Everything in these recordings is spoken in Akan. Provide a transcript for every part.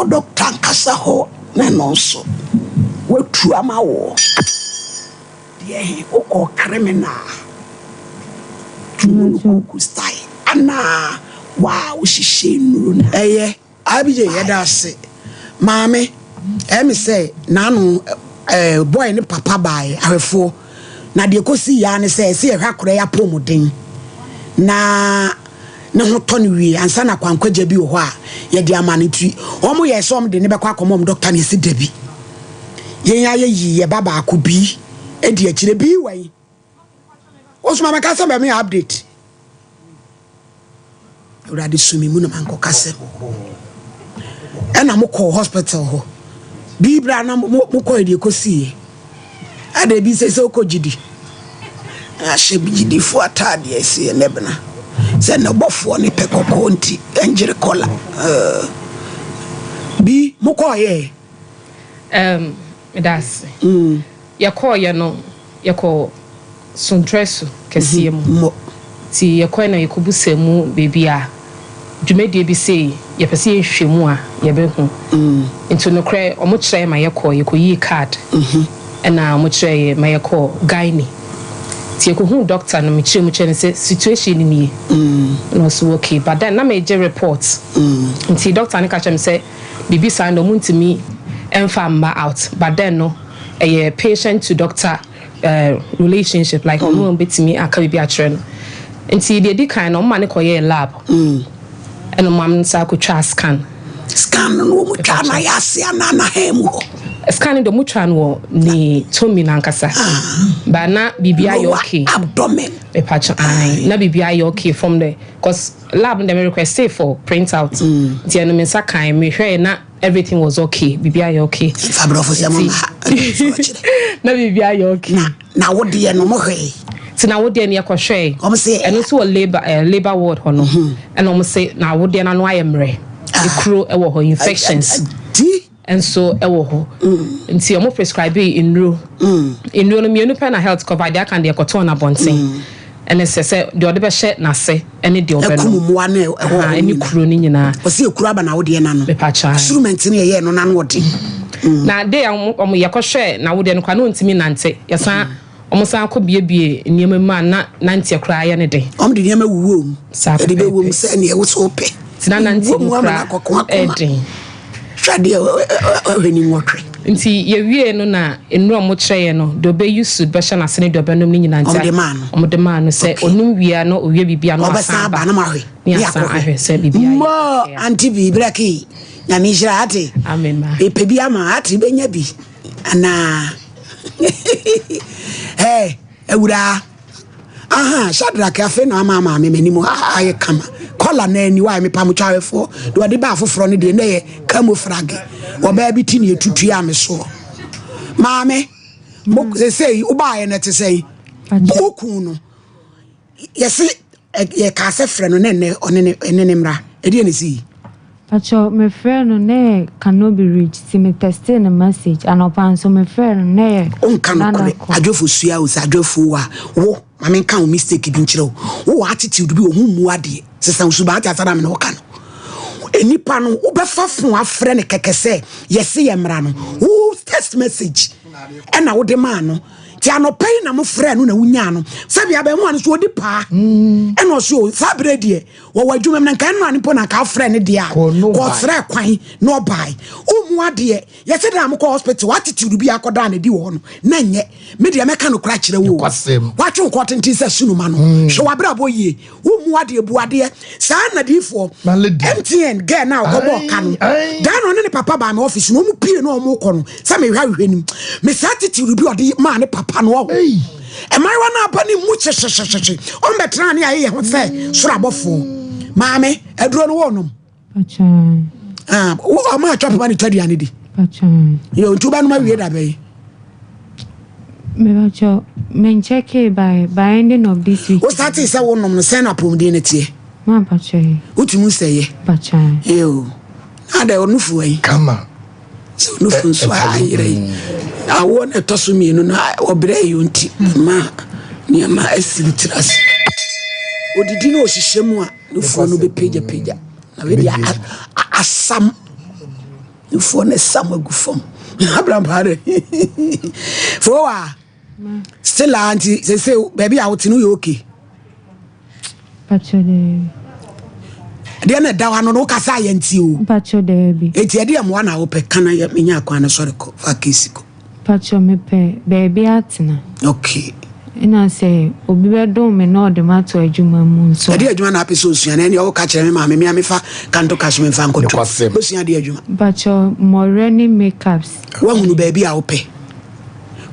Wakɔ dɔkta ankasa hɔ na ɛno nso watu ama woɔ. Deɛ he, wokɔɔ criminal tu no kuku style anaa waa wohyehyɛ nnuro no? Ɛyɛ IBJ yɛda ase maame ɛyɛ me sɛ naano ɛɛ boy ne papa baeɛ ahwɛfoɔ na deɛ kɔsi yaa ne sɛ ɛsɛ yɛhwɛ akora yi apɔmuden na ne ho tɔ no wie ansa na kwankwagya bi wɔ hɔ a yɛde ama no nti wɔn yɛ sɛ wɔn de ne bɛkɔ akɔmɔ wɔn dɔkta ne ɛsi dabi yɛn ayɛ yi yɛ ba baako bi edi akyire bi wɔ yi wosoma mɛka sɛ bɛmi update. Awurade su me mu na mankɔ kasɛm. Ɛna mo kɔɔ hospital hɔ. Bii bra na mo kɔɔ deɛ kɔsiiɛ. Ɛna ebi sɛ sɛ wokɔ gyidi. Ahyɛ gyidifo ataadeɛ si ɛnɛ bena. Sɛ ne bɔfoɔ ne pɛ kɔkɔɔ nti ɛngyere kɔla. Bi mo kɔɔ yɛ. Meda ase. Yɛkɔɔyɛ no, yɛkɔ Sontrɛso kɛseɛ mu. Nti yɛkɔɛ na yɛkɔbusa mu baabi a dwumadie bi sei yɛpɛ sɛ yɛhwehwɛ mu a yɛbɛhu. Nti nokorɛ ɔmo kyerɛ ma yɛkɔ yɛkɔyii card ɛna ɔmo kyerɛ yɛ ma yɛkɔ gynae. Nti yɛkɔhuu doctor no, mekyerɛ mu kyerɛ no sɛ situation no nie. Na ɔso okay, but then na megye report. Nti doctor no ka kyerɛ me sɛ biribi saa no ɔmo ntumi ɛmfa mma out, but then no ɛyɛ patient to doctor relationship, like ɔno bɛtumi aka biribi akyerɛ no. Nti deɛ di kan no, ɔmo ma ne kɔyɛɛ lab ɛna ɔmo am nsa akɔtwa scan. Scan no wɔn twa na yɛ ase anaa na ha mu hɔ? Scan no deɛ, ɔmo twa no wɔ ne tummy nankasa, but na biribi ayɛ Lower okay. Abdomen. Mepatwa ae, na biribi ayɛ okay from there, cause lab no deɛ, me request for print out, nti ɛno me nsa kan mehwɛɛ na everything was okay, biribi ayɛ okay. Fa borɔfo sɛ mo ma Na biribi ayɛ okay. Na wo deɛ no mo hwee? Nti na wodeɛ no yɛkɔhwɛe. Ɔmo sɛ ɛno nso wɔ labour ward hɔ no, ɛna ɔmo sɛ na awodeɛ no ano ayɛ mmerɛ, ekuro ɛwɔ hɔ, infections Di nso ɛwɔ hɔ, nti ɔmo prescribe nnuro. Nnuro no mmienu pɛ na health cover, deɛ aka deɛ kɔtɔn na abɔnten, ɛne sɛ deɛ ɔde bɛhyɛ n'ase ɛne deɛ ɛkum ɔbɛnom. Mmoa no ɛwɔ Aha, hɔ ɛne nyinaa. kuro no nyinaa. Ɔsɛ ekuro aba na wodeɛ na no Mepatwa. instrument no yɛyɛ no na no ɔde Na de a ɔmo yɛkɔhwɛ na awodeɛ no koraa na ɔntumi nante, yɛsan ɔmo san kɔ biebie nneɛma mu a na nanteɛ koraa yɛ ne den. Ɔmo de nneɛma wuwo mu. Saa ɛde bɛwɔ mu pɛpɛɛpɛ. sɛ neɛ wo so wopɛ. Nti na nante Wuwo mu mu ama koraa no akɔko akoma. ɛden. Hwɛ adeɛ ɔhwɛ ni nwɔtwe. Nti yɛwie no na nnuro a ɔmo kyerɛ yɛ no, deɛ ɔbɛyi su bɛhyɛ n'ase ne deɛ ɔbɛnom no nyinaa, nti Ɔmo de maa no? Ɔmo de maa no sɛ ɔnum wie a na owie biribi a na ɔbɛsan wasan aba na mahwɛ. Ne asan ahwɛ sɛ biribi ayɛ Mmɔ okay a. Auntie bi brɛki Nyame nhyira ate. Amen ma. Ɛpɛ bi ama ate bɛnya bi anaa ɛ awuraa aha Shadrack, afei na ama maame m'anim ayɛ kama kɔla na ani wa mepa mo twarefoɔ deɛ ɔde ba afoforɔ no deɛ na yɛ camouflage. Ɔbaa bi ti ne ɛtutu a me soɔ maame mo sesei wobaayɛ no te sɛn? Woku no yɛse yɛkaa sɛ frɛ no ne nnɛ ɔne ne ɛne ne mmra ɛdeɛ ne sii. Pacho, mefrɛ no na yɛ cannot be reached, nti me texte no message anɔpa nso mefrɛ no na yɛ Wonka another nokorɛ call. Adwofo sua o, sɛ adwofo a wo ma menka wo mistake bi nkyerɛ wo, wowɔ attitude bi wɔ ho mmu adeɛ sesa wo suban ate asa na mene woka no nipa no wobɛfa fo afrɛ no kɛkɛ sɛ yɛse yɛ mmara no, wo text message ɛna wode maa no, nti anɔpa yi na mofrɛ no na wonyaa no sɛbea abɛmoa no so ɔdi paa ɛna ɔso o saa berɛ deɛ wɔwɔ adwuma mu na nka ɛno a nipo na nka afrɛ no deɛ a Kɔ no bae. kɔsrɛ kwan na ɔbae. Womu adeɛ yɛsɛ dɛ a mokɔ hospital attitude bi akɔda na di wɔ hɔ no na nyɛ me deɛ mɛka no kora kyerɛ wo. Nokwasɛm. Watwe wo kɔ tenten sɛ sunuma no, hwɛ wabrabɔ yie. Womu adeɛ bu adeɛ saa nadiifoɔ. My lady. MTN girl na ɔkɔbɔ ɔka no Aye, aye. daa na ɔne ne papa baa me office na ɔmu pie na ɔmu kɔ no sɛ mehwɛ ahwehwɛ nim me saa attitude bi ɔde maa ne papa no ɔho. Ei. Mmaayewa no aba ne mu kyehyehyehyehye ɔmbɛtena ne ayɛ yɛ ho sɛ soro abɔfoɔ. Maame, aduro no wɔnom? Pacho. Ah, ɔma atwa papa ne twa aduane di. Pacho. Yɛ nti wobɛnom awie da bɛyi? Mepacho, menkyɛkee by ending of this week. Wo starte sɛ wonom no sɛn na apɔmuden no teɛ? Ma pacho yi. Wotumi sɛ yɛ? Pacho. Yo, na dɛ ɔnofo ayi. Kama. Sɛ ɔnofo nso a ayerɛ yi awoɔ no ɛtɔ so mmienu no ɔbrɛ yi nti ma nneɛma asi ne tiri ase odidi na ɔhyehyɛ mu a nufoɔ no bɛpagyapagya na wei deɛ asam. Nufoɔ no sa mo agu fam. Abrampaa de. Fowa. Still a nti sese baabi a wote no yɛ okay. Mpakyɛ daabi. Deɛ na ɛda hɔ ano no wokasa ayɛ nti o. Mpakyɛ daabi. Eti ɛde mmoa na wopɛ ka na yɛ menya akwan no sɔre kɔ fa kesi kɔ. Mpakyɛ mepɛ baabi atena. Okay. Ɛna sɛ obi bɛdom me na ɔde mato adwuma mu nso. Ɛde adwuma na apɛ sɛ osua na ɛne ɔwoka kyerɛ me maame me a mefa kanto cash me mfa nkɔto. Bɛsua de adwuma. Mpakyɛ mmɔwerɛ ne makeups. Woahunu baabi a wopɛ.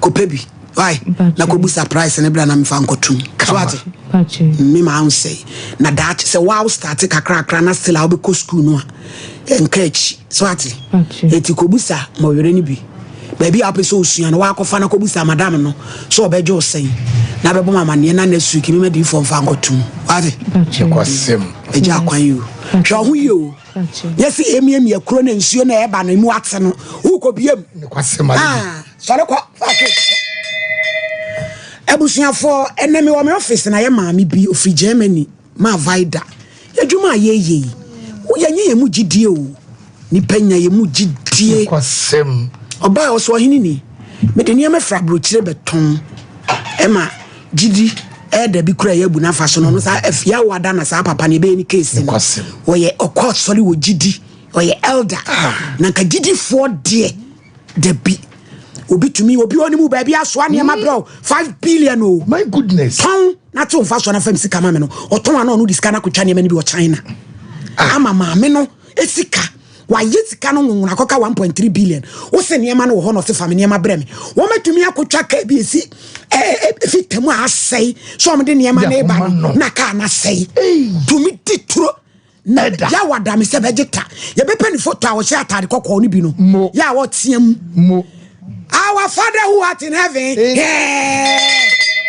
Kɔpɛ bi. Why? Na kɔbusa price ne bra na mefa nkɔtom. So ate? Me maa nsɛe. Na daakye sɛ wow start kakrakra na still a wobɛkɔ school no a ɛnka akyi. So ate? Eti kɔbusa mmɔwerɛ no bi. Baabi a wopɛ sɛ osua no wakɔfa na kɔbusa madam no sɛ ɔbɛgye wo sɛn na bɛbɔ ma amanneɛ na next week mema diifoɔ mfa nkɔtom. Wate? Ɛgya akwan yi o. Hwɛ ɔho yie o. Yɛsi emiamia kuro na nsuo na ɛba no emu ate no wokɔ biem. Ah, sɔre kɔ fa kɔ. Abusuafoɔ ɛnɛ mewɔ me office na yɛ maame bi ofiri Germany ma Vida. Yɛdwuma a yɛyɛ yi yɛnyɛ yɛn mu gyidie o. Nipa nya yɛn mu gyidie. Ɔbaa ɔsɔ ɔhene ni. Mede nneɛma firi aburokyire bɛtɔn ɛma gyidi ɛda bi kura yɛ abu n'afa so no ɔno saa afia wada na saa papa no ɛbɛyɛ ne case no ɔyɛ ɔkɔ asɔre wɔ gyidi ɔyɛ elder ah. Na nka gyidifoɔ deɛ dabi obi tumi obi ɔne mu baabi asoa nneɛma hmm. brɛ 5 billion o my goodness tɔn na te nfa so na fam sika ma me no ɔtɔn ano ɔno de sika no akotwa nneɛma no bi wɔ China ah. Ama maame no sika wayɛ sika no nwonwona akɔka 1.3 billion wo se nneɛma no wɔ hɔ na ɔse fa me nneɛma brɛ me wɔmatumi akotwa kaa bi ɛsi ɛfi tam a asɛe sɛ ɔmde nneɛma no ba no na kaa no asɛe tumi di turo na yɛawa da me sɛ bɛgye ta yɛbɛpɛ ne foto a ɔhyɛ atade kɔkɔɔ no bi no yɛ a wɔteɛ mu our father who art in heaven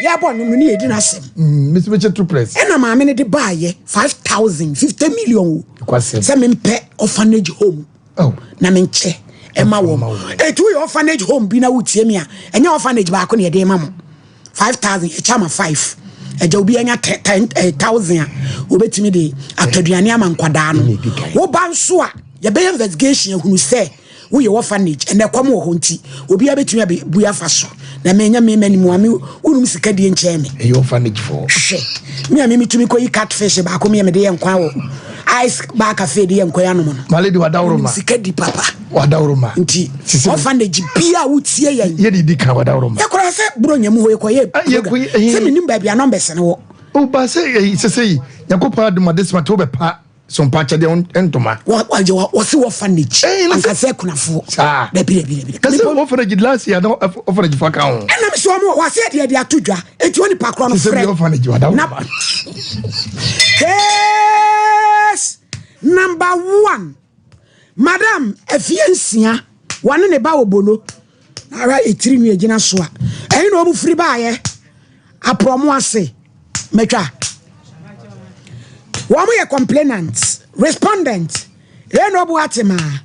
yɛbɔ nnwom no ne yɛdi no asɛm ɛna maame no de baayɛ 5000 50 million o sɛ mempɛ orphanage home oh. Na menkyɛ ɛma wɔm ɛti woyɛ orphanage home bi na wotie me a ɛnyɛ orphanage baako ne yɛde ma mo 5000 yɛkyɛ ama 5 ɛgya obi anya 10,000 a wobɛtumi de atɔduane ama nkwadaa no woba nso a yɛbɛyɛ investigation ahunu sɛ woyɛ orphanage ɛnɛ kɔm wɔ hɔ nti obiara bɛtumi abɛbu afa so na menya me m'anim a me wonum sika die nkyɛn me. Ɛyɛ orphanage fo. Hwɛ me a me metumi kɔyi catfish baako me a mede yɛ nkwan wɔ ice bar cafe de yɛ nkwan anom no. Malady wadaworo ma. Sika di papa. Wadaworo ma. Nti orphanage bia a wotie yɛn. Yɛ de di kan wadaworo ma. Yɛkora sɛ buronya mu hɔ yɛkɔyɛ program sɛ menim baabi a numbers no wɔ. Oba sɛ sɛ yi Nyankopɔn adom adesima te wobɛpa So mpa kyɛ deɛ ntoma. Wɔsi wɔfa n'akyi. Ankasa akunafoɔ. Saa. Dabi dabi dabi. Kasi wɔfa n'akyi last year na wɔfa n'akyi fa ka ho. Ɛna mi sɛ wɔn wɔsi ɛde ɛde ato dwa eti wɔn nipa korɔ no frɛ. Sisɛ bi wɔfa n'akyi wada wɔn. Case number 1 madam efie nsia wɔne ne ba wɔ bolo na ahwɛ etiri nwi egyina so a ɛyi na wɔn firi baayɛ aprɔmo ase. Mɛtwa. Wɔn yɛ complainant, respondent. Enobu Atemaa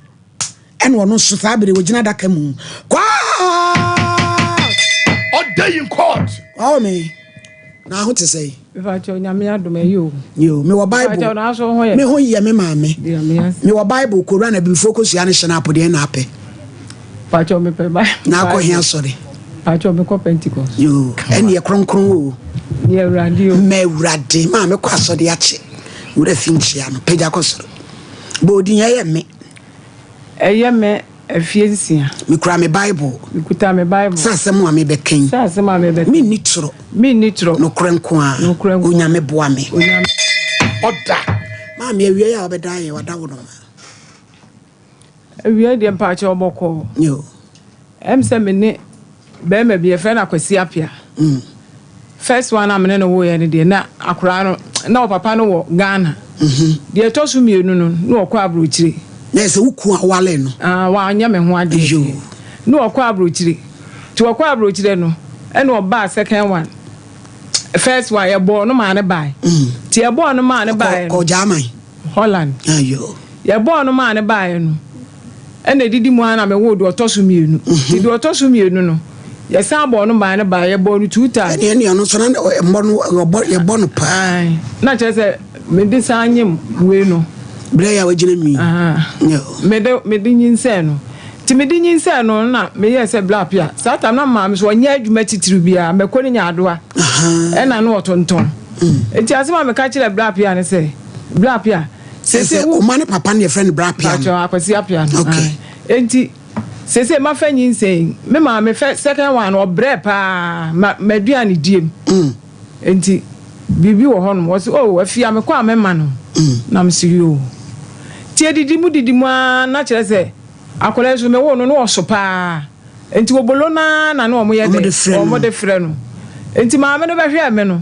ɛna ɔno nso saa bere wɔgyina adaka mu. Court! Order in court. Ɔwɔ me. Na ho te sɛ. Mepakyɛw Nyame adom ɛyɛ o. Yo, mewɔ Bible. Mepakyɛw na aso ho yɛ. Me ho yɛ me maame. Mewɔ Bible, Koran, abibifoɔ kosua ne hyɛn apodeɛ na apɛ. Pakyɛw mepɛ Bible. Na akɔ he asɔre. Pakyɛw mekɔ Pentecost. Yo, ɛne yɛ kronkron o. Ne Awurade o. Ma Awurade, maa mekɔ asɔre akye. Wura fi nkyia no, pagya kɔ soro. Bɔ odin ɛyɛ me. Ɛyɛ me afie nsia. Mekura me Bible. Mekuta me Bible. Sɛ asɛm a mebɛka yi. Sɛ asɛm a mebɛka. Menni torɔ. Menni torɔ. Nokorɛ nko ara. Nokorɛ nko. Onyame boa me. Onyame. Ɔda. Maame awia yi a wabɛda ayɛ wada wo noma. Awia deɛ mpaakyɛw bɔkɔɔ. Yo. Ɛm sɛ me ne bɛrima bi yɛfrɛ no Akwasi Apia. Mm. First one a me ne no woeɛ no deɛ na akoraa no na ɔpapa no wɔ Ghana. Mm -hmm. Deɛ ɛtɔ so mmienu no na ɔkɔ aburokyire. Na ɛsɛ wo kun a wale no. Ah, wanyɛ me ho adeɛ. Yo. Na ɔkɔ aburokyire. Nti ɔkɔ aburokyire no ɛna ɔbaa second one. First one yɛbɔɔ no maa no bae. Mm. Nti yɛbɔɔ no maa no baeɛ no. Kɔ German. Holland. Ayo. Yɛbɔɔ no maa no baeɛ no, ɛna ɛdidi mu ara na mewoo deɛ ɔtɔ so mmienu. Nti deɛ ɔtɔ so mmienu no, yɛsan bɔɔ no maa no baeɛ, yɛbɔɔ no two times. Ɛne ɛne ɔno nso na ɛmmɔ no, ɔbɔ, yɛbɔ no paa. Ae, na kyerɛ sɛ mede san nyem wei no. Berɛ yɛ a wagyina nwi. Mede mede nyinsɛn no. Nti mede nyinsɛn no na meyɛɛ sɛ bla pia. Saa tam na maame so ɔnyɛ adwuma titiriw biara, mako ne nyaadoa ɛna ne ɔtontɔn. Nti asɛm a meka kyerɛ bla pia ne sɛ, bla pia, sese wo. Ɔma ne papa no yɛfrɛ no bra pia no. Pakyɛ Akwasi Apia no. Okay. Nti sese mafa nyinsɛn, me maame fɛ second one ɔbrɛ paa ma m'aduane die mu. Enti biribi wɔ hɔnom. Wɔse, Oh, afie a mekɔ a mɛma no. Na mese, Yoo. Nti yɛdidi mu didi mu ara na kyerɛ sɛ akwadaa yi nso mewoo no na ɔso pa ara. Enti obolo no ara na na wɔyɛ dɛn? Wɔde frɛ no. Enti maame no bɛhwɛɛ me no,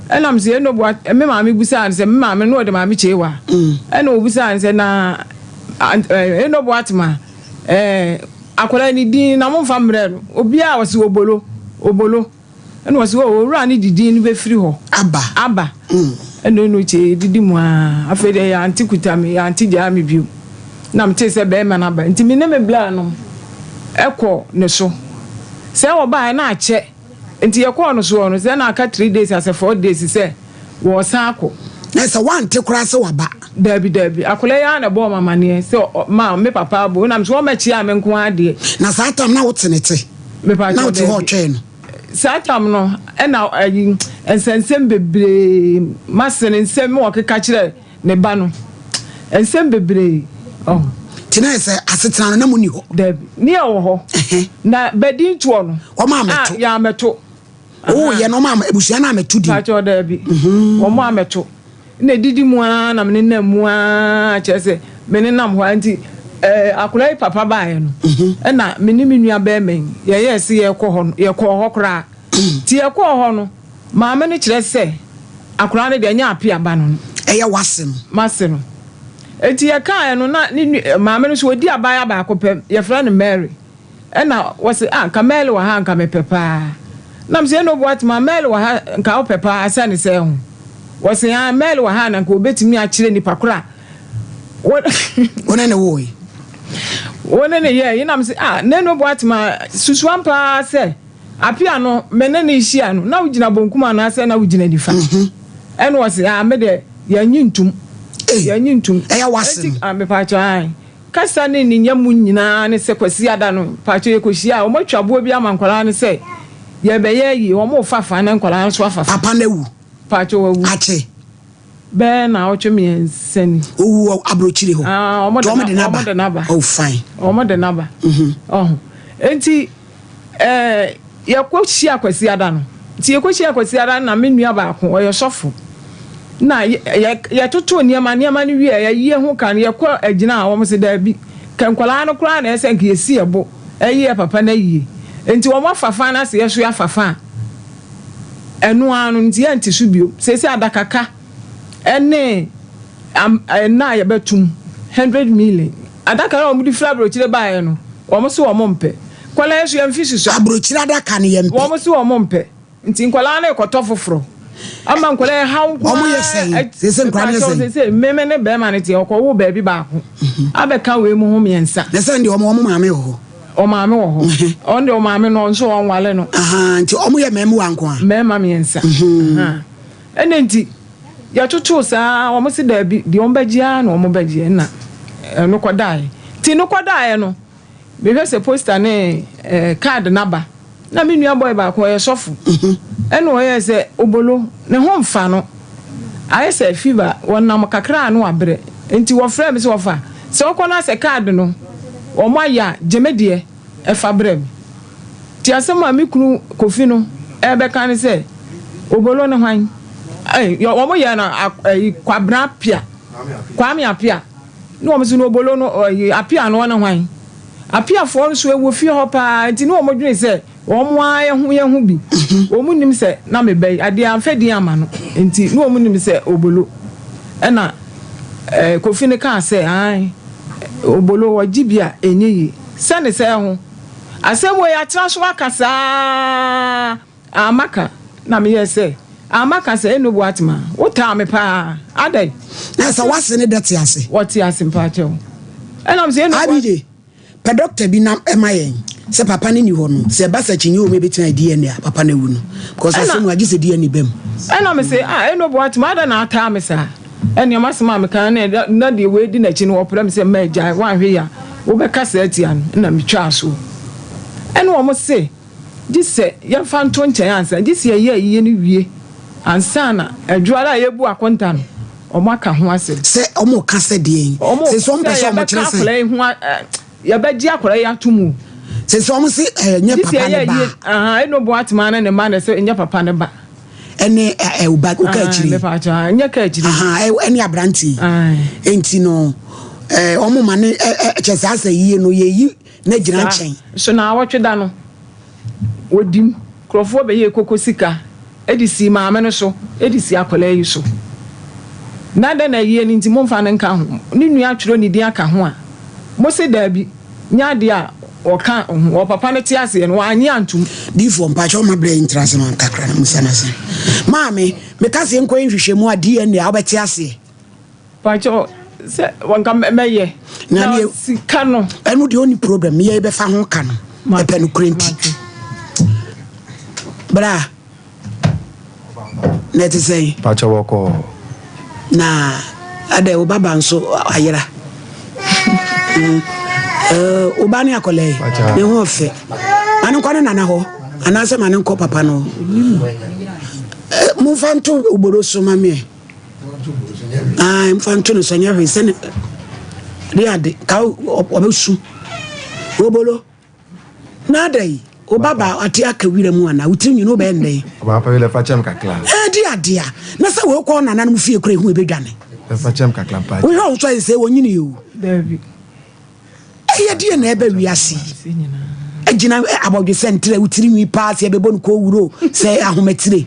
ɛna mese, Eno boa, me maame bisaa no sɛ, me maame no na ɔde maame Kyewa. Ɛna ɔbisaa no sɛ, na Eno Boatema, ɛɛ, akwadaa yi ne din na momfa mmrɛɛ no. Obiara ɔse obolo, obolo. Ɛna ɔse, oh, owura no de din no bɛfiri hɔ. Aba. Aba. Ɛna ɔno kyɛ yɛdidi mu aa. Afei deɛ yɛ ante kuta me, yɛ ante gyaa me bio. Na metee sɛ bɛrima no aba. Nti me ne me bla nom ɛkɔ ne so. Sɛ ɔbaeɛ na akyɛ. Nti yɛkɔɔ no soɔ no, sɛ na aka 3 days asɛ 4 days sɛ wɔɔsan akɔ. Na sɛ woante koraa sɛ waba? Daabi, daabi. Akwadaa yi ara na ɛbɔɔ me amaneɛ sɛ ma me papa abo. Ɛna me sɛ wɔmmɛkyea me nko ara deɛ. Na saa tam na wote ne te? Mepa Na kyɛw wote hɔ daabi. retwɛn no? Saa tam no ɛna ayi nsɛnsɛm bebree m'ase no nsɛm ɔkeka kyerɛ ne ba no nsɛm bebree ɔho. Nti na ayɛ sɛ asetena no na mo nni hɔ? Daabi, ne yɛ wɔ hɔ. Na bɛdi ntoɔ no. Wɔn ammɛto. A yɛammɛto. Oh, yɛ no wɔn am abusua no ammɛto din. Mepa kyɛw daabi, wɔn ammɛto. Na edidi mu ara na menenam mu ara kyerɛ sɛ menenam hɔ ara nti ɛɛ akwadaa yi papa baeɛ no ɛna me ne me nua bɛrima yi yɛyɛɛ sɛ yɛrekɔ hɔ no yɛkɔɔ hɔ koraa nti yɛkɔɔ hɔ no maame no kyerɛ sɛ akwadaa no deɛ ɛnyɛ apea ba no no. Ɛyɛ w'ase no. M'ase no nti yɛkaeɛ no na ne nua maame no nso ɔdi abaayewa baako pɛ yɛfrɛ no Mary. Ɛna wɔse ah nka Mɛɛle wɔ ha a nka mepɛ paa. Na mese Eno Boatema Mɛɛle wɔ ha nka wopɛ paa sɛne sɛɛ ho. Wɔse ah Mɛɛle wɔ ha a na nka obetumi akyerɛ nipa koro a wo Wo ne no woe. Wo ne no yɛe. Na mese ah Neno Boatema susu ampa ara sɛ Apia no me ne no rehyia no na wogyina bonkum anaasɛ na wogyina nifa. Ɛna ɔse ah me deɛ yɛnnye ntum. Yɛnnye ntum. Ɛyɛ w'ase no. Enti ah mepaakyɛw ae. Kasa ne ne nya mu nyinaa ne sɛ Kwasiada no mpakyɛ yɛkɔhyia a wɔatwa aboɔ bi ama nkwadaa no sɛ yɛrebɛyɛ ayie, wɔrefa fa na nkwadaa no nso afa fa. Papa no awu. Mpakyɛ wawu. Akye. Bɛyɛ naawɔtwe mmiɛnsa ni. Owu wɔ aburokyire hɔ. Ah, wɔn de n'aba. Wɔn de n'aba. Oh fine. Wɔn de n'aba. Ɔho. Enti Ɛɛ, yɛkɔhyia Kwasiada no. Nti yɛkɔhyia Kwasiada no na me nua baako, ɔyɛ sɔfo. Na yɛ, yɛtotoo nneɛma, nneɛma no wieɛ, yɛyi ho ka no, yɛkɔ agyina a, wɔn se daabi, nka nkwadaa no koraa na ɛsɛ sɛ nka yɛsi yɛn bo yɛ yɛn papa no ayie. Nti wɔn afa fa na sɛ yɛso yɛafa fa a, ɛno ara no, nti yɛnte so bio. Seesei adakaka ne am, nna a yɛbɛtom, 100 million. Adaka no a wɔde firi aburokyire baeɛ no, wɔn se wɔn mpɛ. Nkwadaa yi nso yɛn mfe susua. Aburokyire adaka no yɛn mpɛ. Wɔn se wɔn mpɛ. Nti nkwadaa no rekɔtɔ foforɔ. Ama nkwadaa yi haw nko ara. Wɔn yɛ sɛn? Sese nkwadaa no yɛ sɛn? Sese mmemme ne bɛrima no teɛ ɔkɔwo baabi baako. Abɛka wei mu ho mmiɛnsa. Na sɛn deɛ wɔn wɔn maame wɔ hɔ. Wɔn maame wɔ hɔ. Wɔn deɛ wɔn maame no nso wɔn wale no. Nti wɔn yɛ mmarima nko a. Mmarima mmiɛnsa. Ɛna nti yɛtotoo saa ara, wɔn se daabi, deɛ wɔn bɛgye ara na wɔn bɛgye, ɛna ɛno kɔdaeɛ. Nti no kɔdaeɛ no, mehwɛ sɛ poster ne eh, card no aba. Na me nua boy baako ɔyɛ sɔfo, ɛna ɔyɛɛ sɛ obolo, ne ho mfa no, ayɛ sɛ fever, wɔnam kakra a na wabrɛ. Nti wɔfrɛɛ me sɛ wɔfa, sɛ wokɔ na sɛ card no wɔn ayɛ a, gye me deɛ fa brɛ me. Nti asɛm a me kunu Kofi no rebɛka ne sɛ, Obolo ne hwan? Ei, wɔn yɛɛ no ayi Kwabena Apia, Kwame Apia. Ne wɔn nso no Obolo no ayi Apia no ɔne hwan? Apiafoɔ nso ɛwɔ fie hɔ paa, nti ne wɔn dwene sɛ wɔn ara yɛ ho yɛ ho bi. Wɔn nnim sɛ na me ba yi, adeɛ amfa din amma no, nti ne wɔn nim sɛ Obolo. Ɛna eh, Kofi no kaa sɛ, ae, Obolo ɔgye bi a ɛnyɛ yie. Sɛ ne sɛ ho. Asɛm wei atra so aka saa ara maka na meyɛɛ sɛ a maka sɛ Eno Boatema wo taa me paa adɛn. Na sɛ w'ase ne dɛ te ase. Wɔte ase mpakyɛw ɛna me sɛ Eno Boatema. IBJ, pɛ doctor bi na ma yɛn sɛ papa no nni hɔ no sɛ ɛba sɛ akyinnye wɔ mu a ɛbɛtumi ayɛ DNA a papa no awu no because asɛm wei agye sɛ DNA ba mu. Ɛna me se ah Eno Boatema adɛn na ataa me saa. Ɛnneɛ m'asɛm a mekaeɛ no na deɛ wei di n'akyi no wɔpra me sɛ mma agyae, woanhwɛ yie a wobɛkasa atia no, ɛna metwaa soɔ. Ɛna wɔn se gye sɛ yɛmfa nto nkyɛn ansa, gye sɛ yɛyɛ ayie no wie ansa na adwuara a yɛbu akonta no wɔn aka ho asɛm. Sɛ wɔn reka sɛ deɛn? Wɔn Sɛ sɛ wɔn pɛ sɛ sɛ wɔn yɛbɛka kyerɛ sɛ. akwadaa yi ho a, ɛ, yɛbɛgye akwadaa yi ato mu. Sɛ sɛ wɔn se ɛnyɛ Gye sɛ papa yɛyɛ ne ba ayie, a. ahaa, Eno Boatema ne ne mma na ɛsɛ ɛnyɛ papa ne ba. Ɛne ɛ ɛ ba wo ka akyire yi. Mepa kyɛw, ah, nyɛ ka akyire. Aha, ɛne aberante yi. Enti no, ɛ wɔn ma ne ɛ ɛ kyɛ saa sɛ yie no yɛyi na gyina nkyɛn. So na awɔtwe da no, wɔdim nkurɔfoɔ bɛyɛɛ koko sika de sii maame no so de sii akwadaa yi so. Na dɛn na ayie no nti momfa no nka ho? Ne nua atwerɛ ne din aka ho a, mose daabi. Nyɛ adeɛ a wɔka ho. Wɔ papa no te aseɛ no, wannye antom. Difoɔ mpakyɛw ma brɛ yi ntra ase ma kakra na musa no asɛm. Maame, meka sɛ yɛnkɔyɛ nhwehwɛmu a DNA a wobɛte aseɛ. Mpakyɛw sɛ nka mɛyɛ Na na sika no. Ɛno deɛ ɔnni problem, yɛ bɛfa ho ka no, ɛpɛ nokorɛ nti. Bra. Na ɛte sɛn? Pakyɛ wɔkɔ. Na adɛ wo baba nso ayera. Mm. Eh, wo ba ne akɔla yi ne ho ɔfɛ. Ma ne nkɔ ne nana hɔ anaasɛ ma ne nkɔ papa no. Eh, momfa nto oboro so ma meɛ. Ah, mfa nto no so nyɛ hwee sɛ ne de ade ka ɔbɛsu. Obolo. Na adɛn, wo ba baa ate aka wira mu anaa? Wo tiri nwi no wobɛyɛ no dɛn? Ɔbaa pa yi lɛ fa kyɛm kakra. Ɛdi ade a, na sɛ wei kɔ nananom fie kora ehu ebedwane. Lɛ fa kyɛm kakra mpa. Wohwɛ wo nso ayɛ sɛ wɔnyini o. Dabi. Ɛyɛ deɛ na ɛbɛ wiase yi. Agyina abɔdwesɛ ntrɛ wo tiri nwi paa sɛ ɛbɛbɔ no kɔwuro sɛ ahomatire.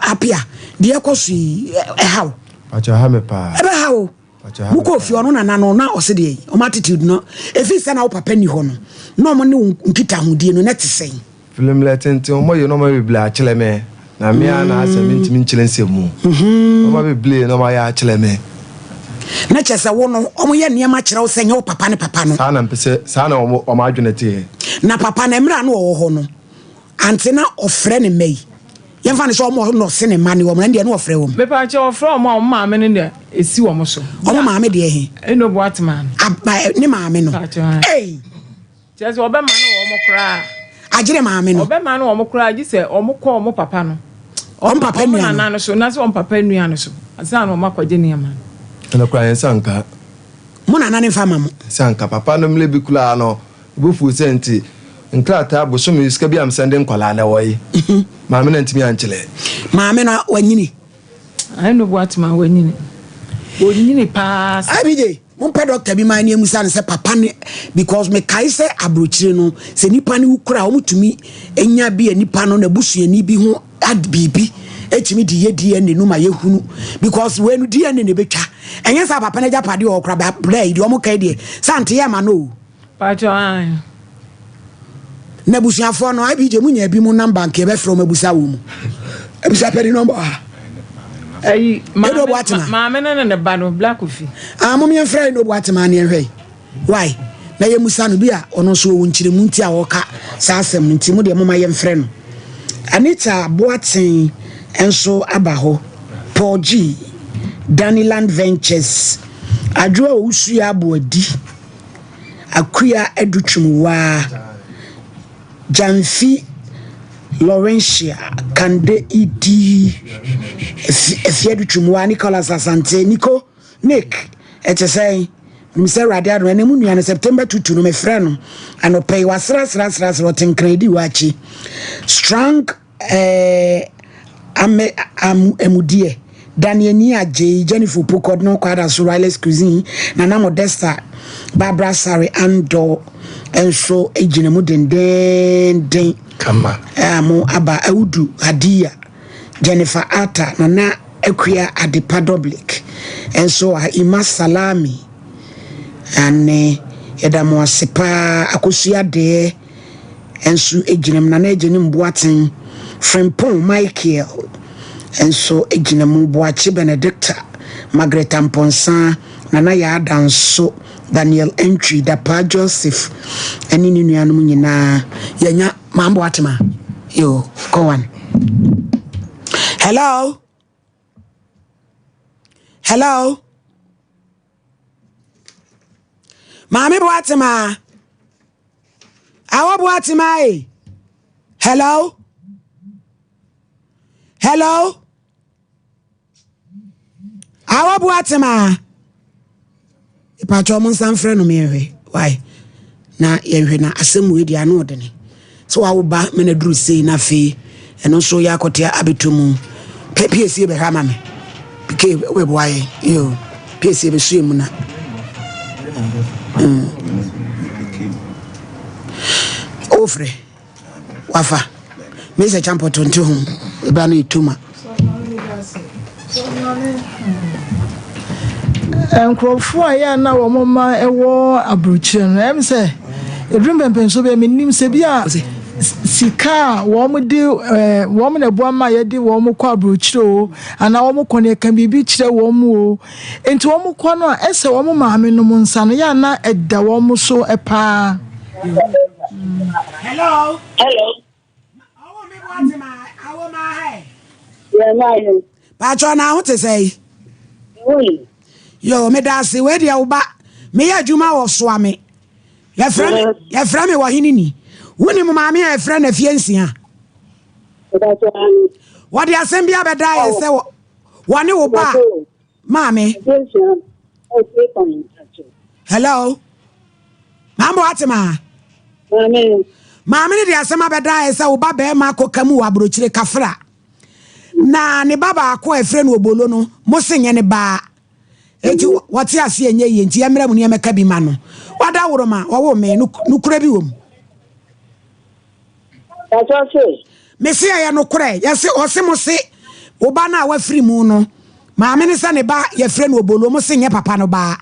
Apia, deɛ ɛkɔ so yi ɛhaw. Pakyɛ ɛha me paa. Ɛbɛha wo. Mokɔɔ fie ɔno nana no na ɔse deɛ ɔmo attitude no ɛfiri sɛ na wo papa nni hɔ no na ɔmo ne wo nkitahodie no na ɛte sɛn? Film lɛ tenten ɔmo yɛ nɔɔma bebree akyerɛ me na me ara na asɛ mentumi nkyerɛ nsɛm mu nɔɔma bebree na ɔmo ayɛ akyerɛ me. Na kyerɛ sɛ wo no ɔmo yɛ nneɛma kyerɛ wo sɛ nyɛ wo papa ne papa no. Saa na mpɛ sɛ saa na ɔmo ɔmo adwene teɛ. Na papa no mmerɛ a na ɔwɔ hɔ no Ante na ɔfrɛ ne mma yi. Yɛmfa no sɛ wɔn na ɔse ne mma ne wɔn, ɛndeɛ na ɔfrɛ wɔn. Mepaakyɛw ɔfrɛ wɔn a wɔn maame no na esi wɔn so. Wɔn maame deɛ he? Eno Boatema no. Aba ne maame no. Mepaakyɛw Ei! Kyerɛ sɛ ɔbɛma no wɔn koraa. Agyere maame no. Ɔbɛma no wɔn koraa gye sɛ wɔn kɔ wɔn papa no. Wɔn papa nua no. Wɔn nana no so na sɛ wɔn papa nua no so ansa na wɔn akɔgye nneɛma no. Ɛno koraa yɛn nsa nka. Mo nana no nfa ma mo. Nsa nka papa no mmerɛ bi koraa no. Bo fuw sɛ nti nkrataa bosome sika bi a mesɛnde nkwadaa na ɛwɔ he? Maame no antumi ankyerɛ. Maame no wanyini. Ayɛ no boatema wanyini. Onyini paa. IBJ, mompɛ doctor bi ma ne amusa no sɛ papa ne because mekae sɛ abrokyire no sɛ nipa no wu koraa wɔtumi nya bi a nipa no n'abusuani bi ho ad biribi ɛtumi de yɛ DNA no ma yɛhunu because wei no DNA na ɛbɛtwa ɛnyɛ sɛ papa no agyapadeɛ ɔwɔ koraa berɛ yi deɛ ɔmo kae deɛ sɛ ante yɛ ma no o. Pacho ae. Na abusuafoɔ no IBJ mu nya bi mu namba nka yɛbɛfrɛ wɔn abusa wɔn mu. Abusua pɛni nɔmba wɔ ha. Ayi maame maame no ne ne ba no Black Kofi. Ah mom yɛmfrɛ Eno Boatema ne yɛnhwɛ yi. Why? Na yɛmusa no bi a ɔno nso ɔwɔ nkyerɛmu nti a ɔka saa asɛm no nti mo deɛ moma yɛmfrɛ no. Anita Boateng nso aba hɔ. Paul G. Daniland Ventures. Adwoa Owusu Aboadi. Akua Adu Twumwaa, Gyamfi Laurentia Kande Idi, Afia Adu Twumwaa, Nicholas Asante, Nico, Nick, ɛte sɛn? Menim sɛ Awurade adom, ɛnɛ mu nua no September tutu no mefrɛ no anɔpa yi, wasrasrasrasra ɔte nkran di hɔ akyi. Strong Ɛɛ ame am amudeɛ. Daniel Nii Adjei, Jennifer Opoku, Odno Kwadaso, Riley's Cuisine, Nana Modesta, Barbara Sare Andor nso gyina mu dendeenden. Kama. A mo aba Audu Hadiya, Jennifer Atta, Nana Akua Adepa Doblik nso a Ima Salami ane yɛda mo ase paa Akosua Deɛ nso gyina mu, Nana Agyenim Boateng, Frimpong Michael nso gyina mu, Boakye Benedicta, Margaret Amponsah, Nana Yaa Danso, Daniel Antwi, Dapaa Joseph ne ne nuanom nyinaa. Yɛanya Maame Boatema. Yo, kɔ one. Hello. Hello? Maame Boatema. Awo Boatema e. Hello? Hello? Awo Boatema. Mpakyɛ ɔmo nsa mfrɛ no yɛnhwɛ why na yɛnhwɛ na asɛm wei deɛ ano ɔdene sɛ wawo ba ma no aduru sei na afei ɛno nso yɛ akɔte abɛtɔ mu pɛ piesie bɛhwɛ ama me pk wobɛboa yɛ yo piesie bɛsue mu na mm. wofrɛ Wafa. Me sɛ champɔtɔ nte ho. Eba no etu ma. Nkurɔfoɔ a yɛ a na wɔn mma wɔ aburokyire no, ɛm sɛ ɛduru mpɛmpɛnsoɔ bi a menim sɛ bi a sika a wɔn de wɔn na ɛboa ma yɛde wɔn kɔ aburokyire o anaa wɔn kɔ no yɛka biribi kyerɛ wɔn o nti wɔn kɔ no a ɛsɛ wɔn maame nom nsa no yɛ a na ɛda wɔn so paa. Hello. Hello. Awo mi bu ati ma awo ma ha. Yeah, na yo. Pacho na ho te sɛ. Oi. Yo, me da ase we deɛ wo ba. Me yɛ adwuma wɔ soa me. Yɛfrɛ me, yɛfrɛ me wɔ hene ni. Wonim maame a yɛfrɛ no afie nsia. Wɔde asɛm bi abɛda yɛ sɛ wɔne wo ba. Maame. Hello. Maame wate ma. Maame. Maame ne de asɛm abɛda ayɛ sɛ wo ba bɛrima akɔka mu wɔ aburokyire kafra. Na ne ba baako a ɛfrɛ no obolo no, mo se nyɛ ne baa. Eti wɔte ase ɛnyɛ yie nti yɛmmrɛ mu ne yɛmmɛka bi ma no. Wada woroma wɔwo me no nokorɛ bi wɔ mu. Pastor se. Mese ɛyɛ nokorɛ yɛse ɔse mo se wo ba no a wafiri mu no maame no sɛ ne ba yɛfrɛ no obolo mo se nyɛ papa no baa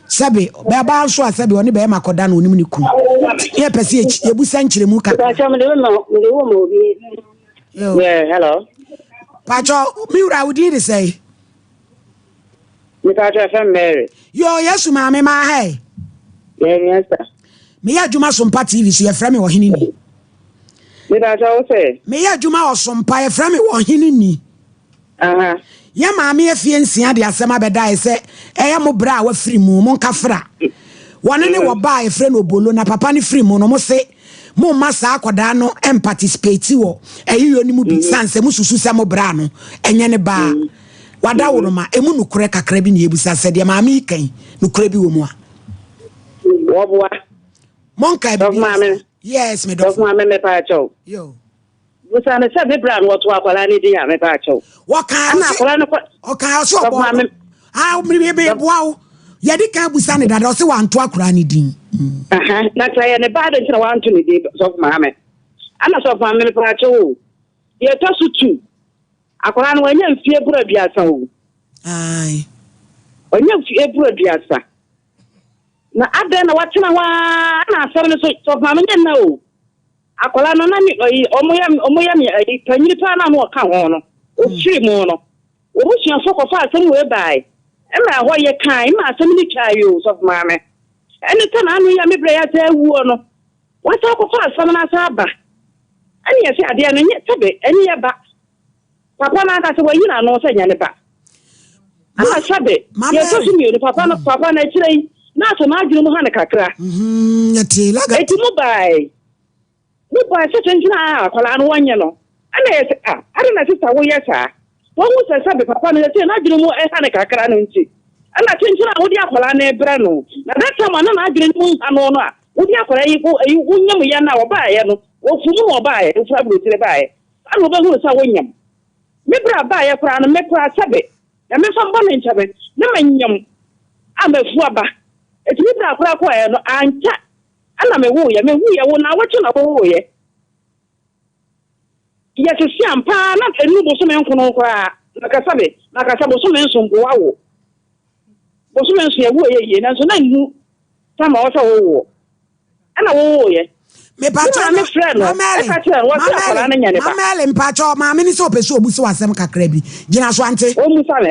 sɛbe bɛbaa nso a sɛbe ɔne bɛrima kɔda no onim ne kunu yɛ pɛ sɛ yɛbusa nkyerɛmu kakra. Pastor mede wo ma mede wo ma obi. Yeah, hello. Pastor me wura wo din de sɛe? Mepa kyɛw fɛm Mary. Yoo Yesu maame maa ha ɛ. Yɛ nua sa. Meyɛ adwuma Sompa TV so yɛfrɛ me ɔhene ni. Mepa kyɛw wo sɛ. Meyɛ adwuma wɔ Sompa yɛfrɛ me ɔhene ni. Aha. Yɛ maame afie nsia de asɛm abɛdae sɛ ɛyɛ mo bra a wafiri mu mo nkafra. Wɔne ne wɔ ba a yɛfrɛ no Obolo na papa no firi mu no mo se mo mma saa akɔdaa no mparticipate wɔ ɛyeyɔ no mu bi sane sɛ mo susu sɛ mo bra no ɛnyɛ ne baa. W'adaworoma, emu nokorɛ kakra bi na yɛbisa sɛ, deɛ maame yi ka yi, nokorɛ bi wɔ mu a? Wɔboa. Monkae Dɔfo biribiara maame. saa. Yes, me Dɔfo dɔfo. maame mepa kyɛw. Yo. Busa no sɛ me bra no wɔto akwadaa no din a mepa kyɛw. Wɔkaa Ɛna ɔse, akwadaa no kɔ. ɔkaa ɔse Dɔfo ɔbɔɔ maame. no. Ah, me me me boa wo. Yɛde kan busa ne dada, ɔse wanto akwadaa no din. Aha, na sɛ ɛyɛ ne ba adɛn nti na wanto ne din sɔfo maame. Ɛna sɔfo maame mepa kyɛw o. Deɛ ɛtɔ so tu. Akwadaa no wanya mfie boro aduasa o. Ae. Wanya mfie boro aduasa. Na adɛn na watena hɔ ara na asɛm no so sɔfo maame nyɛ nna o. Akwadaa no na ne ayi ɔmo yɛ ɔmo yɛ me ayi panyini paa na ano ɔka ho no ofiri mu no. Wɔbusuafo kɔfa asɛm wei bae. Ɛma ɛhɔ yɛ kan ma asɛm no twae o sɔfo maame. Ɛne sɛ n'ano yɛ me brɛ yɛ sɛ awuo no. Wasan akɔfa asɛm no asan aba. Ɛne yɛse adeɛ no nyɛ sɛbe ɛne yɛ ba. Papa no ankasa wayi n'ano sɛ nyɛ ne ba. Ana sɛbe deɛ ɛtɔ so mmienu papa no papa no akyire yi na asɛ n'adwene mu ha no kakra. Eti mo bae mo bae sɛ kyenkyen a akwadaa no wɔnyɛ no. Ɛna yɛse ah adɛn na sista woyɛ saa. Wahu sɛ sɛbe papa no yɛse n'adwene mu ɛha no kakra no nti ɛna kyenkyen a wode akwadaa no rebrɛ no. Na that time a na n'adwene no mu nha no no a Wode akwadaa yi kɔ ayi wo nyam yɛ no a ɔbaeɛ no wɔfiri mu na ɔbaeɛ wofiri aburokyire baeɛ saa na wobɛhunu sɛ wo nyam me berɛ a baeɛ koraa no me koraa sɛbe Nyame mfa bɔne nkyɛ me na manyam a mafu aba ɛti me berɛ a koraa kɔeɛ no ankyɛ ɛna me woeɛ me woeɛ wo naawɔtwe na wowoeɛ yɛsese ampa ara na ɛnu bosome nkono koraa na ka sɛbe na ka sɛ bosome nso mpo wawo Bosome nson yɛ woeɛ yie nanso na nnu tam a ɔwɔ sɛ wowoɔ ɛna wowoeɛ. Ne maame frɛɛ no ɛka kyerɛɛ no wɔse akwadaa no nyɛ ne ba. Mamɛle mpakyɛ maame ne sɛ ɔpɛ sɛ ɔbu sɛ wasɛm kakra bi gyina so ante. Ɔmmusa me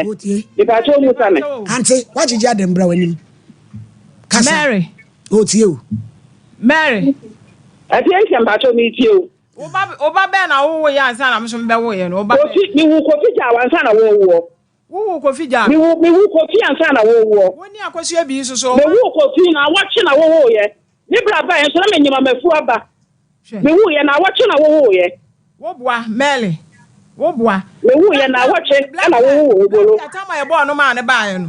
mepakyɛ ɔmmusa me. Ante wagyegye adam bra w'anim kasa. Mary. Ɔtie o. Mary. Ɛteɛ nkyɛ mpakyɛ metie o. Wo ba wo ba bɛn na wowoeɛ ansa na me nso mebɛwoeɛ no wo ba bɛn. Kofi mewu Kofi gyaw ansa na wowoɔ. Wowoo Kofi gyaa me. Mewo, mewoo Kofi ansa na wowoɔ. Wo ne Akosua Bii nso so. Mewoo Kofi naawɔtwe na wowooeɛ. Me bra baeɛ nso na menyim amafu aba. Hwɛ. Mewuiɛ naawɔtwe na wowooeɛ. Wo boa, Mɛle. Wo boa. Mewuiɛ naawɔtwe na wowoo Obolo. Black Peter, tam a yɛbɔɔ no maa no baeɛ no,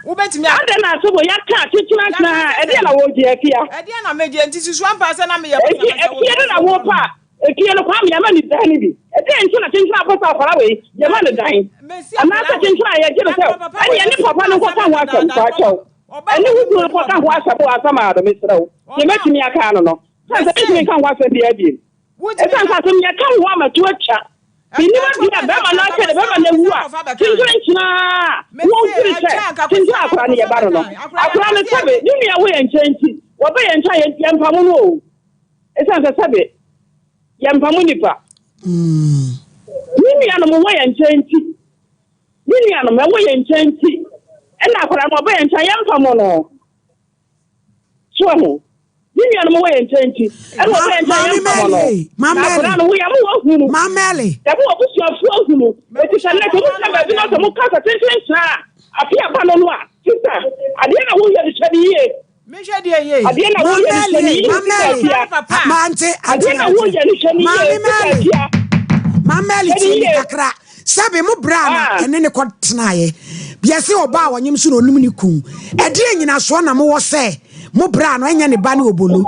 wobɛtumi a. Adɛn na asɛm wei yɛaka akyekye atena ha a, ɛdeɛn na woregye Afia? Ɛdeɛn na megye? Nti susu ampa sɛ na meyɛ Enti basabasa wɔ efie no na worepa a, efie no Kwame yɛama no dan no bi. Ɛdeɛn nti na kyenkyen a wopɛ sɛ akwadaa wei yɛma no dan? Mesi Anaasɛ akwadaa wei. kyenkyen a yɛgye no sɛ Ɛnna papa ɛne wei ɛne asi papa no kaa sɛ nkɔka ho asɛm, mebɛdaadaa faakyɛw. Ɔbaa Ɛne wɔ wo ne kunu no mu nkɔka ho asɛm wɔ Asamado, mesrɛ wo. Deɛ Ɔbaa mɛtumi aka ano no, sane sɛ mentumi mese nka ho asɛm biara bio. wotumi Ɛsiane ka sɛ asɛm yi yɛka ho ama to atwa. Mennim ɛtwa to adeɛ a bɛn na bɛrima no ɛtwa akyɛ anka dɛ bɛrima Kwasi no awu a, akɔfa bɛkae. kyenkyen nkyena a Mese wɔmfiri sɛ ɛtwa anka Kwasi kyenkyen akwadaa no akɔfa yɛ ba no no. bɛkae. Akwadaa Akwadaa no yɛkɔsi sɛbe ɛde ne nua wɔ yɛn nkyɛn nti, wɔbɛ yɛn nkyɛn a yɛn yɛmpamo no o. Ɛsiane sɛ sɛbe yɛmpamo nnipa. Ne nuanom wɔ yɛn nkyɛn nti, ne nuanom ɛwɔ yɛn nkyɛn nti, ɛna akwadaa no ɔbɛ yɛn nkyɛn a yɛmpamo no. So wahu? Ne nuanom wɔ yɛn nkyɛn nti, ɛna ɔbɛ yɛn nkyɛn yɛn mpamɔ no. Na akwadaa no, woyɛ mo wahunu. Yɛmo abusuafoɔ ahunu. Eti sɛ nnɛ sɛ mo gyina baabi na sɛ mo ka sɛ tenten saa a, afe aba no no a, sista, adeɛ na woyɛ no hwɛ no yie. Menhwɛ deɛ yie. Adeɛ na woyɛ no hwɛ no yie, sista Afia. Adeɛ na woyɛ no hwɛ no yie, sista Afia. Mamɛli tie mi kakra. Sɛbe mo bra na ah. ɛne ne kɔ tenaeɛ. Yɛse ɔbaa a ɔnyem so na ɔnim ne kun. Ɛdeɛ nyinasoɔ na mowɔ sɛ mo bra no ɛnyɛ ne ba ne obolo.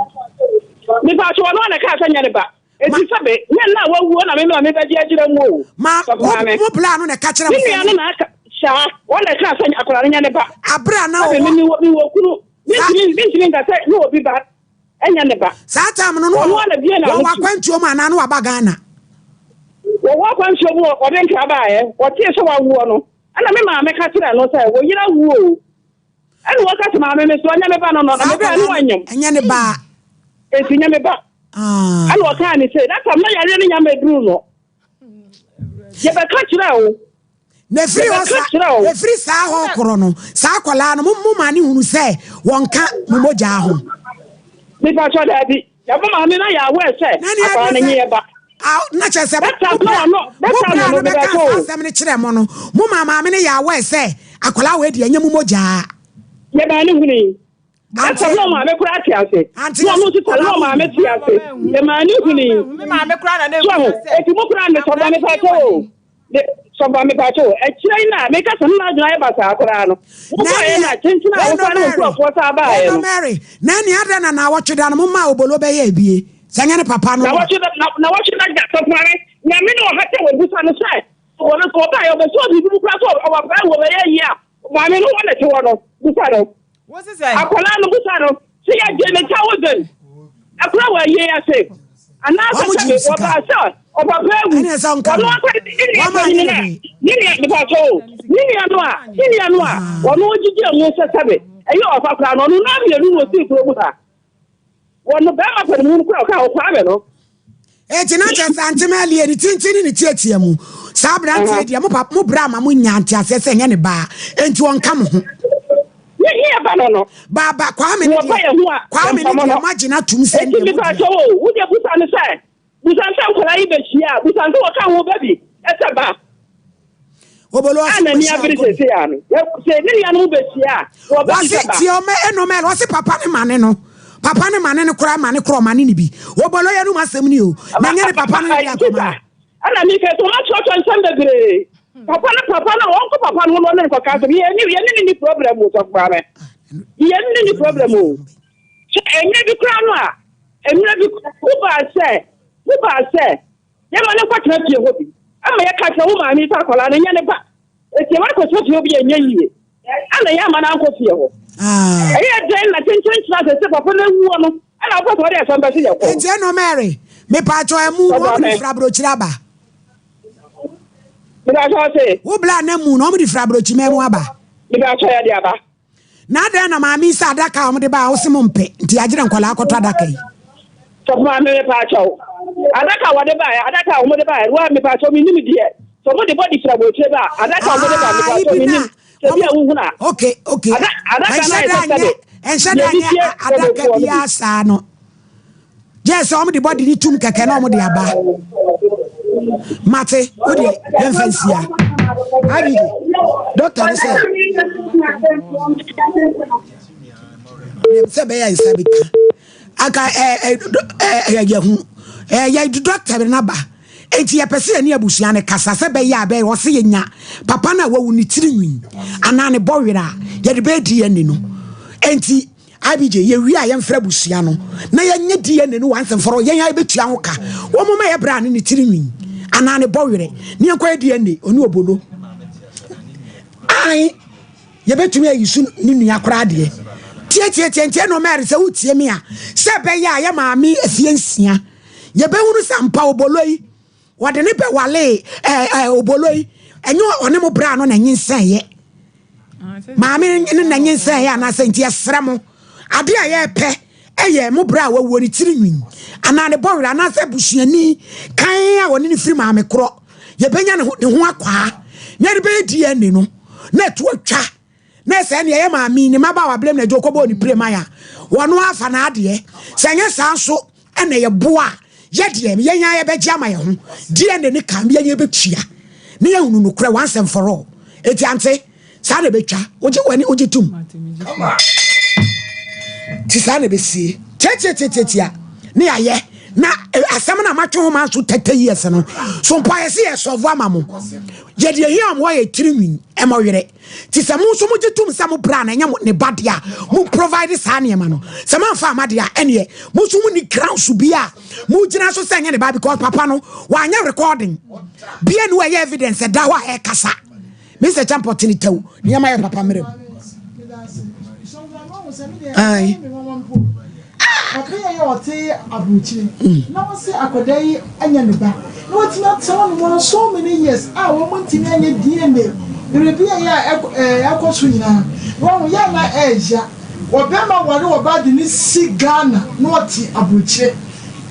Nipa so ɔno ana kaa sɛ nyɛ ne ba. Eti sɛbe nyɛ nna a wawuo na me ma mebɛgye agyina mu o. Ma mo bra no na ɛka kyerɛ mo sɛ. Ne nua no na aka saa wɔn na ɛka sɛ akwadaa no nyɛ ne ba. Abra na ɔwɔ. Sɛbe me wɔ kunu. Mintumi nka sɛ ne obi ba. Ɛnyɛ ne ba. Saa time no no Ɔno ara na bue n'ano wɔwɔ tu. akwantuo mu anaa no waba Ghana? Wɔwɔ akwantuo mu ɔde nkra baeɛ. Ɔtee sɛ wawoɔ no, ɛna me maame ka kyerɛɛ no sɛ, wo yere awu o. Ɛna ɔka sɛ, maame mesrɛ ɔnyɛ me ba no no, na Saa me berɛ a ne akwadaa no wanyem. ɛnyɛ ne ba. Enti nyɛ me ba. Ah. Ɛna ɔkaa ne sei, that time na yareɛ no nya mmɛduruu no. Yɛbɛka kyerɛɛ wo. Na ɛfiri hɔ sa, ɛfiri saa hɔ korɔ no, saa akwadaa no, mo mo maame hunu sɛ wɔnka mo mogyaa ho. Mipatwɔ daabi, yɛbɔ maame na yɛ aware sɛ akwadaa no nye yɛ ba. Na kyerɛ sɛ mo bra no bɛka saa asɛm no kyerɛ mo no, mo maa maame no yɛ aware sɛ akwadaa wei deɛ ɛnyɛ mo mogyaa. Yɛ maa no huni. Ante na ɔmaame koraa te ase. Na ɔno nso sɛ na ɔmaame te ase. Yɛ maa no huni. So ahu, eti mo koraa me sɔfo mepatwɔ o. Me sɔfo mepatwɔ o. Akyire yi na meka sɛ na n'adwene ayɛ basaa koraa no. Mo kɔɛ na kyenkyen a wofa ne wo nkurɔfoɔ saa baeɛ no. Ɛno Mary, na ɛne adɛn na naawɔtwe da no mo maa obolo bɛyɛ ebie? Sɛ nyɛ ne papa no. Naawɔtwe da, naawɔtwe da gya sɔfo maame, nyame ne ɔhata wɔ busa no sɛ, ɔno sɛ ɔbaeɛ ɔbɛsɛ ɔbiribi mu koraa sɛ ɔwɔ akwadaa wɔ bɛyɛ yie a, maame no wɔ na te hɔ no, busa no. Akwadaa no bisa no sɛ yɛgye ne thousand akora wɔ ayie ase anaasɛ sɛ wɔbaa sɛ ɔpapa awu ɔno asa ne nua panyin no a ne nua mepatɔ o ne nua no a ne nua no a ɔno gyigye mu sɛ sɛbe ɛyɛ ɔfa koraa no ɔno na mmienu na ɔsii kuro mu ha Wɔn bɛrima pɛ no mu kura ɔka ɔkwaa me no. Eti na kyerɛ sɛ Auntie Mary ne tenten ne ne tiatia mu. Saa aberanteɛ deɛ mo papa mo bra ma mo nya nteaseɛ sɛ ɛnyɛ ne ba enti ɔnka mo ho. Ne hia ba no no. Ba ba Kwame ne deɛ Kwame ne deɛ mo agye no atum sɛ Eti ɛndeɛ mo mepa deɛ. kyɛw o, wo deɛ busa no sɛ Busa sɛ nkwadaa yi bɛhyia a, busa sɛ wɔka ho ba bi sɛ ba. Obolo A n'ani abere seesei a no, sɛ ne nuanom bɛhyia a, wɔba bi sɛ ba. Wɔse tie ɔmɛ ɛnɔ mɛ ɔse papa ne mane no papa ne mane no koraa mane korɔ ɔmane ne bi obolo yɛ no mu asɛm ni o na nyɛ ne papa no ne de akɔma no. Ɛna mi kɛ sɛ wɔn atwerɛtwerɛ nsɛm bebree papa no papa no wɔn kɔ papa no ho na ɔne no kɔka asɛm yɛn ne yɛn ne ne ni problem o sɔfo maame yɛn ne ne ni problem o. Hwɛ, mmerɛ bi koraa no a, mmerɛ bi, wobaa sɛ, wobaa sɛ, yɛma no nkɔtena fie hɔ bi, ama yɛka kyerɛ wo maame sɛ akwadaa no nyɛ ne ba, enti yɛma no kɔtena fie hɔ bi a ɛnyɛ yie, ɛna yɛama no ankɔ fie hɔ. Ɛyɛ dɛn na kyenkyen kyerɛ sɛ sɛ papa no awuo no, ɛna wopɛ sɛ wɔde asɛm bɛhye yɛ kɔn? Enti ɛno Mary, mepatwɔ ɛmu no wɔn de firi aburokyire aba. Mepatwɔ se. Wo bla na mu no wɔn de firi aburokyima mu aba. Mepatwɔ yɛde aba. Na adɛn na maame yi sɛ adaka a wɔde bae a wose mompɛ nti yɛagyere nkwadaa akɔtɔ adaka yi? Sɔfo maame mepaakyɛw adaka a wɔde bae adaka a wɔde bae wa mepaakyɛw menim deɛ sɛ wɔde bɔdi fira wɔkyire ba adaka a wɔde ba mepaakyɛw menim sɛ bi a wohunu a okay okay adaka no ayɛ sɛ sɛbe ɛnhyɛ da nyɛ adaka biara saa no. Gyɛ sɛ wɔn de bɔdi ne tum kɛkɛ na wɔn de aba. Mate, wo deɛ yɛmfa nsia. Abidi, dɔkta no sɛ sɛ bɛyɛ nsa bi ka aka ɛɛ yɛhu ɛɛ yɛ dɔkta bi naba eti yɛpɛ sɛ yɛne abusua no kasa sɛ bɛyɛ a bɛyɛ ɔsɛ yɛnya papa no a wawu ne tiri nwi anaa ne bɔ werɛ a yɛde bɛyɛ DNA no enti IBJ yɛwie a yɛmfrɛ abusua no na yɛnyɛ DNA no once and for all yɛn a yɛbɛtua ho ka wɔn mo ma yɛ bra ne ne tiri nwi anaa ne bɔ werɛ ne yɛnkɔyɛ DNA ɔne obolo ae Yɛbɛtumi ayi so ne nua koraa deɛ. Tiatiatia nti ɛna ɔmɛre sɛ wotie me a sɛ ɛbɛyɛ a yɛ maame afie nsia yɛbɛhunu sɛ ampa obolo yi wɔde ne bɛwalee ɛɛ ɛɛ obolo yi ɛnyɛ ɔne mo bra no na nyinsɛnyɛ maame ne na nyinsɛnyɛ anaasɛ nti yɛsrɛ mo ade a yɛpɛ ɛyɛ mo bra a wawuo ne tiri nwi anaa ne bɔwerɛ anaasɛ busuani kan a wɔne ne firi maame korɔ yɛbɛnya ne ho ne ho akwaa na yɛde bɛyɛ DNA no na ɛto atwa na ɛsɛ nea ɛyɛ maame ne mmabaawa berɛm na agya ɔkɔbɔɔ ne pire man a wɔno afa n'adeɛ sɛ ɛnyɛ saa nso ɛna yɛboa a yɛdeɛ yɛn a yɛbɛgye ama yɛn ho DNA ne ka yɛn yɛbɛtua ne yɛhunu nokorɛ once and for all eti ante saa na ɛbɛtwa wogye w'ani wogye tom ti saa na ɛbɛsie tiatiatiatia ne ayɛ na eh, asɛm na matwe ho ma nso 30 years no so mpo ayɛ sɛ yɛsɔvo ama mo yɛde ahia mo ayɛ tiri nwi ɛma werɛ nti sɛ mo nso mogye tom sɛ mo bra na ɛnyɛ ne ba deɛ a mo provide saa nneɛma no sɛ moamfa ama deɛ a ɛneɛ mo nso mo ni grounds bi a mogyina so sɛ ɛnyɛ ne ba because papa no wanyɛ recording bia ne wɔyɛ evidence ɛda hɔ a ɛkasa Mr. Champɔ tene tɛw nneɛma yɛ papa mmerɛ mu. Ayi. Papa yi a ɛyɛ ɔte aburokyire na wɔsi akwadaa yi anya ne ba na watumi atena no mu so many years a wɔn ntumi anyɛ DNA biribi a ɛyɛ a ɛkɔ so nyinaa wɔn yɛ na ɛɛya ɔbɛrima ware ɔbaa de ne si Ghana na ɔte aburokyire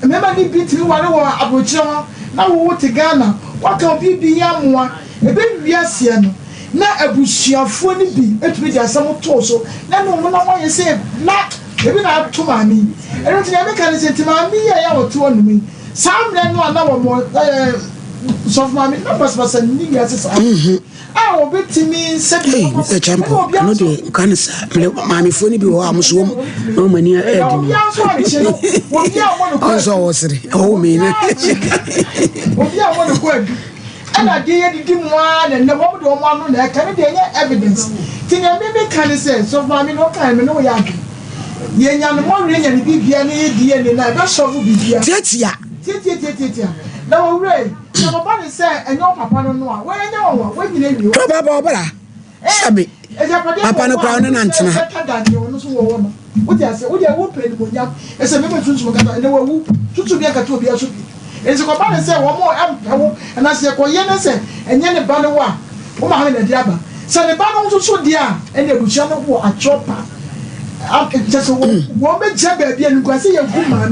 mmarima no bi tumi ware wɔ aburokyire hɔ na wowo te Ghana waka obi bi yɛ amoa Ɛbɛwie aseɛ no, na abusuafoɔ no bi tumi de asɛm too so, na ɛne wɔn nam ayɛ sɛ na ebi na ato maame yi. Ɛno nti deɛ meka ne sɛ, nti maame yi a ɛyɛ a ɔte hɔ nom yi, saa mmerɛ no a na wɔn ɛɛ sɔfo maame na basabasa nni wiase saa a wɔbɛtumi sɛbi Ei, Mr. Champo, ɛno deɛ nka no saa. Mede maamefoɔ no bi wɔ hɔ a wɔn so wɔn na wɔn ani adi mu. Obiara nso ankye no, obiara mmɔ no Ɔn sɛ ɔwɔ sere, ɔwɔ mi ne. Obiara mmɔ no kɔ adu. Ɛna adeɛ yi adidi mu ara na ɛnɛ wɔn de wɔn ano na ɛka ne deɛ ɛnyɛ evidence nti nea me me ka ne sɛ sɔfo maame na ɔka me ne wo yɛ adwene yɛ nya no mɔwerɛ nya ne bibia ne yɛ DNA na ɛbɛ sɔfo bibia Tiatia. Tiatiatiatia na wɔwerɛ yi sɛ wɔba ne sɛ ɛnyɛ wo papa no no a wɔnyɛ wɔn wa wɔnyina wie. Tɔ ba bɔ ɔbra. Sɛbe, papa no koraa ɔne no antena.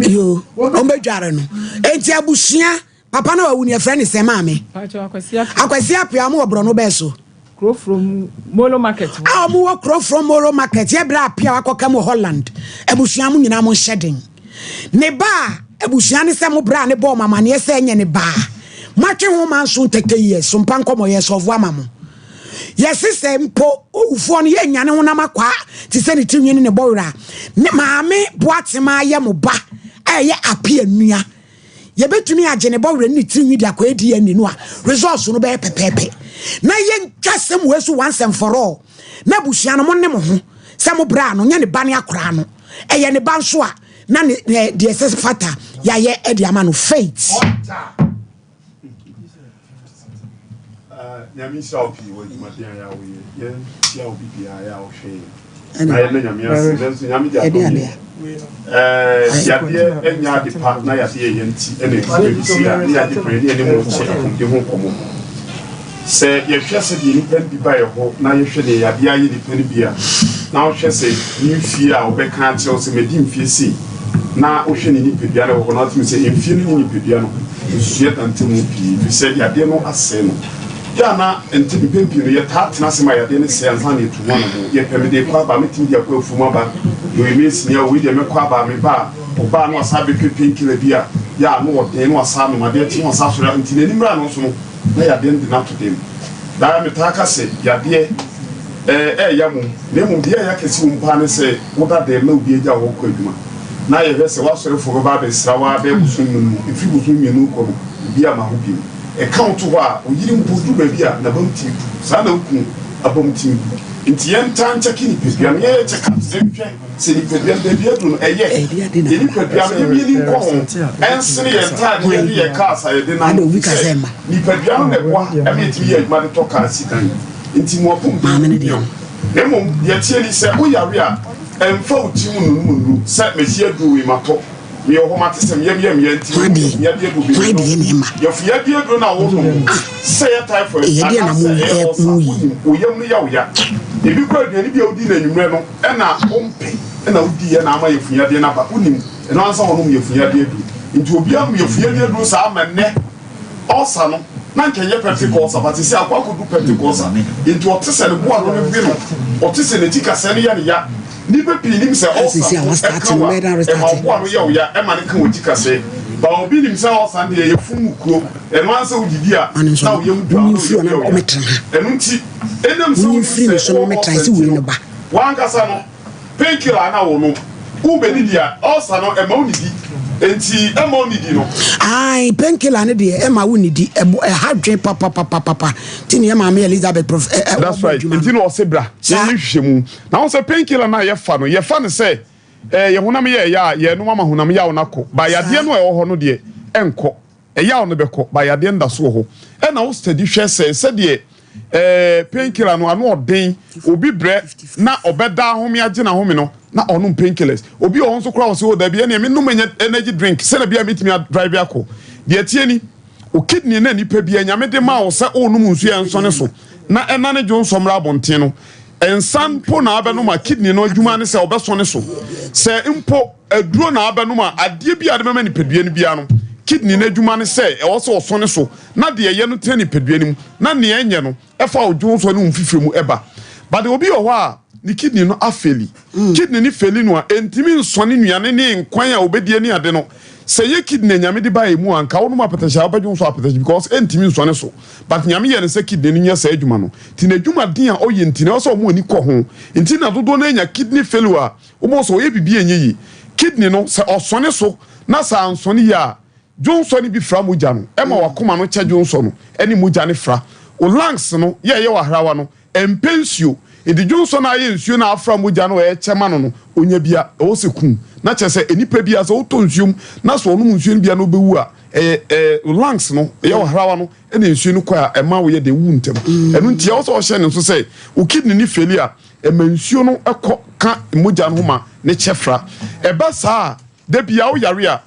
Yoo, wɔbɛdware no. Enti abusua Papa na wawu no yɛfrɛ no sɛn maame? Akwasi Appiah ɔmo wɔ borɔno bɛɛ so? Kurofrom Molo Market hɔ. A ɔmo wɔ Kurofrom Molo Market yɛ berɛ a Appiah wakɔka mu wɔ Holland. Abusua mo nyinaa mo nhyɛ den. Ne ba a abusua ne sɛ mo bra ne bɔɔ mo amaneɛ sɛ ɛnyɛ ne ba a moatwe ho manso 30 years so mpa nkɔmɔ yɛ sɔvo ama mo. Yɛse sɛ mpo owufoɔ no yɛnnya ne honam akwaa te sɛ ne tirinwi ne ne bɔwerɛ a ne maame Boatema yɛ mo ba a ɛyɛ Appiah nua. Yɛbɛtumi agye ne bɔwerɛ ne ne tirinwi de akɔyɛ DNA no a, results no bɛyɛ pɛpɛɛpɛ. Na yɛntwa asɛm wei so once and for all. Na abusua no, mo ne mo ho sɛ mo bra no, nyɛ ne ba ne akoraa no. Ɛyɛ ne ba nso a, na ne, ne deɛ ɛsɛ fata yɛayɛ de ama no. Faith. Nyame nhyira wo pii wɔ adwumaden a yɛ a woyɛ. Yɛn hyia obi biara yɛ a ɔhwɛ yɛn. Na yɛn nyame ase nanso nyame de adom yɛ. Ɛɛ yadeɛ ɛnyɛ ade pa na yadeɛ yɛ nti ɛna ɛdi baabi si a ne yɛagye pere ne yɛne mu kyɛ apɔmuden ho nkɔmmɔ. Sɛ yɛhwɛ sɛdeɛ nnipa no bi ba yɛ hɔ na yɛhwɛ deɛ yadeɛ ayɛ nnipa no bi a, na wohwɛ sɛ ne mfie a wɔbɛka akyerɛ wo sɛ madi mfie sei, na wohwɛ ne nipadua no wɔ hɔ na wotumi sɛ mfie no ne nipadua no nsusuiɛ da ntamu pii ɛfiri sɛ yadeɛ no asɛe no. Yɛ a na nte mpɛn pii no yɛtaa tena ase ma yadeɛ no sɛe ansa na yɛtu ho anammɔn. Yɛpɛ mede rekɔ aba, mɛtumi de akɔ afuom aba, deɛ ɔyɛ masini a, wei deɛ mɛkɔ aba, meba a, ɔbaa na wasan abɛpɛ painkiller bi a Yɛ a na ɔden na wasan anom adeɛ kye na wasan asɔre a nti n'ani mmra no nso no na yadeɛ no de no ato dam. Daa metaa ka sɛ yadeɛ ɛɛ ɛɛya mmom na mmom deɛ ɛɛya kɛse wɔ mu paa ne sɛ woda dɛm na obi agya wo hɔ kɔ adwuma na yɛhwɛ sɛ w'asɔrefoɔ bɛba abɛsra wo ara bɛyɛ bosom nnum no ɛfiri bosom mmienu rekɔ no obi amma hɔ bio. Ɛka wo to hɔ a wo yere mpo duru baabi a n'abam tumi bu saa na wo kunu abam tumi bu nti yɛntaa nkyɛke nipadua no yɛyɛ check ups nhwɛ Sɛ nipadua no baabi aduru no, ɛyɛ. Yɛn nipadua no, yɛmmie ni nkɔ ho. Ɛnsene yɛn ntaadeɛ ne yɛn cars a yɛde nam. Sɛ nipadua no na ɛboa ma yɛtumi yɛ adwuma de tɔ car si dan. Nti mo apɔmuden ho hia wo. Na mmom deɛ ɛteɛ ni, sɛ woyare a, ɛmfa wo tirim nnonom nnuru sɛ masi aduro wei matɔ. Meyɛ hɔ mate sɛ meyam yɛ meya nti menom yafuyadeɛ aduro bebree no. Yafuyadeɛ aduro no a wonom no, sɛ ɛyɛ typhoid anaasɛ ɛyɛ ulcer, wonim, wo yam no yɛ wo ya. Ebi koraa aduane bi a wodii no anwummerɛ no, Ɛna wompɛ na wodiiɛ na ama yafunyadeɛ no aba. Wonim, ɛno ara ne sɛ wɔnom yafunyadeɛ aduro. Nti obiara nom yafunyadeɛ aduro saa ma nnɛ ulcer no, na anka ɛnyɛ peptic ulcer but seesei akɔ akɔdu peptic ulcer. Nti ɔte sɛ ne bo ano no we no, ɔte sɛ n'akyi kasɛɛ no yɛ no ya. Nnipa pii nim sɛ ulcer mpo ɛka wo a, ɛma wo bo ano yɛ wo ya, ɛma no ka w'akyi kasɛɛ. But obi nim sɛ ulcer no deɛ ɛyɛ funu mu kuro, ɛno ara ne sɛ wodidi a na wo yam dwo a na wo yam yɛ wo ya. Ɛno nti, ɛnam sɛ wonim sɛ wowɔ ulcer nti no, W'ankasa no, painkiller na wonom. Wobɛdidi a, ulcer no, ɛmma wonnidi. Enti ɛmma wonnidi no. Ae, painkiller no deɛ, ɛmma wonnidi. Ɛbɔ, ɛha dwen papapapapa. Nti ne yɛ maame Elizabeth prof, ɛ, ɛ, That's ɔbɔ right. adwuma Nti no. na ɔse bra, Saa. yɛnyɛ nhwehwɛmu. Na wohu sɛ painkiller no a yɛfa no, yɛfa no sɛ eh, yɛn honam yɛ ɛya a, yɛnom ama honam yaw no akɔ. But Saa. yadeɛ no a ɛwɔ hɔ no deɛ, ɛnkɔ. Ɛyaw no bɛkɔ but yadeɛ no da so wɔ hɔ. Ɛna wo steady hwɛ sɛ sɛdeɛ eh, pain killer no ano ɔden, obi brɛ na ɔbɛda ahome agye n'ahome no na ɔnom pain killers. Obi wɔ hɔ nso koraa ɔsɛ oh dabi ɛneɛ menom ɛnyɛ energy drink sɛdeɛ bia metumi adrive akɔ. Deɛ ɛteɛ ni, wo kidney na nipa bia Nyame de maa wo sɛ wonom nsuo a ɛnsɔne so na ɛnane dwonsɔ mmra abɔnten no, nsa mpo na abɛnom a kidney no adwuma ne sɛ ɔbɛsɔne so. Sɛ mpo Aduro na abɛnom a, adeɛ bi a ade bɛma nipadua no biara no, kidney no adwuma ne sɛ ɛwɔ sɛ ɔsɔne so na deɛ ɛyɛ no tena nipadua no mu na nea ɛnyɛ no ɛfa wo dwonsɔ ne wo mfifire mu ɛba. But obi wɔ hɔ a ne kidney no afeli. Kidney no feli no a, ɛntumi nsɔne nnuane ne nkwan a ɔbɛdie ne ade no. Sɛ ɛyɛ kidney a Nyame de baeɛ mu a, nka wonom apɛtɛhye a wobɛdwonsɔ apɛtɛhye because ɛntumi nsɔne so. But Nyame yɛɛ no sɛ kidney no nyɛ saa adwuma no. Nti n'adwumaden a ɔyɛ nti no ɛwɔ sɛ wɔn ani kɔ ho. Nti na dodoɔ no ara nya kidney failure a Wobɛhu sɛ ɔyɛ biribi a ɛnyɛ yie. Kidney no, sɛ ɔsɔne so na sɛ ansɔne yie a, dwonsɔ no bi fra mogya no. Ɛma w'akoma no kyɛ dwonsɔ no ne mogya no fra. Wo lungs no, yɛ a ɛyɛ w'ahrawa no, ɛmpɛ nsuo. Enti dwonsɔ no a ayɛ nsuo no a afra mogya no a ɛrekyɛ ma no no, ɔnya bi a, ɛwɔ sɛ ɛkum. Na kyerɛ sɛ, nnipa bi a sɛ wotɔ nsuo mu na sɛ ɔnom nsuo no bi a na ɔbɛwu a, ɛyɛ ɛɛ wo lungs no, ɛyɛ w'ahrawa no na nsuo no kɔ a ɛma woyɛ dɛn wu ntɛm. Ɛno nti ɛwɔ sɛ ɔhyɛ ne nso sɛ wo kidney no faili a, Ɛma nsuo no kɔ ka mogya no ho ma ne kyɛ fra. Ɛba saa a, da biara woyare a,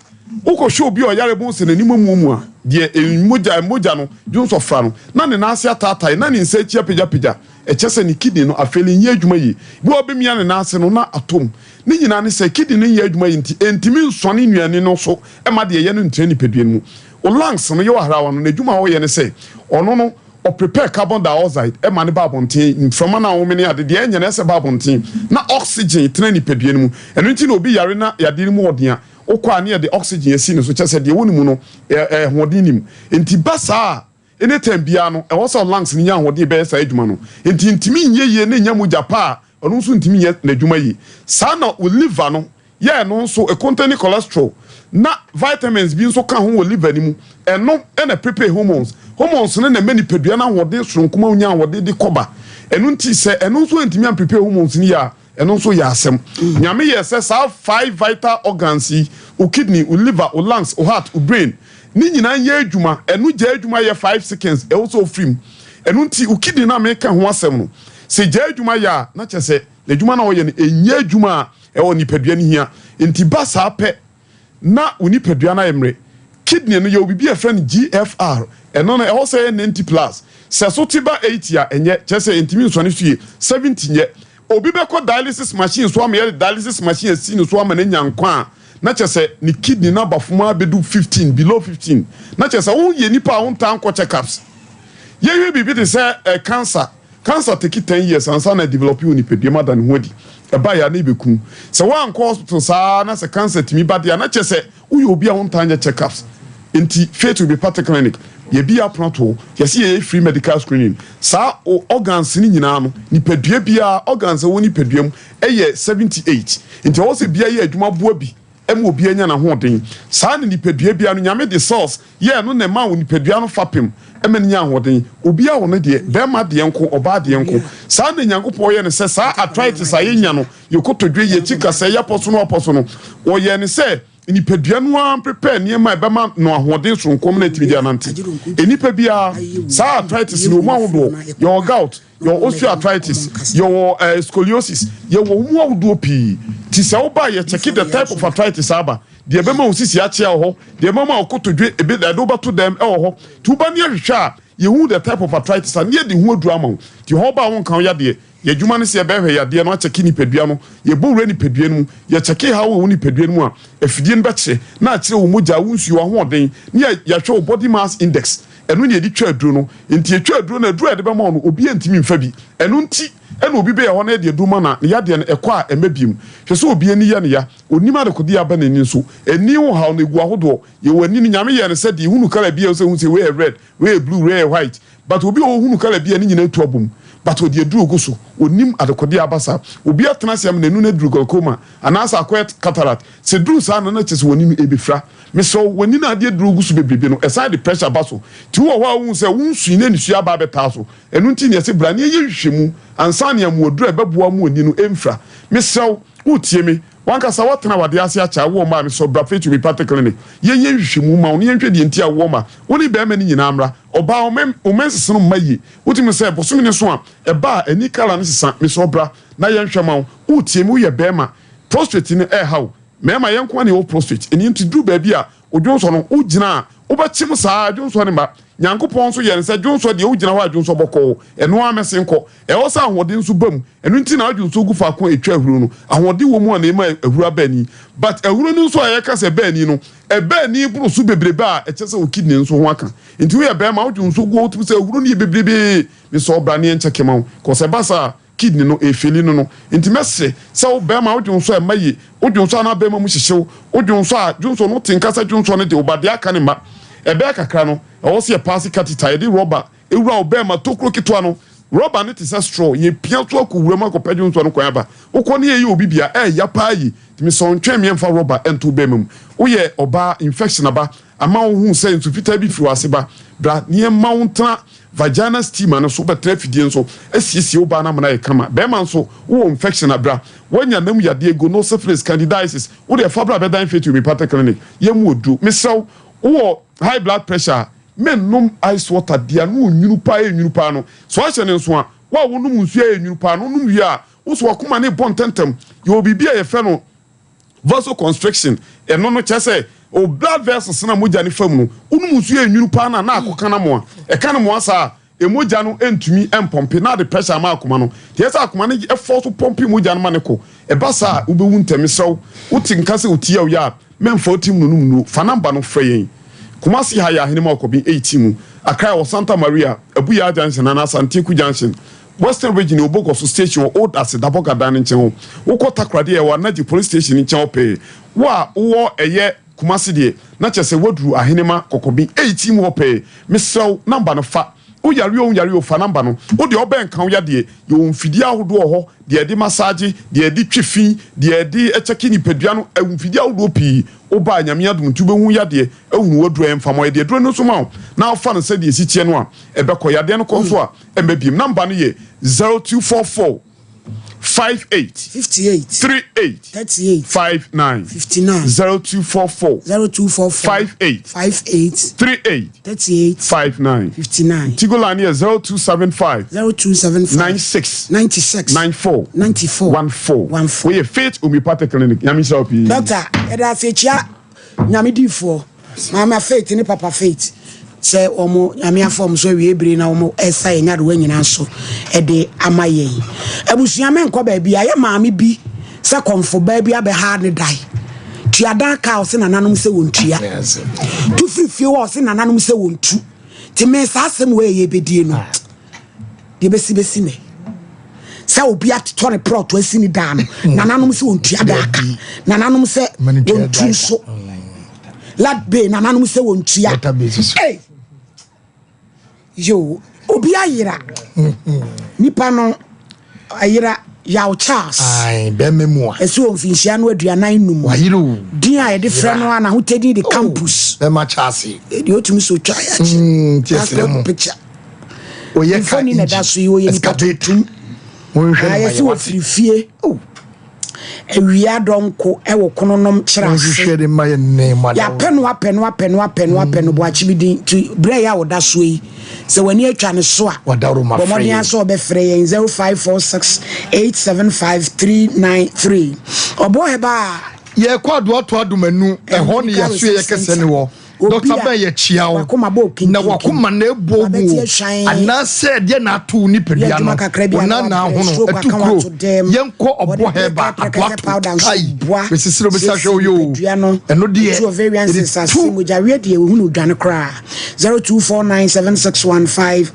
wokɔhwɛ obi a ɔyare bohu sɛ n'anim amuamua, deɛ mogya mogya no dwonsɔ fra no, na ne nan ase ataatae, na ne nsa akyi apagyapagya. Ɛkyerɛ sɛ ne kidney no afei nyɛ adwuma yie. Bi wɔ hɔ a ɔbɛmia ne nan ase no na atɔ mu. Ne nyinaa ne sɛ kidney no nyɛ adwuma yie nti ɛntumi nsɔne nnuane no so mma deɛ ɛyɛ no ntena nipadua no mu. Wo lungs no, yɛ wɔ ahrawa no, n'adwuma a ɔyɛ ne sɛ ɔno no Ɔprepare carbon dioxide ma no ba abɔnten, mframa no a wome ne ade, deɛ ɛnyɛ no ɛsɛ ba abɔnten, na oxygen tena nipadua no mu. Ɛno nti na obi yare na yadeɛ no mu ɔden a, wokɔ a ne yɛde oxygen asi ne so, kyerɛ sɛ deɛ ɛwɔ ne mu no, ahoɔden nni mu. Nti ba saa a, anytime biara no, ɛwɔ sɛ lungs no nya ahoɔden bɛyɛ saa adwuma no. Nti ntumi nyɛ yie na ɛnya mogya pa a, ɔno nso ntumi nyɛ n'adwuma yie. Saa na wo liver no yɛ ɛno nso ɛcontaini cholesterol na vitamins bi nso ka ho wɔ liver no mu. Ɛno na ɛprepare hormones. Hormones no na ɛma nipadua no ahoɔden soronko ma wonya ahoɔden de kɔ ba. Ɛno nti sɛ ɛno nso antumi amprepare hormones no yie a, ɛno nso yɛ asɛm. Nyame yɛɛ sɛ saa five vital organs yi, wo kidney, wo liver, wo lungs, wo heart, wo brain, ne nyinaa nyɛ adwuma. Ɛno gyae adwuma yɛ 5 seconds, ɛwɔ sɛ ɔfiri mu. Ɛno nti wo kidney no a meka ho asɛm no, sɛ ɛgyae adwuma yɛ a, na kyerɛ sɛ N'adwuma no a ɔyɛ no, ɛnyɛ adwuma a ɛwɔ nipadua no hia. Nti ba saa pɛ na wo nipadua no ayɛ mmerɛ. Kidney no, yɛwɔ biribi a yɛfrɛ no GFR. Ɛno no, ɛwɔ sɛ ɛyɛ 90 plus. Sɛ so te ba 80 a, ɛnyɛ. Kyerɛ sɛ ɛntumi nsɔne so yie. 70 nyɛ. Obi bɛkɔ dialysis machine so ama yɛde dialysis machine asi ne so ama no anya nkwa a, na kyerɛ sɛ ne kidney no aba fam ara bɛdu 15, below 15. Na kyerɛ sɛ woyɛ nipa a wontaa nkɔ check-ups. Yɛhwɛ biribi te sɛ cancer. Cancer take ten years ansa na adevelop wɔ nipadua mu ada ne ho adi. Ɛba yɛ a na ɛbɛku wo. Sɛ woankɔ hospital saa na sɛ cancer tumi ba deɛ a, na kyerɛ sɛ woyɛ obi a wontaa nyɛ check ups. Nti Faith will be Party Clinic, yɛbi yɛ apono ato hɔ, yɛse yɛyɛ free medical screening. Saa wo organs no nyinaa no, nipadua biara organs a ɛwɔ nipadua mu yɛ 78. Nti ɛwɔ sɛ biara yɛ adwuma boa bi ma obiara nya n'ahoɔden. Saa na nipadua biara no, Nyame de cells yɛɛ no na ɛmaa wo nipadua no fapem ma no nya ahoɔden. Obiara wɔ ne deɛ, barima deɛ nko, ɔbaa deɛ nko. Saa na Nyankopɔn yɛ no sɛ saa arthritis a yɛnya no, yɛ kotodwe, yɛ akyi kasɛɛ, yɛ apɔso no apɔso no, wɔyɛɛ no sɛ nipadua no ara prepare nneɛma a ɛbɛma no ahoɔden soronko ma no atumi de anante. Nnipa biara, saa arthritis no wɔ mu ahodoɔ, yɛwɔ gout, Yɛwɔ osteoarthritis, yɛwɔ eh, scoliosis, yɛwɔ mu ahodoɔ pii. Ti sɛ woba a yɛkyɛke the type of arthritis aba. Deɛ ɛbɛma wo sisi akyea wɔ hɔ, deɛ ɛbɛma wo kotodwe ebe ɛde wobɛto dɛm ɛwɔ hɔ. Ti woba ne yɛhwehwɛ a, yɛhu the type of arthritis a ne yɛde ho aduru ama wo. Ti hɔ ba a wonka wo yadeɛ. Yɛn adwuma ne sɛ yɛbɛhwɛ yadeɛ no, akyɛke nipadua no. Yɛbɔ wura nipadua no mu, yɛkyɛke haw a ɛwɔ nipadua no mu a, afidie no bɛkyerɛ na akyerɛ wo mogya, wo nsuo, w'ahoɔden, ne yɛahwɛ wo body mass index. Ɛno na yɛde twa aduro no. Nti yɛtwa aduro no a, aduro a yɛde bɛma wo no, obiara ntumi mfa bi. Ɛno nti na obi bɛyɛ hɔ na yɛde aduro ma no a, ne yadeɛ no, ɛkɔ a, ɛmma biom. Hwɛ sɛ obi ani yɛ no ya, ɔnnim adekodeɛ a aba n'ani nso. Ani ho haw no, ɛgu ahodoɔ. Yɛwɔ ani no, Nyame yɛɛ no sɛ deɛ yɛhunu colour bi a, ɛwɔ sɛ yɛhu sɛ wei yɛ red, wei yɛ blue, wei yɛ white. But obi wɔ hɔ ɔhunu colour bi a, ne nyinaa tu abom. But ɔde aduro gu so, ɔnnim adekodeɛ a aba saa. Obi atena ase ama n'ani no aduru glaucoma, anaasɛ akɔyɛ cataract. Sɛ ɛduru saa no, na kyerɛ sɛ w'ani no ɛbɛfira. Mesrɛ wo, w'ani no adeɛ duro gu so bebrebe no, ɛsan de pressure ba so. Nti wowɔ hɔ a wohu sɛ wo nsu yi na nisuo aba abɛtaa so. Ɛno nti na yɛse bra na yɛnyɛ nhwehwɛmu ansa na yɛama wo aduro a ɛbɛboa wo ma w'ani no ɛmfira. Mesrɛ wo, woretie me? W'ankasa woatena w'adeɛ ase akyɛ a wowɔ mma a, mesrɛ wo bra Faith Homeopathic Clinic. Yɛnyɛ nhwehwɛmu mma wo na yɛnhwɛ deɛ nti a wowɔ mma. Wo ne barima no nyinaa mmra. Ɔbaa, wo mɛ, wo menses no mma yie. Wotumi hu sɛ bosome no so a, ɛba a, ani colour no sesa. Mesrɛ wo bra na yɛnhwɛ mma wo. Woretie me? Woyɛ barima, prostate no ɛreha wo. Mmarima, yɛn nko ara na yɛwɔ prostate. Ɛno nti duru baabi a odwonsɔ no, wogyina a, wobɛkyem saa ara, dwonsɔ no mma. Nyankopɔn nso yɛɛ no sɛ dwonsɔ deɛ, wogyina hɔ a dwonsɔ bɔkɔɔ, ɛno ara mɛsen kɔ. Ɛwɔ sɛ ahoɔden nso ba mu. Ɛno nti na wodwonsɔ gu faako a ɛtwa ahuro no. Ahoɔden wɔ mu a na ɛma ahuro aba ani. But ahuro no nso a yɛka sɛ ɛba ani no, ɛba ani boro so bebrebe a, ɛkyerɛ sɛ wo kidney nso ho aka. Nti woyɛ barima a, wodwonsɔ gu hɔ, wotumi sɛ ahuro no yɛ bebrebee. Mesɛ wo bra na yɛnkyɛke ma wo. Cause ɛba saa a, kidney no efeli no no nti mɛsrɛ sɛ wo bɛɛma wo dwonsɔ a ɛmma yie wo dwonsɔ a na bɛɛma mu hyehye wo wo dwonsɔ a dwonsɔ no wote nka sɛ dwonsɔ no de wo ba deɛ aka no mma ɛbɛyɛ kakra no ɛwɔ sɛ yɛ paase catheter yɛde rɔba ewura wo bɛɛma tokuro ketewa no rɔba no te sɛ straw yɛ pia so akɔ wura mu akɔpɛ dwonsɔ no kwan aba wokɔ ne yɛyɛ obi bia ɛɛya paa yie nti mesɛ wo ntwɛn meɛ mfa rɔba ɛnto wo bɛɛma mu woyɛ ɔbaa infection aba ama wo hu sɛ nsu fitaa bi firi w'ase ba bra ne yɛmma wo ntena Vagina steamer no so wobɛtena afidie nso asiesie wo baa no ama no ayɛ kama. Bɛrima nso wowɔ infection a bra. Woanya nam yadeɛ, gonosyphilis, candidiasis, wo deɛ fa bra bɛdan Faith Homeopathic Clinic. Yɛn mu oduro. Mesrɛ wo, wowɔ high blood pressure a, mennom ice water deɛ ano ɔnwunu paa ɛyɛ nwunu paa no. Sɛ woahyɛ no nso a, wo a wonom nsuo a ɛyɛ nwunu paa no, wonom wie a, wo so w'akoma no rebɔ ntɛmntɛm. Yɛwɔ biribi a yɛfrɛ no Vasoconstriction, ɛno no kyerɛ sɛ o blood vessels no a mogya no fa mu no, wonom nsuo a ɛnwunu paa no a na akɔka no amoa. Ɛka no moa saa a, mogya no ntumi mpɔmpe na ade pressure ama akoma no. Nti ɛyɛ sɛ akoma no ɛfɔ so pɔmpe mogya no ma no kɔ. Ɛba saa a, wobɛwu ntɛm. Mesrɛ wo, wote nka sɛ wo ti yɛ wo ya a, mɛmfa wo tirim nnonom nnuro. Fa number no frɛ yɛn. Kumasi ha yɛ Ahenema Ɔkɔben 18 mu. Accra yɛwɔ Santa Maria, Abuyaa Junction anaa Asante Junction. Western Region yɛ Obogoso station wɔ Old Aseda Bɔga dan no nkyɛn hɔ. Wokɔ Takoradi a ɛwɔ Anagye Police station no nkyɛn hɔ pɛɛ. Wo a wowɔ ɛyɛ Kumasi deɛ na kyerɛ sɛ woaduru Ahenema Kɔkɔben 18 mu hɔ pɛɛ. Mesrɛ wo number no fa. Wo yare o wonyare o fa number no. Wo deɛ ɔbɛn nka wo yadeɛ. Yɛwɔ mfidie ahodoɔ wɔ hɔ, deɛ yɛde massage, deɛ yɛde twe fi, deɛ yɛde kyɛke nipadua no, mfidie ahodoɔ pii. Woba a Nyame adom nti wobɛhu yadeɛ, ahunu w'aduro a ɛmfa ma wo. Yɛde aduro no nso ma wo na wofa no sɛdeɛ ɛsi teɛ no a ɛbɛkɔ. Yadeɛ no kɔ nso a Ɛmma biem. Number no yɛ 0244 58 58 38 38 59 59 0244 0244 58 58 38 38 59 59 Tigo line yɛ 0275 0275 96 96 94 94 14 14. Woyɛ Faith Homeopathic Clinic. Nyame nhyira wo pii. Doctor, yɛda ase kyia Nyame difoɔ Mama Faith ne Papa Faith sɛ wɔn Nyame afa wɔn so awie bere na wɔn ɛsa yɛn nyarewa nyinaa so ɛde ama yɛn. Abusua mɛnkɔ baabi a yɛ maame bi sɛ kɔmfo baa bi abɛha ne dan. Tua dan ka ɔse nananom sɛ wɔn tua. Tu firi fie hɔ ɔse nananom sɛ wɔn tu. Te me saa asɛm wɔ yɛ bɛdie no. Deɛ bɛsi bɛsi nɛ. Sɛ obi atotɔ ne plot asi ne dan no, nananom sɛ wɔntua da aka. Nananom sɛ wɔntu nso. Lat bay nananom sɛ wɔntua. Hey! Yo, obi ayera. Nipa no ayera Yaw Charles. Ae, bɛrima mu a. Ɛsi wɔ mfinhyia no 45. Wayere o. Din a yɛde frɛ no a n'ahotɛdin de oh, campus. Bɛrima Charles. Deɛ otumi so twa yɛ akyi. Passport picture. Oyɛ ka Mfoni na ɛda so yi oyɛ nipa tuntum. Monhwɛ no ma Yɛsi yɛ wɔ wate. firi fie. Oh. Awia dɔnko ɛwɔ kononom kyerɛ ase. Monhwehwɛ de ma yɛ ne ma da. Yɛapɛ no apɛ no apɛ no apɛ no apɛ no boakye bi din nti berɛ yɛ a ɔda soɔ yi sɛ w'ani atwa ne so a Wadaworo ma bɔ frɛ mmɔden yɛn. asɛ ɔbɛfrɛ yɛn 0546 875 393 ɔbɔ hɛba a Yɛkɔ Adoato Adomanu, ɛhɔ ne Medical yɛasoɛ Research yɛ kɛsɛ Center ne wɔ. Obi Dɔkta a bɛn yɛkyia wo wakoma bɔ na kinkinkin, wakoma na ɛbɔ wabɛte gu o ahwan, anaasɛ ɛdeɛ na ato wo yɛ nipadua adwuma no kakra bi wo a na nan na wabrɛ, ahono stroke ɛtu aka kuro wato dɛm, yɛnkɔ wɔde ɔbɔ prɛkɛ hɛba prɛkɛsɛ adoato powder nso kai boa mesisire wobɛsi ahwɛ siesie wo yɛ o nipadua no, ɛno deɛ ɛtu ovarian yɛde cysts ase, tu mogyaweɛ deɛ wɔhu no dwane koraa,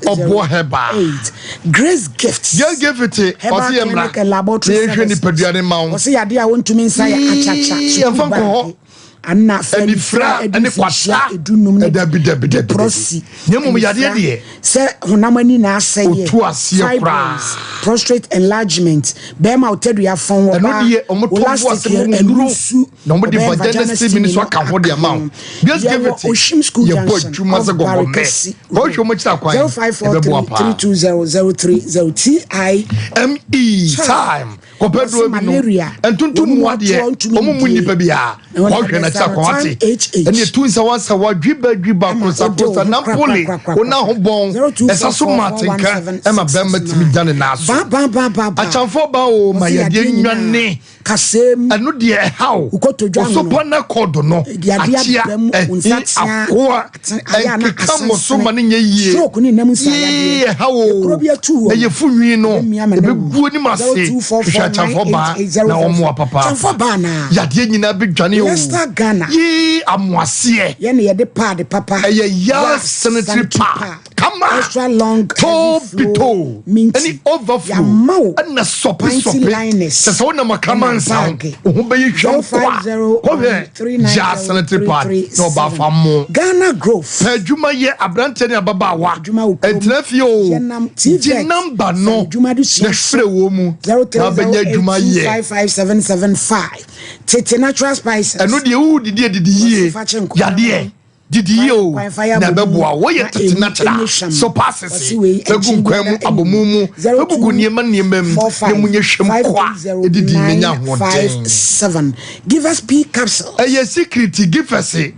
ɔboɔ hɛba 0249761508 Grace Gifts Girl Gift Herbal ɔse yɛ mmra Clinic and na Laboratory yɛnhwɛ Services nipadua no ma wo wɔse yadeɛ a wɔntumi nsa yɛ akyakya, Yii, yɛmfa sukuu nkɔ hɔ baage Anna fɛ Anifira anifira adi ne mfirihyia kwata. 15 ne Dabi, dabi, dabi, dabi. leprosy, Na mmom yadeɛ anifira deɛ. sɛ honam ani na asɛeɛ, Otu aseɛ koraa. fibroids, prostate enlargement, bɛrima a ɔtadua fɔn, Ɛno ɔbaa, deɛ, wɔn tɔ bo ase elastic ma wɔn ɛnu nnuro, su, na wɔn de ɔbɛyɛ vagina vagina steaming steaming nso no aka ho de aka ama wo. ho. Grace Yɛwɔ Givity, Oshim School yɛbɔ Junction adwuma off sɛ gɔgɔmɛ. Barikasi Wɔhwɛ Road, wɔn akyiri akwan, ɛbɛboa 0543 paa. 320 030 TI ME Time. time. Kɔpɛ Wɔse duro bi nom. malaria, Ntontom wɔn mu mu adeɛ, ɔtoɔ ntumi wɔn mu ndie. nnipa biara. Na wɔn Kɔhwɛ na kyerɛ abɛsa kɔn ate. HH. Ɛne etu nsawansawa, dwiba dwiba, Ɛma kosa wode wo kosa, ho nampole, korakorakorakora. wo nan ho bɔn, ɛsa so ma atenka, ɛma bɛrima tumi gya ne nan so. Ba ba ba ba ba. Akyamfoɔ ba o, ma Wɔse yadeɛ yadeɛ nyinaa. nnwane. Kasɛm. Ɛno deɛ ɛhaw. Wokɔtɔ dwa ho no. Osopa na kɔɔdo no. Ɛde adeɛ Akyea, aba mu, wo ɛhe, nsateaa, akoa, ate, ayɛ a na ɛnkeka mo so asensene. ma no nyɛ yie. Stroke ne nam nsa Yee, yadeɛ. ɛhaw o. Ekuro bi atu wɔ Na mu. yɛfu nwi no, Ɛbɛmia ma no awu. ɛbɛgu anim ase. Hwehwɛ akyamfoɔ baa na wɔmmoa papaapa. Kyamfoɔ baa anaa? Yadeɛ nyinaa bɛdwane o. Leicester Ghana. Yee, amoaseɛ. Yɛn na yɛde paade papa. Ɛyɛ Yas Yas sanitary sanitary pad. pad. Kama. Extra long Too heavy flow pitoo minti. ɛne overflow Yɛama wo ɛna sɔpe panty sɔpe. liners Sɛ sɛ wonam akama ɛna nsa ho, bag. wo ho bɛyɛ hwam kwa. Kɔhwɛ gyaa sanitary pad na ɔbaa fa mo. Ghana Grove. Pɛ adwuma yɛ aberanteɛ ne ababaawa. Adwuma wɔ kurom. Ɛntena fie o. Yɛnam Gye TVET. namba no Sɛ adwuma de sua na frɛ wɔ mu Zero na three zero abɛnya eight adwuma two yɛ. 55775. Tete natural spices. Ɛno deɛ wodidi adidi yie. Wɔsi fa kye nkwadaa Yadeɛ. ho. Didi yie o, Kwan fa yɛ na abomu ɛbɛboa wo. Woyɛ na tete emu natural. ɛnyɛ hwam. So paasese Wɔsi wei bɛgu akyi nkwan mu, biara abomu mu, Zero bɛgugu two nneɛma nneɛma mu, four na five emu nyɛ hwam five kwa. three zero Edidi na nya nine five ahoɔden. seven. Give us pea capsule. Ɛyɛ sikiriti, gifɛse,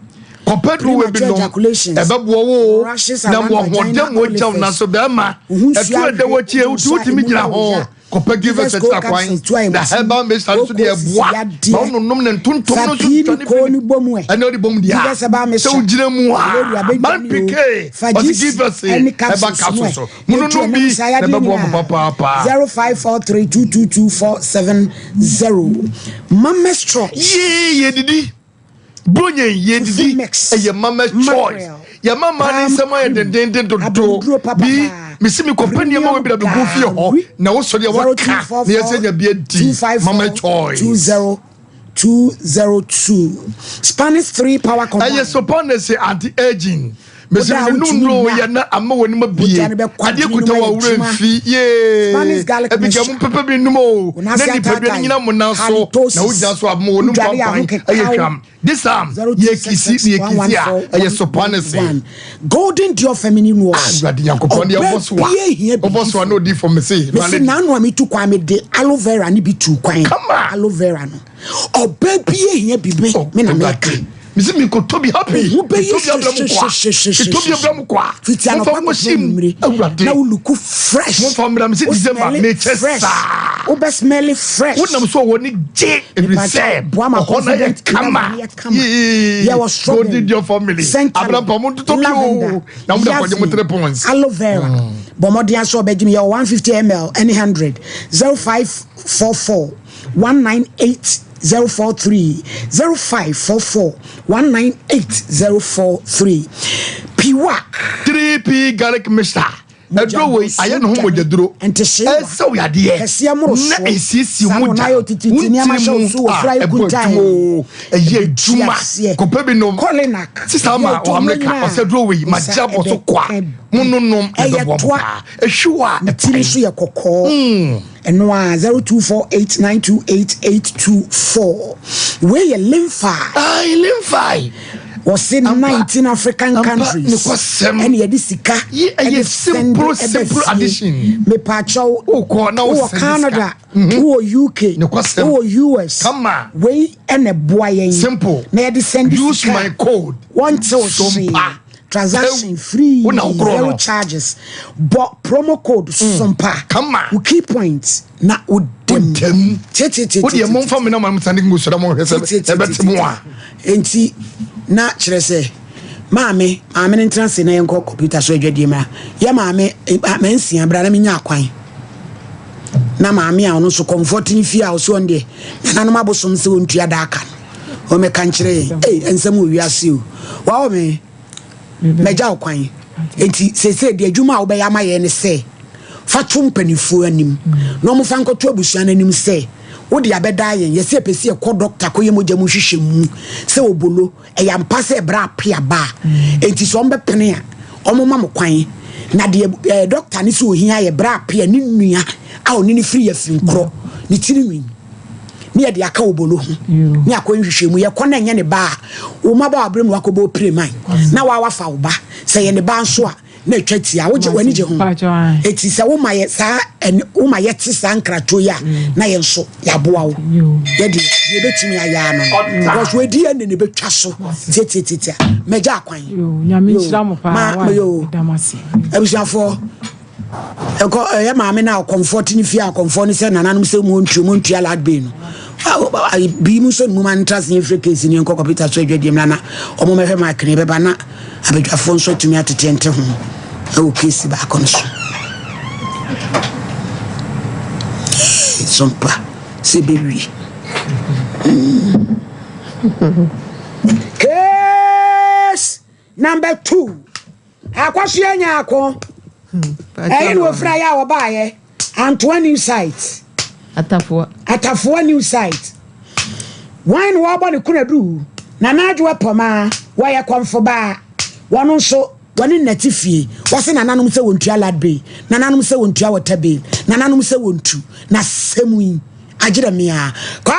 kɔpɛ duro wɔ bi Premature nom, ejaculations. ɛbɛboa wo o, Rashes na around mo ahoɔden vagina mu ogya wo orifice. na so bɛrima, Wo ho nsuo ɛto ɛda ahwe, w'akyi, wo nso a wotumi emu gyina yɛ wo ho. ya. Kɔpɛ Givers Givers Go akyira kwan capsules tu a na ɛmu herbal mixture nso deɛ Glucose ɛboa yadeɛ. ma wononom ne ntontom Fa no nso pii ne dwane koo firi ne bɔ mu ɛ. ɛne ɔde bɔ mu deɛ a Givers herbal sɛ mixture. wogyina mu a Malaria bɛdwane man o. pk Fa ɔse GC Givers ɛne herbal capsules no capsules ɛ. so Ɛtu mononom ɛnam bi saa na yadeɛ ɛbɛboa mo nyinaa. papaapa. 0543222470. Mama's Choice. Yee yɛdidi Bronya yi yɛdidi ɛyɛ mama's choice yɛma mmaa ne nsɛm ayɛ dendenden dodo bi mesi mekɔpɛ nneɛma wɔ bi na megu fie hɔ na wosɔ deɛ waka na yɛsɛ nya bi adi mama's choice. 202 Spanish 3 power combine. Ɛyɛ Sopanes anti aging. Mesi mede no nnuro yɛ na ama w'anim abie. Adeɛ kuta wɔ awura mfi yee. Ebigya mu pɛpɛ bi num o. Na nipadua no nyina mo nan so na wogyina so aboma wɔn pampan ɛyɛ hwam. This time yɛ kisi ne yɛ kisi a ɛyɛ sopanese. Golden Dior feminine wash. Ah, Awurade Nyankopɔn deɛ ɔbɔ so a ɔbɔ so a na odi fam mese. Mese n'ano a metu kwan mede aloe vera ne bi tu kwan. Kama. Aloe vera no. Ɔbaa bi ehia bi me me na meka. Mese mekɔtɔ bi happy. Wo bɛyɛ Metɔ bi abra mu kwa. hyehyɛhyehyɛhyehyɛ. Metɔ bi abra mu kwa. Fiti anɔpa Momfa kɔpem nkɔhyɛ mu. anwummere. Awurade. Na wo look fresh. Momfa mmra mese Wo December smell mekyɛ fresh. saa. Wo bɛ smell fresh. Wonam so a w'ani gye ɛfiri sɛ Mepakyɛw, boa ma ɔhɔ na yɛ confident kama. level no yɛ kama. Yee. Yɛwɔ strawberry, Golden Deer family. centaury, Abra mpa mo ntotɔ bi o. lavender, Na mo de akɔgye mo yasmin, three points. aloe vera. Bɔ mmɔden aso ɔbɛgye me. Yɛwɔ 150 ml ɛne 100. 0544 198 043 0544 198 043 Piwak. 3P garlic mixture. Aduro wei ayɛ ne ho mogyaduro. Ɛsɛw yadeɛ na ɛsiesie mogya. Wo ntini mu a ɛbɔ adwuma oo, ɛyɛ adwuma. Kɔpɛ bi nom. Sista ama wɔ Amerika ɔsɛ aduro wei magye abɔ so kwa. Mo no nom na ɛbɛboa mo paa. Ɛhwiw a ɛpae. Ɛno a 0248928824. Wei yɛ Limfi. Ayi Limfi. Wɔse 19 African countries ɛne yɛde sika ɛde send ɛbɛ fie. Mepaakyɛw wowɔ Canada, wowɔ UK, wowɔ US. Wei ɛna ɛboa yɛn na yɛde send sika. Wɔntew hwee. Transaction free, zero charges. Bɔ promo code mm. SOMPA. Kama. Wo key point na wo dem. Dem. Tietietie. Wo deɛ momfa me na ma msane ngu so na monhwɛ sɛ ɛbɛte mu a. Enti na kyerɛ sɛ maame maame no ntena ase na yɛnkɔ kɔmputa so adwadie mmra. Yɛ maame eh, mansia bra na menya akwan. Na maame a ɔno nso kɔmfɔte ne fie a ɔso ɔno deɛ nananom abosom sɛ ɔntua da aka no. Wɔmmɛka nkyerɛ yɛn. Ei, nsɛm wɔ wiase o. Wawo me, magya wo kwan. Enti seesei deɛ adwuma a wobɛyɛ ama yɛn ne sɛ, fa to mpanimfoɔ anim na wɔmfa nkɔto abusua no anim sɛ wode abɛdaa yɛn. Yɛsɛ yɛpɛ sɛ yɛkɔ dɔkta kɔyɛ mogya mu nhwehwɛmu sɛ obolo ɛyɛ ampa sɛ ɛberɛ ape aba a. Enti sɛ wɔbɛpene a, wɔmma mo kwan. Na deɛ ɛɛ dɔkta no sɛ ohia yɛ berɛ ape a ne nua a ɔne no firi yafiri nkorɔ ne tirinwi. ne yɛde aka obolo ho ne akɔ nhwehwɛmu. Yɛkɔ na ɛnyɛ ne ba a, wo mmabaawa berɛ mu wakɔbɔ opire man na waa wafa wo ba. Sɛ yɛ ne ba nso a, na atwa tia. Wogye w'ani gye ho? Eti sɛ woma yɛ saa ɛne woma yɛte saa nkratoɔ yi a, na yɛn nso yɛaboa wo. Yɛde deɛ yɛbɛtumi ayɛ ano no. Because wɔadi yɛn ne ne bɛtwa so tiatiatiatia. Mɛgya akwan. Nyame nhyira mo paa. Ma yo. Abusuafoɔ. Ɛkɔ ɛyɛ maame no a ɔkɔmfoɔ te ne fie a ɔkɔmfoɔ no sɛ nananom sɛ mu ntua mu ntua lad bay no bii mu nso ne mu ma no ntra se yɛmfiri kesi ne yɛnkɔ kɔpita so adwadie mmra na ɔmo mɛhwɛ mic no yɛbɛba na abadwafoɔ nso atumi atete nte ho ɛwɔ kesi baako no so sompa sɛ bɛwie case Number 2, Akwasoa Nyarko. Ɛhe na ofiri ayɛ a ɔbaayɛ? Antoa New Site. Atafoa. Atafoa New Site. Wɔn na wɔabɔ ne kunadu. Nana Adwoa Pɔmaa, wɔyɛ kɔmfobaa. Wɔn nso, wɔne nnɛte fie. Wɔse nananom sɛ wɔntua lad bill, nananom sɛ wɔntua water bill, nananom sɛ wɔntu. Na sɛm yi, agyerɛ me a. Kɔɔ!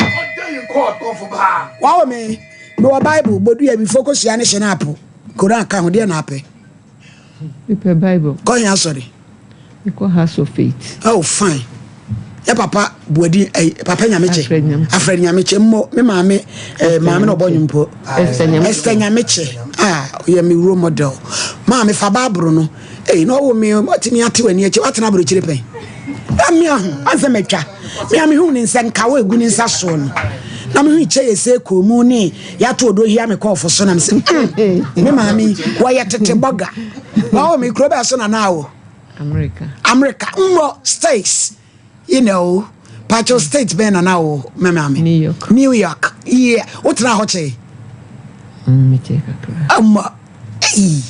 Ɔda yi kɔɔ kɔmfobaa. Wɔawo me. Mewɔ Bible, bodua bi, fo kosua ne hyɛnaapo, Koran ka ho, deɛ na apɛ? Mepɛ Bible. Kɔ he asɔre? Mekɔ House of Faith. Oh, fine. Yɛ papa buadi, eh, papa Nyamekyɛ. Afrɛ Nyamekyɛ mmɔ, me maame, eh, maame na ɔbɔ nwom po. Esther Nyamekyɛ. Ah, ɔyɛ me role model. Maame fa Bible no. Ei, na ɔwo me, watumi ate w'ani akyi, watena aburokyire pɛn. Na me aho, ansɛ matwa. Me a mehu ne nsa nkawa egu ne nsa soɔ no. Na mehu kyɛ yɛ sɛ kɔn mu ne yɛato odo hia me kɔɔfo so na me sɛ, mm, me maame wɔyɛ tete bɔga. Wɔwɔ me kuro bɛɛ so na na awɔ. America. America, mmɔ states. You know, Pacho state bɛn na na wɔ me maame. New York. New York. Yeah, wotena hɔ kyɛ. Mm, mekyɛ kakra. Amma. Ei!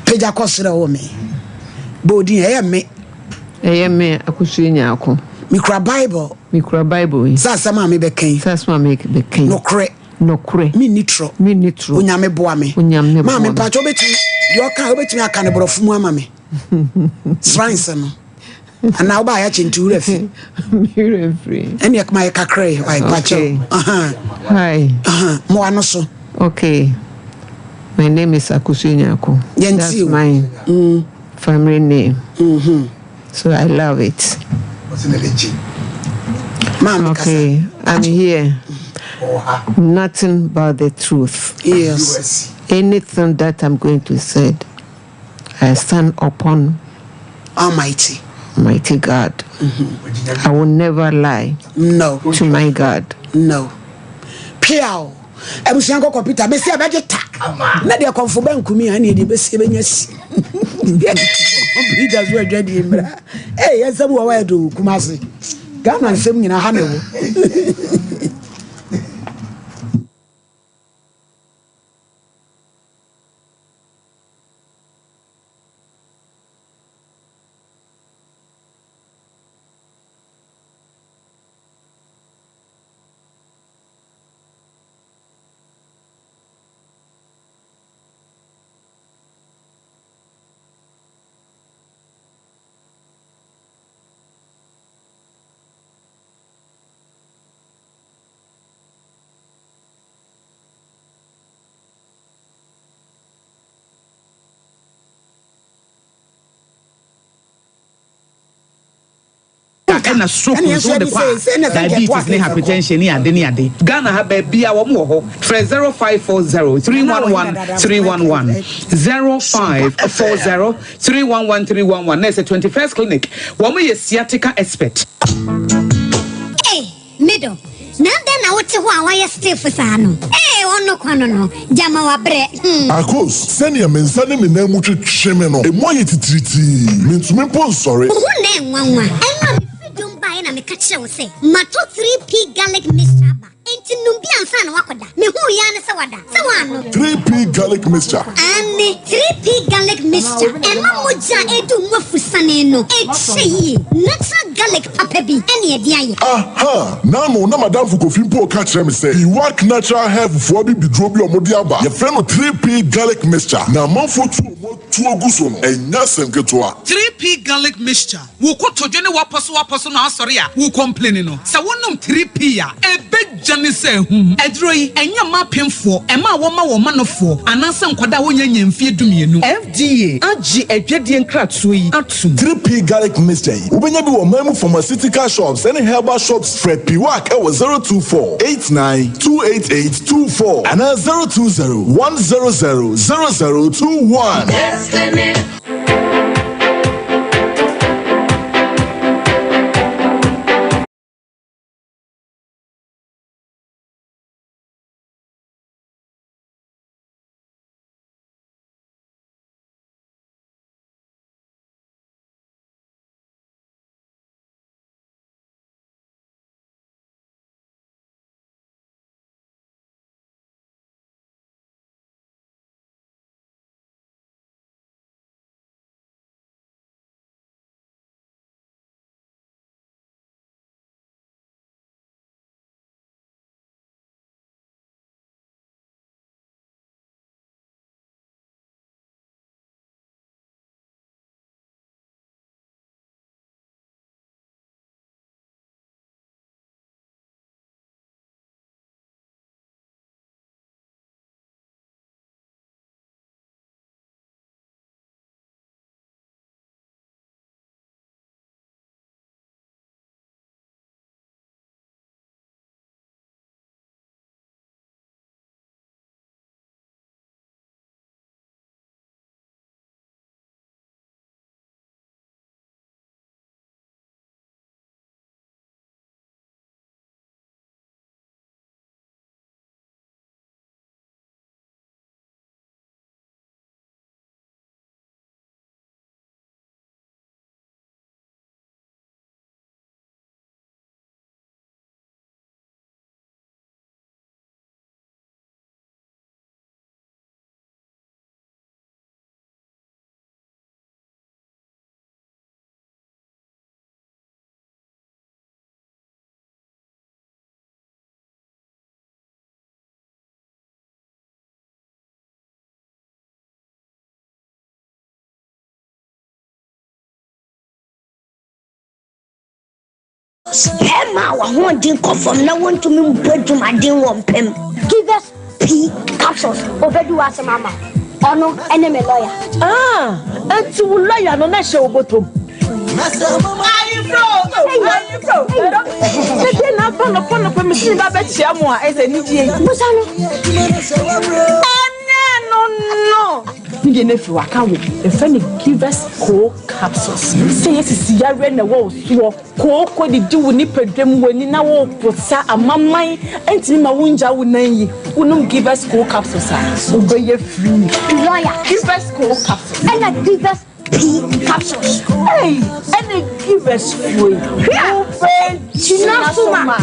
Pagya kɔ soro wɔ me. Bɔ odin, ɛyɛ me. Ɛyɛ me Akosua Nyarko. Mekura Bible. Mekura Bible yi. Sɛ asɛm a mebɛka yi. Sɛ asɛm a mebɛka yi. Nokorɛ. Nokorɛ. Menni torɔ. Menni torɔ. Onyame boa me. Onyame boa me. Maame mpakyɛ wobɛtumi, deɛ ɔka wobɛtumi aka no borɔfo mu ama me. Srines no. Anaa wobaa yɛakyɛ nti wura fi. Wura firi. Ɛne ɛkoma yɛ kakra yi, ɔyɛ mpakyɛ. Hi. Mo ano so. Okay. My name is Akosua Nyarko. That's my family name. So I love it. Okay, I'm here. Nothing but the truth. Yes. Anything that I'm going to say, I stand upon Almighty. Mighty God. I will never lie. No. To my God. No. Piao. Abusua nkɔ kɔmputa bɛsi abɛgye ta. Na deɛ kɔmfo bɛ nkumi a ɛne deɛ bɛsi bɛnya si. Kɔmputa so adwa die mmra. Ee yɛn nsɛm wɔ wɔ ɛdo Kumasi. Ghana nsɛm nyinaa ha na ɛwɔ. Ɛna stroke nso wode kɔ a, diabetes ne hypertension ne ade ne ade. Ghana ha baabiara wɔn wɔ hɔ. Frɛ 0540 311 311, 0540 311 311. Na ɛsɛ 21st Clinic, wɔn yɛ sciatica expert. Ei, me dɔ, na adɛn na wote hɔ a woayɛ stiff saa no? Ei, ɔno kwa no no, gyama wabrɛ, hmm. Akos, sɛnea me nsa ne me nan mu twetwe me no, emu ayɛ titiritii. Mintumi mpo nsɔre. Wo ho nnɛ nwanwa. Ɛno a mefiri dwom baeɛ na meka kyerɛɛ wo sɛ matɔ 3P garlic mixture aba. Enti nom bi ansa na woakɔda. Mehuu yi ara ne sɛ wada. Sɛ woannom. 3P Garlic Mixture. Aane, 3P Garlic Mixture. Ɛma mogya a ɛredi wo mu afusane no kyɛ yie. Natural garlic papa bi na yɛde ayɛ. Aha! N'ano na m'adamfo Kofi mpo reka kyerɛ me sɛ Iwak Natural Health foɔ abibiduro bi a wɔde aba, yɛfrɛ no 3P Garlic Mixture, na amanfoɔ tu wɔn atuo gu so no, ɛnyɛ asɛm ketewa. 3P Garlic Mixture. Wo kotodwe ne w'apɔsowapɔso no asɔre a wo complaini no, sɛ wo nom 3P a, ɛbɛgya ne sɛ ahum. Aduro yi, ɛnyɛ mma apemfoɔ, ɛma a wɔma wɔn manofoɔ, anaasɛ nkwadaa a wɔnnya nnya mfeɛ dumienu. FDA agye adwadie nkratoɔ yi atom. 3P Garlic Mixture yi, wobɛnya bi wɔ ɔman mu pharmaceutical shops ne herbal shops. Frɛ Piwak wɔ 024 89 288 24 anaa 020 100 0021. Sperm a w'ahoɔden kɔ fam na wontumi mbɔ adwumaden wɔ mpam. Givers P capsules obedi w'asɛm ama wo. Ɔno ne me lawyer. Ah, enti wo lawyer no na hyɛ wo bɔtɔ mu. Ayefro, ayefro. Sɛdeɛ na aba nɔpa nɔpa mesi me ba bɛkyia mo a ɛsɛ anigyeɛ yi. Busa no. Ɛnyɛ no no. Ne deɛ no afiri waka wo. Yɛfrɛ no Givers Co capsules. Sɛ yɛ sisi yareɛ na ɛwɔ wo soɔ. Kooko didi wo nipadua mu w'ani na wo posa amaman ntumi ma wo ngya wo nan yi. Wo nom Givers Co capsules a wo bɛ yɛ free. Lawyer. Givers Co capsules. Ɛna Givers P capsules. Ei ɛna Givers foɔ yi. Wo bɛ gyina so ma.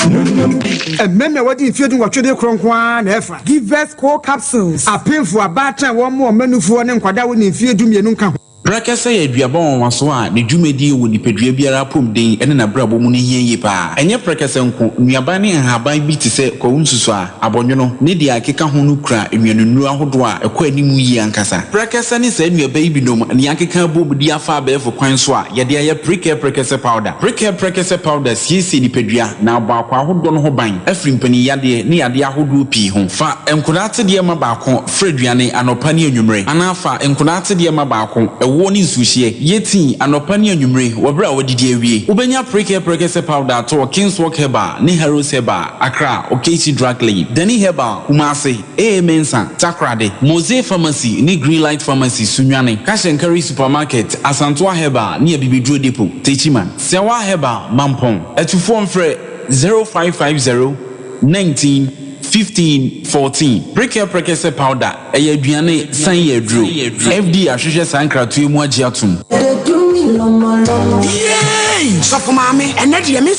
Mmarima a wɔadi mfeɛ dunwɔtwe de korɔ nko ara na ɛfa. Givers Co capsules. Apemfoɔ, abaatan a wɔmmoa wɔn mmanufoɔ ne nkwadaa a wɔnni mfeɛ dumienu nka ho. Prɛkɛsɛ yɛ aduaba nwanwaso a ne dwumadie wɔ nipadua biara apɔmuden ne n'abrabɔ mu no hia yie pa ara. Ɛnyɛ prɛkɛsɛ nko, nnuaba ne nhaban bi te sɛ kwawu nsusuaa, abɔnwono, ne deɛ ɛkeka ho no kura nnuanennuro ahodoɔ a ɛkɔ anim yie ankasa. Prɛkɛsɛ ne saa nnuaba yi binom na yɛakeka abom de afa abɛɛfo kwan so a yɛde ayɛ Prekɛ Prɛkɛsɛ Powder. Prekɛ Prɛkɛsɛ Powder siesie nipadua na abɔ akwaa ahodoɔ no ho ban afiri mpaninyadeɛ ne yadeɛ ahodoɔ pii ho. Fa nkoraa atedeɛ ma baako Frɛ aduane anɔpa ne anwummere, anaa fa nkwadaa atedeɛ ma baako, ɛwoɔ. Ɛwoɔ ne nsuohyeɛ. Yɛ tea anɔpa ne anwummere wɔ berɛ a woadidi awie. Wobɛnya Prekɛ Prɛkɛsɛ Powder atɔ wɔ Kingswalk Herbal ne Harrows Herbal, Accra, Okaishie Drug Lane, Dani Herbal, Kumasi, AA Mensah, Takoradi, Mose Pharmacy ne Greenlight Pharmacy, Sunyani, Cash and Carry Supermarket, Asantoa Herbal ne Abibiduro Depot, Techiman, Sɛwa Herbal, Mampong. Atufoɔ mfrɛ 0550 19 15 14. Prekɛ Prɛkɛsɛ Powder, ɛyɛ aduane san yɛ aduro. FDA ahwehwɛ saa nkratoɔ yi mu agye atom. Yay! Sɔfo maame, ɛnɛ deɛ me.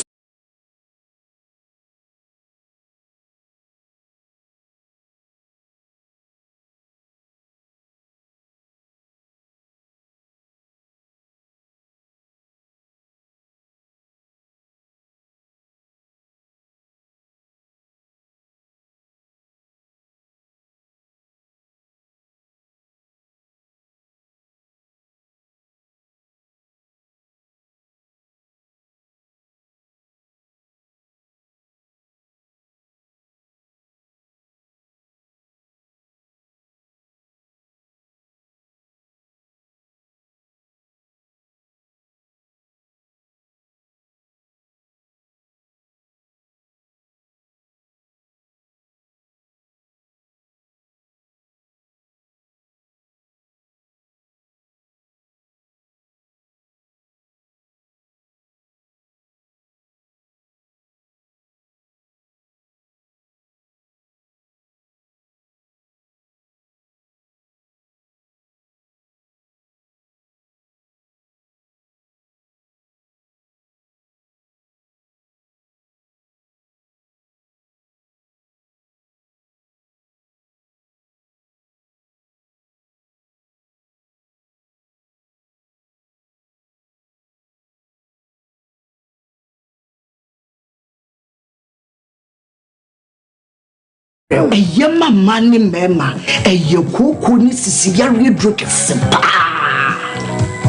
Ɛyɛ ma mmaa ne mmarima. Ɛyɛ kooko ne sisi yareɛ duro kɛse paa.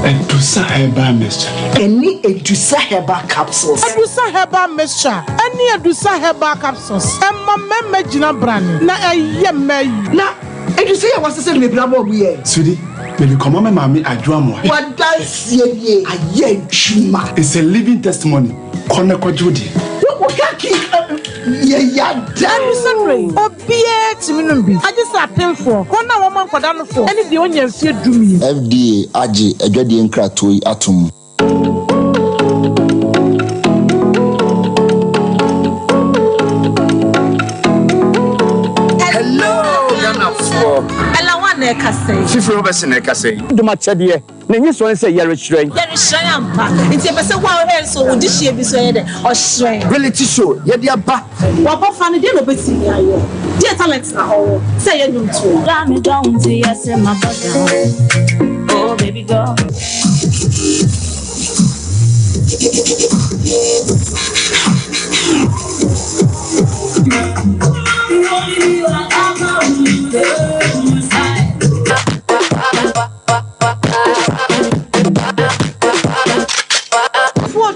Adusa herbal mixture. Ɛne Adusa herbal capsules. Adusa herbal mixture ɛne Adusa herbal capsules ɛma mmarima gyina brane na ɛyɛ mmaa yie. Na Adusa yi a wɔasesa no bebree ama wɔn yɛ. Sweetie, mede kɔma me maame Adwoa Amoah. W'adanseɛ nie, ayɛ adwuma. It's a living testimony, kɔ na kɔgye wo deɛ. Wo kaki yɛ yada. Ɛno yi, obiara tumi nom bi, agye sɛ apemfoɔ, wɔn a wɔma nkwadaa nofoɔ, ne deɛ ɔnya mfeɛ dumien. FDA agye adwadie nkratoɔ yi atom. Hello Ghanafoɔ. Ella wan na ɛkasa yi. Fifiri Robertson na ɛkasa yi. Dom akyɛdeɛ. N'enyi sɔ nye sɛ yɛrehyerɛn. Yɛrehyerɛn ampa. Ntsi yɛpɛ sɛ wo a wohwɛ yɛn so, wo dehyeɛ bi so ɛyɛ dɛ? Ɔhyerɛn. Reality show yɛde aba. W'abɔfra no, deɛn na ɔbɛtumi ayɛ? Deɛn talent na ɔwɔ? Sɛ ɛyɛ nnwomtoɔ. Dɔ a medɔ wo nti yɛse mabɔ dam Oh baby girl.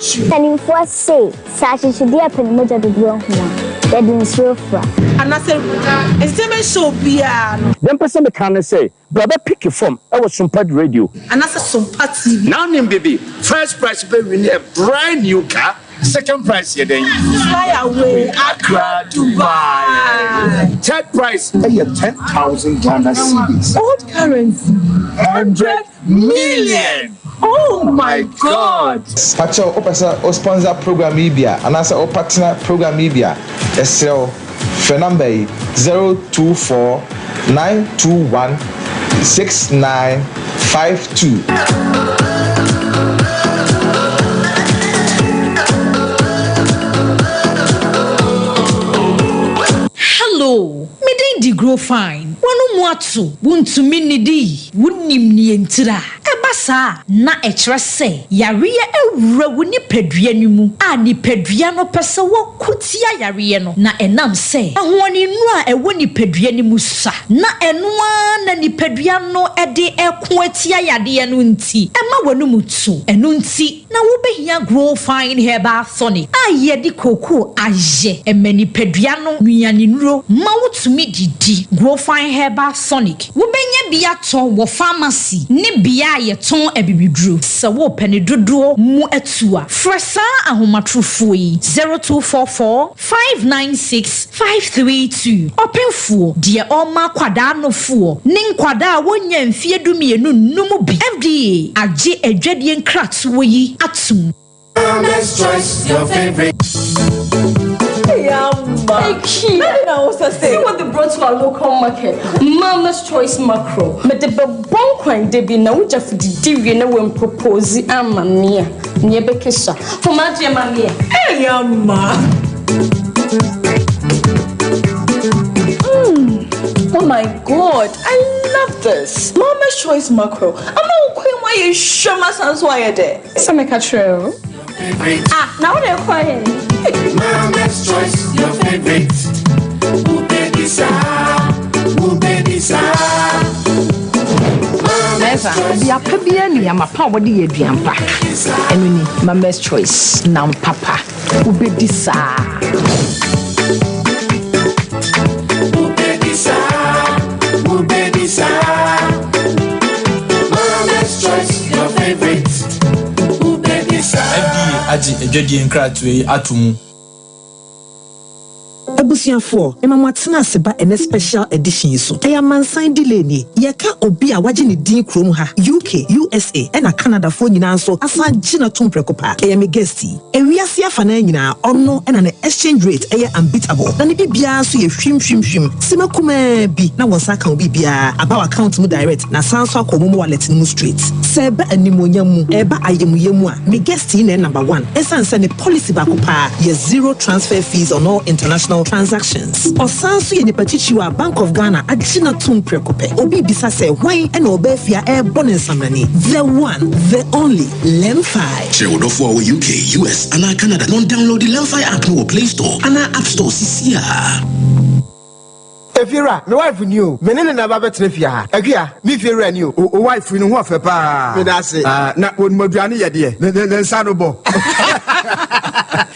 Mpanimfoɔ se, sɛ akyekyedeɛ pɛ ne mogya dodoɔ ho a, yɛde nsuo fra. Anaasɛ entertainment show biara no. Deɛ mpɛ sɛ meka ne sɛ, bra bɛ picke fam wɔ Sumpad Radio. Anaasɛ Sumpa TV. Now nim bibi, first prize bɛ win a brand new car, second prize yɛ dɛn? Fly away Accra Dubai. Third prize yɛ 10,000 Ghana cedis. Old currency. 100 million! Oh my God! Pakyɛw wopɛ sɛ wo sponsor program yi bi a anaasɛ wo partner program yi bi a, yɛsrɛ wo frɛ number yi, 024 921 6952. Hello, me din de Grow Fine. W'ano mu ato, wuntumi nnidi, wunnim nea entira. Ɛba saa a, na ɛkyerɛ sɛ yareɛ awura wo nipadua no mu a nipadua no pɛ sɛ wɔko tia yareɛ no, na ɛnam sɛ ahoɔdennuro a ɛwɔ nipadua no mu sua, na ɛno ara na nipadua no de reko atia yadeɛ no nti, ɛma w'anum to. Ɛno nti na wobɛhia Grow Fine Herbal Tonic a yɛde kookoo ayɛ. Ɛma nipadua no nnuanennuro ma wotumi didi. Grow Fine Herbal Tonic. Wobɛnya bi atɔ wɔ famasi ne bea a yɛtɔn. Wɔtɔn abibiduro. Sɛ worepɛ ne dodoɔ mu atu a, frɛ saa ahomatorofoɔ yi, 0244 596 532. Ɔpemfoɔ, deɛ ɔrema akwadaa nofoɔ ne nkwadaa a wɔnnya mfeɛ dumienu nnom bi. FDA agye adwadie nkratoɔ yi atom. Mama's choice, your favorite. See what they brought to our local market. Mama's Choice Macro. Mede bɛbɔ nkwan da bi na wogya fididi wie na wɔmpropose ama me a, nea ɛbɛkesa. Fom adeɛ ma me ɛ. Hey, ama. Mm. Oh my god, I love this. Mama's Choice Macro. Ama wo kwan mu ayɛ hwam asan so ayɛ dɛ. Sɛ meka kyerɛ o. Ah, na wo de kɔ he? Mama's choice, your favorite. Ooh, baby, sa. Ooh, baby, sa. Mɛsa, ɔbea pa biara ni ama pa a wɔde yɛ aduan pa. Ɛno ni, Mama's Choice, nam papa. Wobɛdi saa. Ooh, baby, sa. Ooh, baby, sa. Mama's choice, your favorite. Ooh, baby, sa. FDA agye adwadie nkratoɔ yi ato mu. Abusuafoɔ, mema mo atena ase ba ɛnɛ special edition yi so. Ɛyɛ amansan delay nie. Yɛka obi a wagye ne din kurom ha, UK, USA ɛna Canada foɔ nyinaa nso asan gye no atom prɛko pɛ. Ɛyɛ me guest yi. Ewiase afanan nyinaa, ɔno ɛna ne exchange rate ɛyɛ unbeatable. Na ne biribiara nso yɛ hwim hwim hwim. Sima kumaa bi na wɔn nsa aka wo biribiara aba wɔ account mu direct na san nso akɔ momo wallet no mu straight. Sɛ ɛba animuonyam mu, ɛba ayamuyɛ mu a, me guest yi na ɛyɛ number one. Ɛsiane sɛ ne policy baako paa yɛ zero transfer fees on all international transactions. Ɔsan nso yɛ nipa titiriw a Bank of Ghana agye no atom prɛko pɛ. Obi bisa sɛ hwan ɛna ɔbaa fie a ɛrebɔ ne nsamrani? The one, the only, Lemfi. Kyerɛ wo dɔfo a ɔwɔ UK, US anaa Canada na ɔndownload Lemfi app no wɔ Play Store anaa App Store sisi a. Efiewura, me wife ni o. Me ne ne na ba bɛtena fie ha. Akua, me fiewura ni o. O wife no ho ɔfɛ paa. Meda ase. Ah, na wɔnum aduane yɛ deɛ. Ne ne ne nsa no bɔ.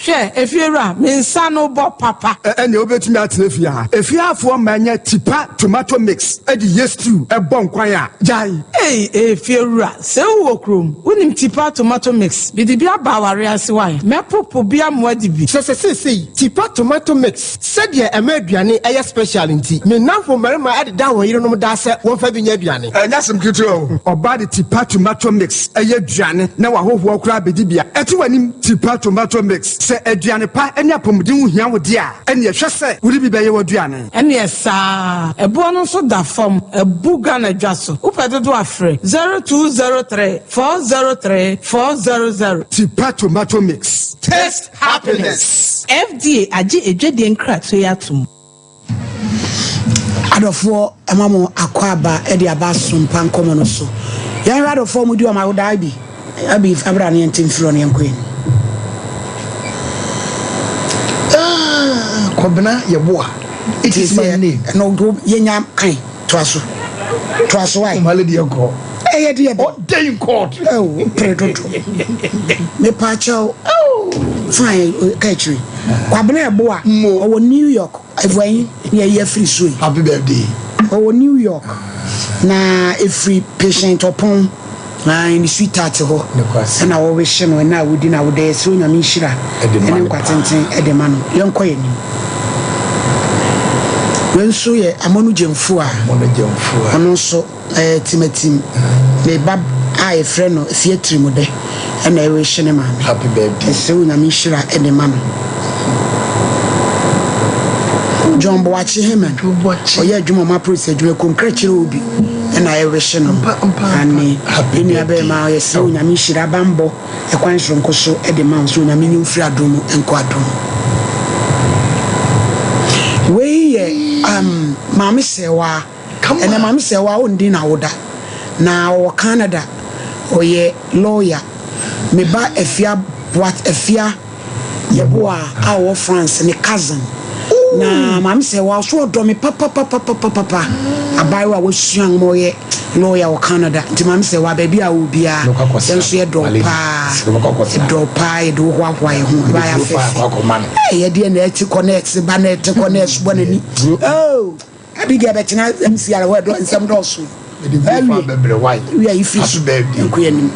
Hwɛ, efiewura, me nsa no bɔ papa. Ɛnea wobɛtumi atena fie ha. Efieafoɔ mma nyɛ tipa tomato mix de yɛ stew bɔ nkwan a, gyae. Ei, efiewura, sɛ wowɔ kurom, wonim tipa tomato mix, mede bi aba aware ase wae. Mɛpopo bi amoa di bi. Kyerɛ sɛ seesei, tipa tomato mix, sɛdeɛ ɛma aduane yɛ special nti, me nnamfo mmarima deda wɔn yerenom daa sɛ wɔmfa bi nyɛ aduane. Ɛnyɛ asɛm ketewa o. Ɔbaa de tipa tomato mix yɛ aduane na w'ahɔhoɔ koraa bɛdi bi a, ɛte w'anim. Tipa tomato mix, sɛ aduane pa ne apɔmuden ho hia wo deɛ a, ɛnneɛ hwɛ sɛ wode bi bɛyɛ w'aduane. Ɛneɛ saa. Ɛboɔ no nso da fam. Abu Ghana dwa so. Wopɛ dodoɔ a frɛ 0203 403 400. Tipa tomato mix. Taste happiness. FDA agye adwadie nkratoɔ yi atom. Adɔfoɔ ɛma mo akwaaba ɛde aba asompa nkɔmɔ no so. Yɛnhwɛ adɔfoɔ mo di wɔn awoda abi abi abra ne yɛnte mfiri hɔ ne yɛnkɔ yɛn. Ah, Kɔbena Yeboah. It is my name. Ɛno yɛnya kan toa so. Toa so wae. Male deɛ nkɔ. Ɛyɛ deɛ bɛ. Ɔdɛ in court. Ɛwɔ pere dodo. Mepa kyɛw. Fine ka akyiri. Kwabena Yeboah. Ɔwɔ New York. Ɛfɔ ne ɛyi afiri so yi. Happy birthday. Ɔwɔ New York. Na efiri patient ɔpɔn. Na ne sweetheart hɔ. Ɛna wɔwehye no ɛna a wodi na wodɛ ɛsrɛ Onyame nhyira ɛne nkwa tenten ɛde ma no. Yɛnkɔ yɛn anim. Wei nso yɛ Amonu Gyamfua. Ɔno nso ɛyɛ Timatim. Ne ba a yɛfrɛ no Efie Tirimudɛ ɛna ɛrehye ne maame. Happy birthday. Ɛsrɛ Onyame nhyira ɛde ma no. John Boakye Heman. Ɔyɛ adwuma ɔma polisi adwuma Konkrakyere Obi ɛna ɛrehye no. Ane ne nua bɛrima yɛsrɛ Onyame nhyira banbɔ ɛkwan soronko so de ma wo sɛ Onyame nyi wo mfiri adom mu nkɔ adom mu. Wei yɛ um, Maame Sɛɛwaa. Ɛnɛ Maame Sɛɛwaa ɔndi n'awoda. Na ɔwɔ Canada. Ɔyɛ lawyer. Me ba Afia Boat Afia Yeboah a ɔwɔ France ne cousin. Na Maame Sɛɛwaa ɔso ɔdɔ me papapapapapa. Abaayewa a wasua nwoma ɔyɛ lawyer wɔ Canada. Nti Maame Sɛɛwaa baabi a wɔ biara yɛn nso yɛdɔ wo paa. Yɛdɔ wo paa yɛde wo hoahoa yɛn ho. Abaayewa fɛfɛ. Ɛɛ yɛdeɛ na ɛte kɔ na ɛte ba na ɛte kɔ na ɛsobɔ n'ani. Oh! Abigail bɛtena MCR hɔ ɛdɔ nsɛm dɔɔso. Awie wia yi firi so nkɔ yɛn anim.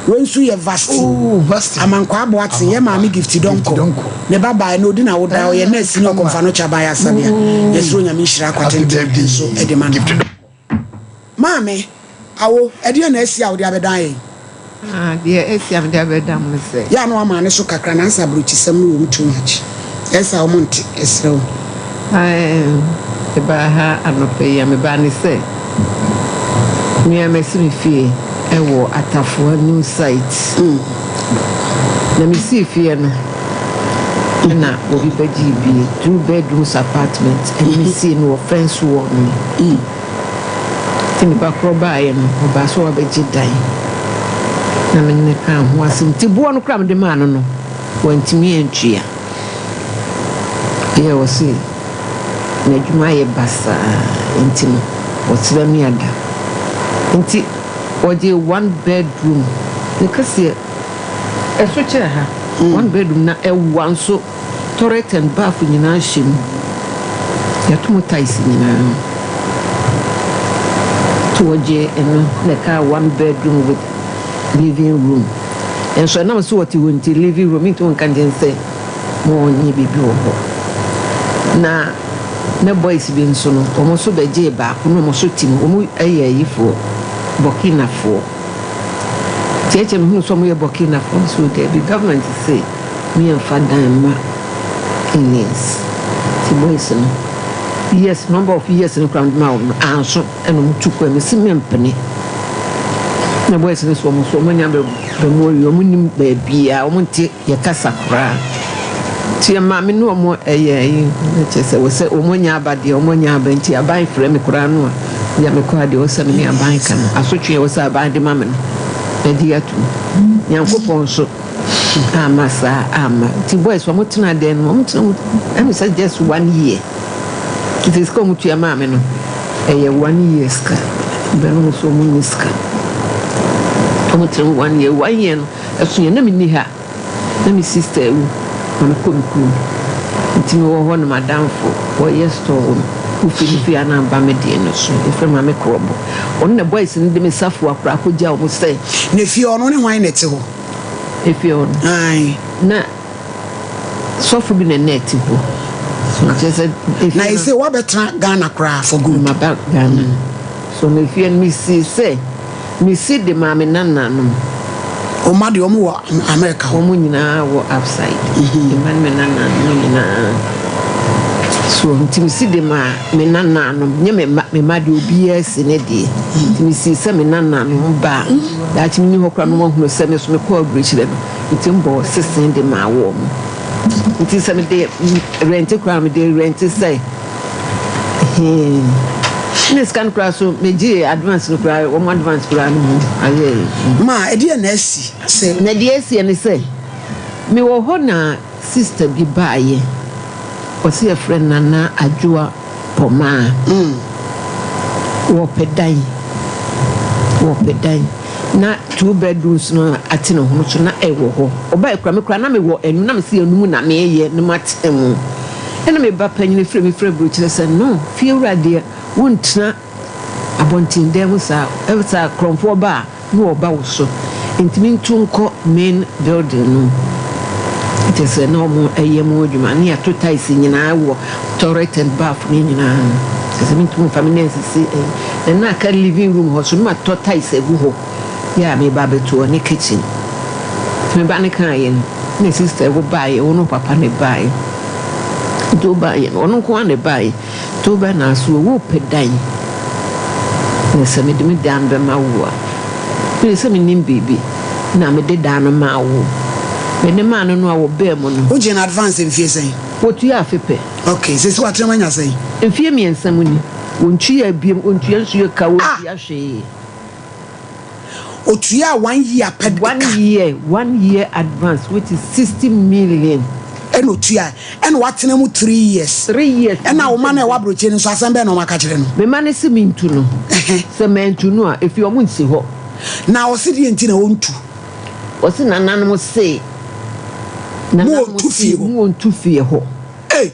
Wei nso yɛ Vasti. Oh, Vasti. Amankwaa Boateng, yɛ maame Gifty Donkor. Ne ba baa na odi na woda, ɔyɛ nurse ne ɔkɔmfa no kya ban asabea. Yɛsrɛ Onyame nhyira akwatenten nso de ma no. Maame, awo, ɛdeɛn na asi a wode abɛdan yɛn? Ah, deɛ asi a mede abɛdan mo ne sɛ. Yɛ a na wama ne so kakra na ansa aburokyisɛm no wɔ mu too much. Ɛyɛ saa a wɔn nte, yɛsrɛ wo. Ae, mebaa ha anɔpa yi a mebaa ne sɛ me a masi me fie wɔ Atafoa new site. Na mesii fie no na obi bɛgyee bi, two bedrooms apartment, ɛna mesii no wɔ fence wall no mu. Nti nipa korɔ baeɛ no, ɔbaa sɛ wabɛgye dan. Na me ne no kaa ho asɛm. Nti boɔ no koraa mede maa no no, wantumi antua. Yɛ ɔse n'adwuma ayɛ basaa nti no, ɔsrɛ me ada. Nti ɔgyee one bedroom. Ne kɛseɛ, ɛso kyɛn ha. One bedroom na ɛwa nso. Toilet and bath nyinaa hyɛ mu. Yɛato mu tiles nyinaa. Nti wɔgyee ɛno na ɛkaa one bedroom with living room. Nso ɛnam sɛ wɔte hɔ nti living room mentumi nka nkyɛn sɛ ma wɔnyɛ biribi wɔ hɔ. Na na boys bi nso no wɔn nso bɛgyee baako na wɔn nso te mu. Wɔn yɛ ayifoɔ, Burkinafoɔ. Nti ɛkyɛ mehunu sɛ wɔyɛ Burkinafoɔ nso daabi government se Me yɛnfa dan mma Indians nti boys no years number of years no koraa mede maa wɔn no anso ɛna wɔn tu kɔɛ mesi me mpene na boys no so wɔn so wɔn anya bɛ mu awie wɔn nim baabiara wɔn nte yɛ kasa koraa nti yɛ maame ne wɔn ɛyɛ ɛyi na kyerɛ sɛ wɔ sɛ wɔn anya aba deɛ wɔn anya aba nti aban frɛ me koraa no a deɛ mekɔ adeɛ wɔ sɛ me ne aban ka no asotwe wɔ sɛ aban de ma me no ɛde atum Nyankopɔn nso. Amma saa amma. Nti boys wɔn tena dan mu wɔn tena mu ɛmi sɛ just one year. Nti sika wɔn tua maa mi no ɛyɛ one year sika. Bɛn wɔn so wɔn nni sika. Wɔn tena mu one year one year no ɛso yɛ na mi ni ha na mi sister awu na mi kɔ mi kurom. Nti mi wɔ hɔ na madamfo wɔyɛ store wɔ mi wofi ne fie ana aba mi deɛ no so yɛfrɛ maame korɔbɔ. Ɔno na boys no de me safoa koraa kɔ gya wɔn sɛ. Na fie ɔno ne hwan na ɛte hɔ? Efie hɔ no. Ae. Na sɔfo bi na na ɛte hɔ. So kyerɛ sɛ efie no. Na ese wabɛtena Ghana koraa for good. Maba Ghana. So na efie no mesii sɛ mesi de maa me nananom. Wo mma deɛ wɔn wɔ America hɔ? Wɔn nyinaa wɔ upside. Me mma ne me nananom nyinaa. So nti mesi de maa. Me nananom, nyɛ me mma, me mma deɛ obiara si ne deɛ. Nti mesii sɛ me nananom ba a, daakye menni hɔ koraa na wɔahunu sɛ me nso mekɔɔ aburokyire no, nti mebɔɔ sese de maa wɔn. Nti sɛ mede rɛnte koraa a, mede rɛnte sɛ hee. Ɛna sika no koraa so, megyee advance no koraa, wɔn advance koraa no mu ayɛ. Ma, ɛdeɛn na asi sɛ. Na deɛ asiɛ ne sɛ, mewɔ hɔ na. Sister bi baayɛ ɔse yɛfrɛ no Nana Adwoa Pomaa wɔpɛ dan wɔpɛ dan na two bedrooms no ate ne ho so na ɛwɔ hɔ ɔbaayɛ kora me kora na mewɔ ɛnu na mese ɛnu mu na meyɛ na matena mu ɛna me ba panyini frɛ me frɛ burokyerɛ sɛ no fie wura deɛ wontena abɔnten dan mu saa ɛsa korɔmfoɔ ba a na wɔba wo so nti me ntu nkɔ main building no mu kyerɛ sɛ na wɔn ɛyɛ mu adwuma ne yɛato tiles nyinaa wɔ toilet and bath ne nyinaa kyerɛ sɛ mentumi mfa me nan sisi ɛyi na na aka living room hɔ so na matɔ tiles agu hɔ yɛ a meba abɛto hɔ ne kitchen nti me ba ne kaa yɛ no na sister wo baeɛ wo no papa ne baeɛ nti wo baeɛ no ɔno nko ara ne baeɛ To bɛ na so wo pɛ dan na sɛ mede me dan bɛma wo a, mene sɛ menim biribi na mede dan no maa wo. Mede maa no no a wɔbaa mu no. Wogyee no advance mfie sɛn? Wɔtua afe pɛ. Ok, seesei watena mu anya sɛn? Mfie mmiɛnsa mu ni. Wɔntua biom, wɔntua nsuo ka, wɔntua hwee. Otuaa one year pɛ de One ka. year, one year advance which is 60 million. Ɛna otuae. Ɛna watena mu 3 years. 3 years. Ɛna wo mma no a ɛwɔ aburokyire no nso asɛm bɛn na wɔn aka kyerɛ no? Me mma no se mentu no. Sɛ mantu no a, efie wɔn nsi hɔ. Na ɔse deɛ nti na ɔntu? Ɔse nananom se. Mo Nananom ɔntu se fie hɔ. mo ɔntu fie hɔ. Ei!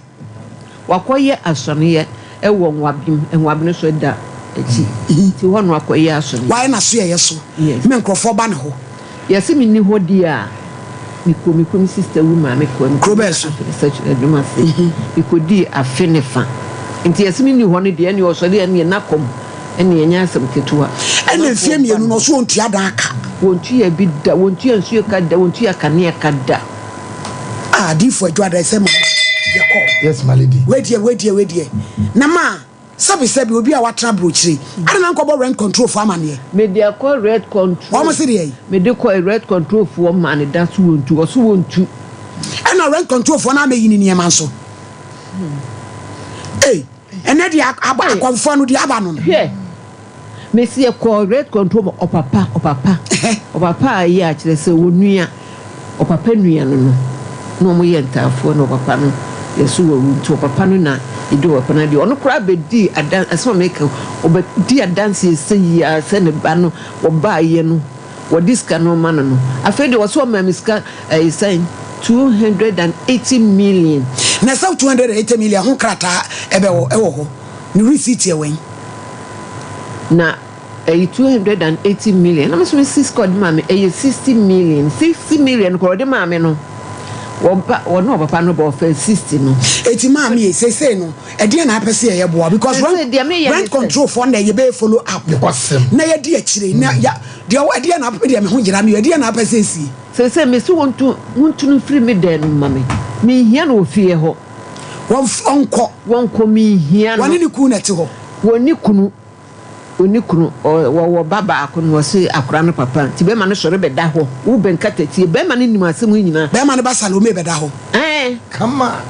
Wakɔyɛ asɔneɛ wɔ Nwabem, Nwabem nso da. akyi nti hɔ na wakɔyɛ asɔre. Wayɛ n'asoɛeɛ so ma nkurɔfoɔ ba ne hɔ. Yɛse menni hɔ deɛ a, mekɔ mekɔ me sister wu maa mekɔ mekɔ Kuro bɛn so? Adwuma ase mekɔdii afe ne fa nti yɛse menni hɔ no deɛ ɛneɛ ɔsɔre a ɛneɛ na kɔm ɛneɛ ɛnyɛ asɛm ketewa. Ɛna mfeɛ mmienu no ɔse ɔntua dan ka. Wɔntua bi da, wɔntua nsuo ka da, wɔntua kanea ka da. Ah adiifo adwo ada sɛ ma yɛkɔ. Yes my lady. Wei deɛ wei deɛ wei deɛ na ma sɛbi sɛbi obi a watena abrokyire ada na nkɔbɔ rent control foɔ amaneɛ. Mede akɔ rent control. Wɔn se deɛ. Mede kɔ rent control foɔ maa ne da so wɔntu ɔso wɔntu. Ɛna rent control foɔ no amɛyi ne nneɛma nso. Ei ɛnɛ deɛ akɔmfoɔ no deɛ aba no no. Hwɛ. Mesi yɛkɔɔ red control ma ɔpapa ɔpapa ɔpapa a ɛyɛ a kyerɛ sɛ onua ɔpapa nua no no na wɔn yɛ ntaafoɔ na ɔpapa no yɛso wawu nti ɔpapa no na yɛdi ɔpapa no adeɛ ɔno koraa bɛdii adan asɛm a meka ɔbɛdi adanseɛ sɛ yie ara sɛ ne ba no ɔbaayɛ no wɔde sika no ma no no afei deɛ ɔsɛ ɔmaa me sika ɛyɛ sɛn 280 million. Na sɛ 280 million ho krataa ɛbɛwɔ ɛwɔ hɔ. Ne receipt yɛ wɛn? Na ɛyɛ 280 million na me nso me si sika ɔde maa me ɛyɛ 60 million 60 million kora ɔde maa me no wɔba wɔne ɔpapa no ba ɔfɛ 60 no. Eti maame yi seesei no ɛdeɛn na apɛ sɛ yɛyɛ boa because rent rent control foɔ na yɛbɛyɛ follow up na yɛdi akyire na ya deɛ ɛdeɛn na apɛ deɛ me ho yera me ɛdeɛn na apɛ sɛ esie. Seesei mese wɔntu wɔntu no mfiri me dan no mu ma me menhia no wɔ fie hɔ. Wɔnkɔ. Wɔnkɔ, menhia no. Wɔne ne kunu na ɛte hɔ. Wɔnni kunu, wɔnni kunu, wɔwɔ ba baako na wɔse akora no papa nti bɛrima no sɔre bɛda hɔ, wo bɛn katatie, bɛrima no nim asɛm yi nyinaa. Bɛrima no ba Salome bɛda hɔ. Ɛɛ. Kama.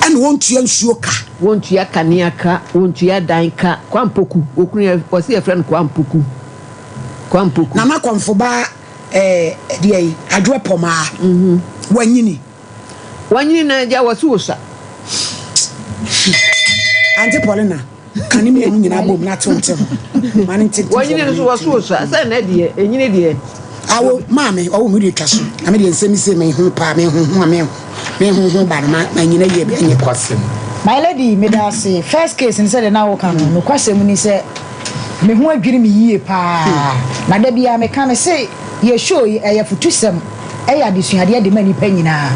Ɛna wɔntua nsuo ka. Wɔntua kanea ka, wɔntua dan ka, Kwampoku, okunu yɛ, wɔse yɛfrɛ no Kwampoku, Kwampoku. Nana Kɔmfo ba ɛɛ ɛdeɛ yi, Adwoɛ Pɔmaa, wanyini. Wanyini na agya wɔ so osua. Auntie Paulina, ka ne mmienu nyinaa bom na tew nte ho. Ma ne nte nte Wanyini nso wɔ so osua. Sɛ ɛnɛ deɛ, enyini deɛ. Awo, maame, ɔwo me de twa so. Na me deɛ nsɛm yi sei me ho paa, me ho ho a me ho, me ho ho ba no, ma ma nyina yie ɛnyɛ. Nokwasɛm. My lady, meda ase. First case no sɛdeɛ na woka no, nokwasɛm ni sɛ me ho adwiri me yie paa. Na da biara meka, mese yɛ show yi ɛyɛ afutusɛm. yɛ adesuadeɛ de ma nnipa nyinaa.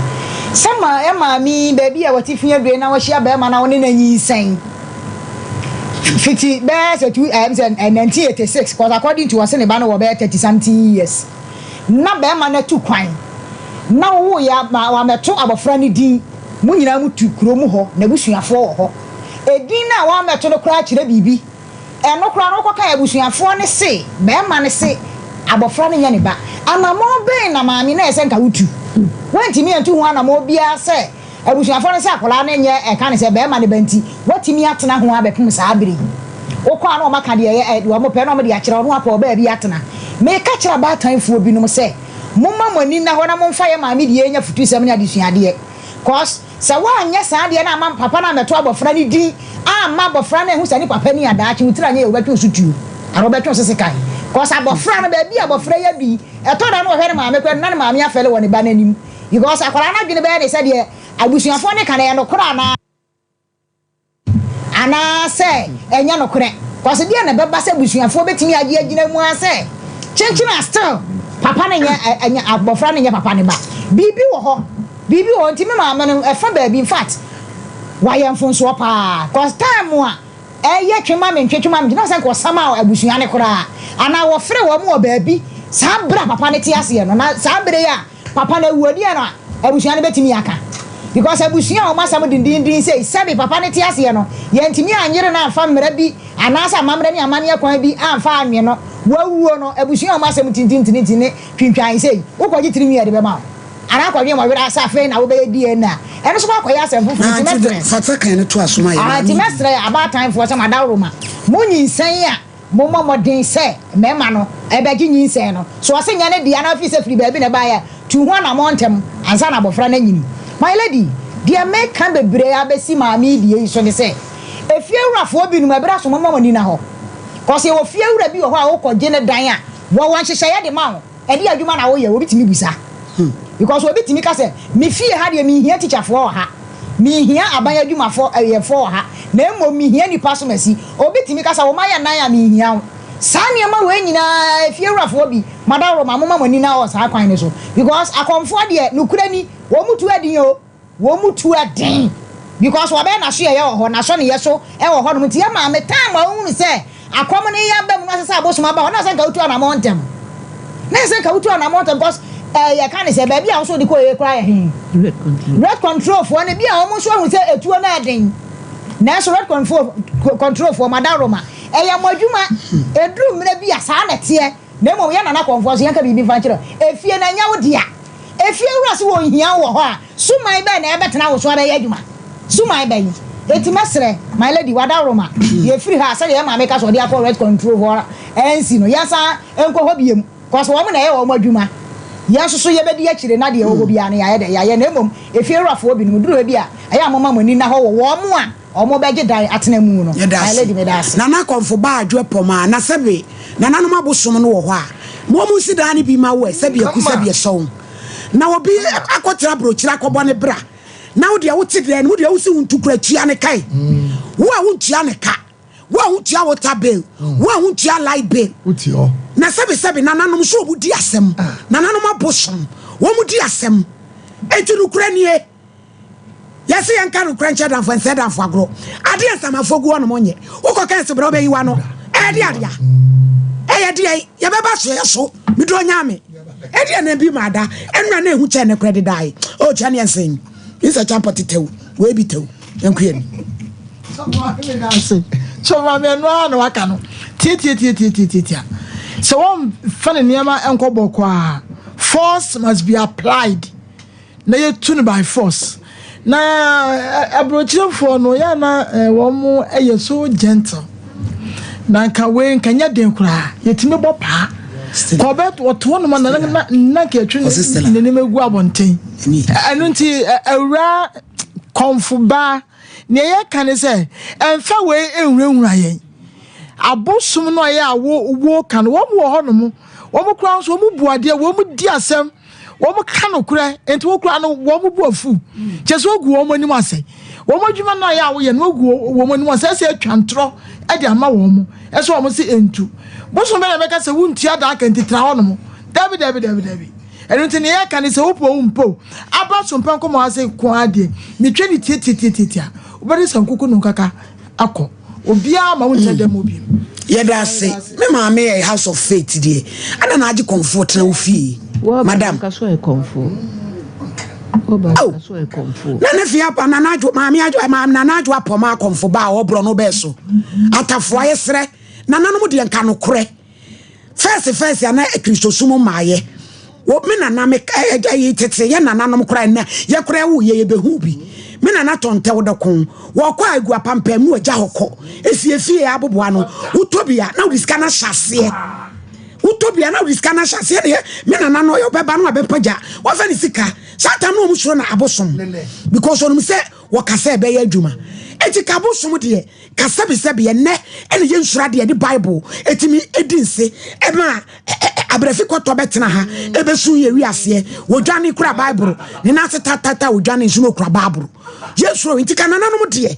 Sɛ ma maame yi baabi a wɔte fi adue na wɔhyia barima na wɔne no anyinsɛn fiti bɛyɛ sɛ two ɛm sɛ 1986 cause according to ɔse ne ba no wɔ bɛyɛ 30 something years na barima no atu kwan na wowo yɛ ma wamɛto abɔfra no din mo nyinaa mo tu kuro mu hɔ n'abusuafoɔ wɔ hɔ edin no a wamɛto no koraa kyerɛ biribi. Ɛno koraa no wokɔkae abusuafoɔ no se barima no se abɔfra no nyɛ ne ba. Anamɔn bɛn na maame no ɛyɛ sɛ nka wotu? Woantumi antu ho anamɔn biara sɛ abusuafoɔ no se akwadaa no nyɛ ɛka ne sɛ barima no ba nti woatumi atena ho abɛpem saa bere yi. Wokɔ a na wɔaka deɛ ɛyɛ deɛ wɔpɛ na wɔde akyerɛ wo na woapɛ ɔbaa bi atena. Meka kyerɛ abaatanfoɔ binom sɛ momma mo ani nna hɔ na momfa yɛn maame deɛ nyɛ afutusɛm ne adesuadeɛ cos Sɛ woanyɛ saa deɛ na amma papa no ammɛto abɔfra no din amma abɔfra no anhu sɛ ne papa ni a, daakye wo tiri anyɛ yie, wobɛtwe wo so tuo anaa wobɛtwe wo so sekan. Cos abɔfra no, baabi a abɔfra yi adu yi, ɛtɔ da no ɔhwɛ ne maame koraa no na ne maame afɛle wɔ ne ba no anim because akwadaa no adwene bɛyɛ ne sɛ deɛ abusuafoɔ no ka no ɛyɛ nokorɛ anaa. Anaasɛ ɛnyɛ nokorɛ? Cos deɛn na ɛbɛba sɛ abusuafoɔ bɛtumi agye agyina mu ara sɛ kyenkyen a still papa no nyɛ ɛnyɛ abɔfra no nyɛ papa no ba? Biribi wɔ hɔ, biribi wɔ hɔ nti me maame no ɛfa baabi infact wayɛ mfonsoɔ paa cos time a ɛyɛ twe ma mentwe twe ma mentwe na sɛ nka ɔsama abusua no koraa anaa wɔfrɛ wɔn wɔ baabi saa berɛ a papa no te aseɛ no na saa berɛ yi a Papa no awu a deɛn na abusua no bɛtumi aka? Because abusua a wɔn asɛm dendennden sei, sɛbe papa no te aseɛ no, yɛntumi anyere no amfa mmara bi anaasɛ amammerɛ ne amanneɛ kwan bi amfa anwe no, wawuo no, abusua a wɔn asɛm tintintintin ne twintwan sei, wokɔgye tiri nwi a yɛde bɛma wo? Anaa kɔdwen wɔ werɛ sɛ afei na wobɛyɛ DNA a, ɛno nso kɔ akɔyɛ asɛm foforɔ, nti mɛsrɛ. Fa kan no to aso ma yɛn maame Nti mɛsrɛ abaatanfoɔ sɛ mo adaworoma, monyinsɛn a, Mommɔ mmɔden sɛ mmarima no bɛgye nyinsɛn no. So ɔse nyɛ ne dea na afiri sɛ firi baabi na ɛbaeɛ a, tu ho anammɔn ntɛm ansa na abɔfra no anyini. My lady, deɛ meka bebree abɛsi maame yi deɛ yi so ne sɛ, efiewurafoɔ binom ɛberɛ aso momma mo ani nna hɔ. Cos yɛwɔ fiewura bi wɔ hɔ a wokɔgye ne dan a, wɔwɔ nhyehyɛeɛ de ma wo. Ɛdeɛ adwuma na woyɛ? Obi tumi bisa. Because obi tumi ka sɛ, me fie ha deɛ menhia tikyafoɔ wɔ ha. Menhia aban adwumafɔ ɛyɛfoɔ wɔ ha, na mmom mehia nnipa asomasi. Obi tumi ka sɛ, Wo mma yɛ nan a, menhia wo. Saa nneɛma wei nyinaa, efiewurafoɔ bi, moadaworoma, momma mo ani nna wɔ saa kwan no so. Because akɔmfoɔ deɛ, nokorɛ ni, wɔn tu adin o. Wɔn mu tu yɛ den because wɔbɛyɛ n'asoɛeɛ wɔ hɔ, n'asɔneyɛ so wɔ hɔnom nti yɛ maame time a wohunu sɛ akɔm no reyɛ aba mu no asɛ sɛ abosom aba hɔ na sɛ nka wotu anamɔn ntɛm na sɛ nka wotu anamɔn ntɛm because ɛɛ yɛka ne sɛ baabi a wɔso de kɔ yɛ koraa yɛ he red control foɔ no bi a wɔn nso ahu sɛ etuo no ɛden nanso red control control foɔ madaroma ɛyɛ mo adwuma eduru mmerɛ bi a saa na ɛteɛ. Na mmom yɛn nana kɔmfoɔ nso, yɛnka biribi mfa nkyerɛ wo. Efie no, ɛnyɛ wo dea. Efiewura se wɔnhia wo wɔ hɔ a, suman bɛn na ɛbɛtena wo so abɛyɛ adwuma? Suman bɛn? Enti mɛsrɛ, my lady, w'adaworoma, yɛfiri ha a, sɛdeɛ yɛn maame ka sɛ ɔde akɔ rent control hɔ ansi no, yɛnsan nkɔ hɔ biom, cos wɔn na ɛyɛ wɔn adwuma. Yɛn nso so yɛbɛdi akyire na deɛ ɛwɔ hɔ biara no yɛayɛ dɛn? Yɛayɛ. Na mmom efiewurafoɔ binom, duru hɔ bi a, ɛyɛ a momma mo ani nna hɔ wɔ wɔn a Ɔmo bɛgye dan atena mu no. Yɛda My ase. lady meda ase. Nana akɔmfo ba adwo ɛpɔm a na sɛbe nananom abosom no wɔ hɔ a ma ɔmo nsi dan no bi ma wo ɛ sɛbe aku sɛbe ɛsɔn na obi akɔtena abrokyire akɔbɔ ne bra na wo deɛ wote deɛ no wo deɛ wosi wo ntukura tua ne ka ɛ wo a wontua ne ka wo a wontua water bill wo a wontua light bill na sɛbe sɛbe nananom so ɔmo di asɛm nananom abosom wɔn di asɛm enti nokura nie. Yɛse yɛnka nokorɛ nkyerɛ damfo ɛnsɛe damfo agorɔ. Adeɛ nsamanfoɔ gu hɔ nom nyɛ. Wokɔ ka nsi brɛ wobɛyi w'ano. Ɛyɛ deɛ adea. Ɛyɛ deɛ yɛbɛba soɛ so. Medɔ Nyame. Ɛdeɛ na bi ma ada. Ɛnora na ehu kyɛn ne korɛ dedae. Oh kyɛ neɛ nsen. Nsɛ kyampɔ tetɛw. Wei bi tɛw. Yɛnkɔ yɛn. Sɔfo maame ɛno ara na waka no tiatiatiatiatiatia sɛ wɔmfa ne nneɛma nkɔ bɔkɔ a force must be applied. na yɛtu no by force na aburokyerefoɔ no yɛ na wɔn yɛ so gentle na nka wei nka nyɛ den koraa yɛtumi bɔ paa kɔbɛ wɔto hɔ nom na na na nka yɛtwe n'anim egu abɔnten ɛno nti awura kɔnfo baa nea yɛka ne sɛ ɛnfa wei nhurahura yɛn abosom no a yɛ a wo wo ka no wɔn wɔ hɔ nom wɔn koraa nso wɔn bu adeɛ wɔn di asɛm. Wɔn ka nokorɛ, enti wo koraa no wɔn bo afu. Kyerɛ sɛ wogu wɔn anim ase. Wɔn adwuma no a yɛ a woyɛ no wogu wɔn anim ase ɛsɛ atwa ntorɔ de ama wɔn. Ɛsɛ wɔn se ɛntu. Bosom bɛn na ɛbɛka sɛ wontua daa ka nti tra hɔ nom? Dabi dabi dabi dabi. Ɛno nti nea yɛka ne sɛ wopɛ o wompɛ o, aba so mpɛ nkɔmmɔ ase nko ara deɛ, metwa ne tiatiatiatia. Wobɛde sankuku no nkaka akɔ. Obiara ma wonkyɛ dɛm mu bio. Yɛda ase. Me maame yɛ house of faith deɛ. Ada na agye kɔnfoɔ tena wo fie. Madam. Oh. Na ne fie apa na na adwo maame adwo maame na na adwo apɔm akɔnfo ba a ɔbrɔ no bɛɛ so. Atafoa yɛsrɛ. Nananom deɛ nka nokorɛ. Fɛs fɛs a na Kristosom mmaeɛ. Wɔ me nana me ɛyi tete yɛ nananom koraa na yɛ koraa wo yɛ yɛbɛhu bi. Me nana tɔn ntɛw dɔko. Wɔkɔ a egu apampam mu agya hɔ kɔ. Efie fie aboboa no. Wotɔ bi a na wode sika no ahyɛ aseɛ. Wotɔ bi a na wode sika no ahyɛ aseɛ deɛ me nana no ɔbɛba no abɛpagya. Wɔfɛ ne sika. Saa tam no wɔn suro na abosom because wɔn sɛ wɔkasa ɛbɛyɛ adwuma. Eti ka abosom deɛ Ka sɛbesɛbe, ɛnnɛ na yɛnsuro adeɛ yɛde Bible ɛtumi di nse ɛma abrɛfi kɔtɔ bɛtena ha ɛbɛsu yɛ wiaseɛ wɔdwane kura Bible ne nan ase tatata wɔdwane nso na ɔkura Bible yɛnsuro nti ka nananom deɛ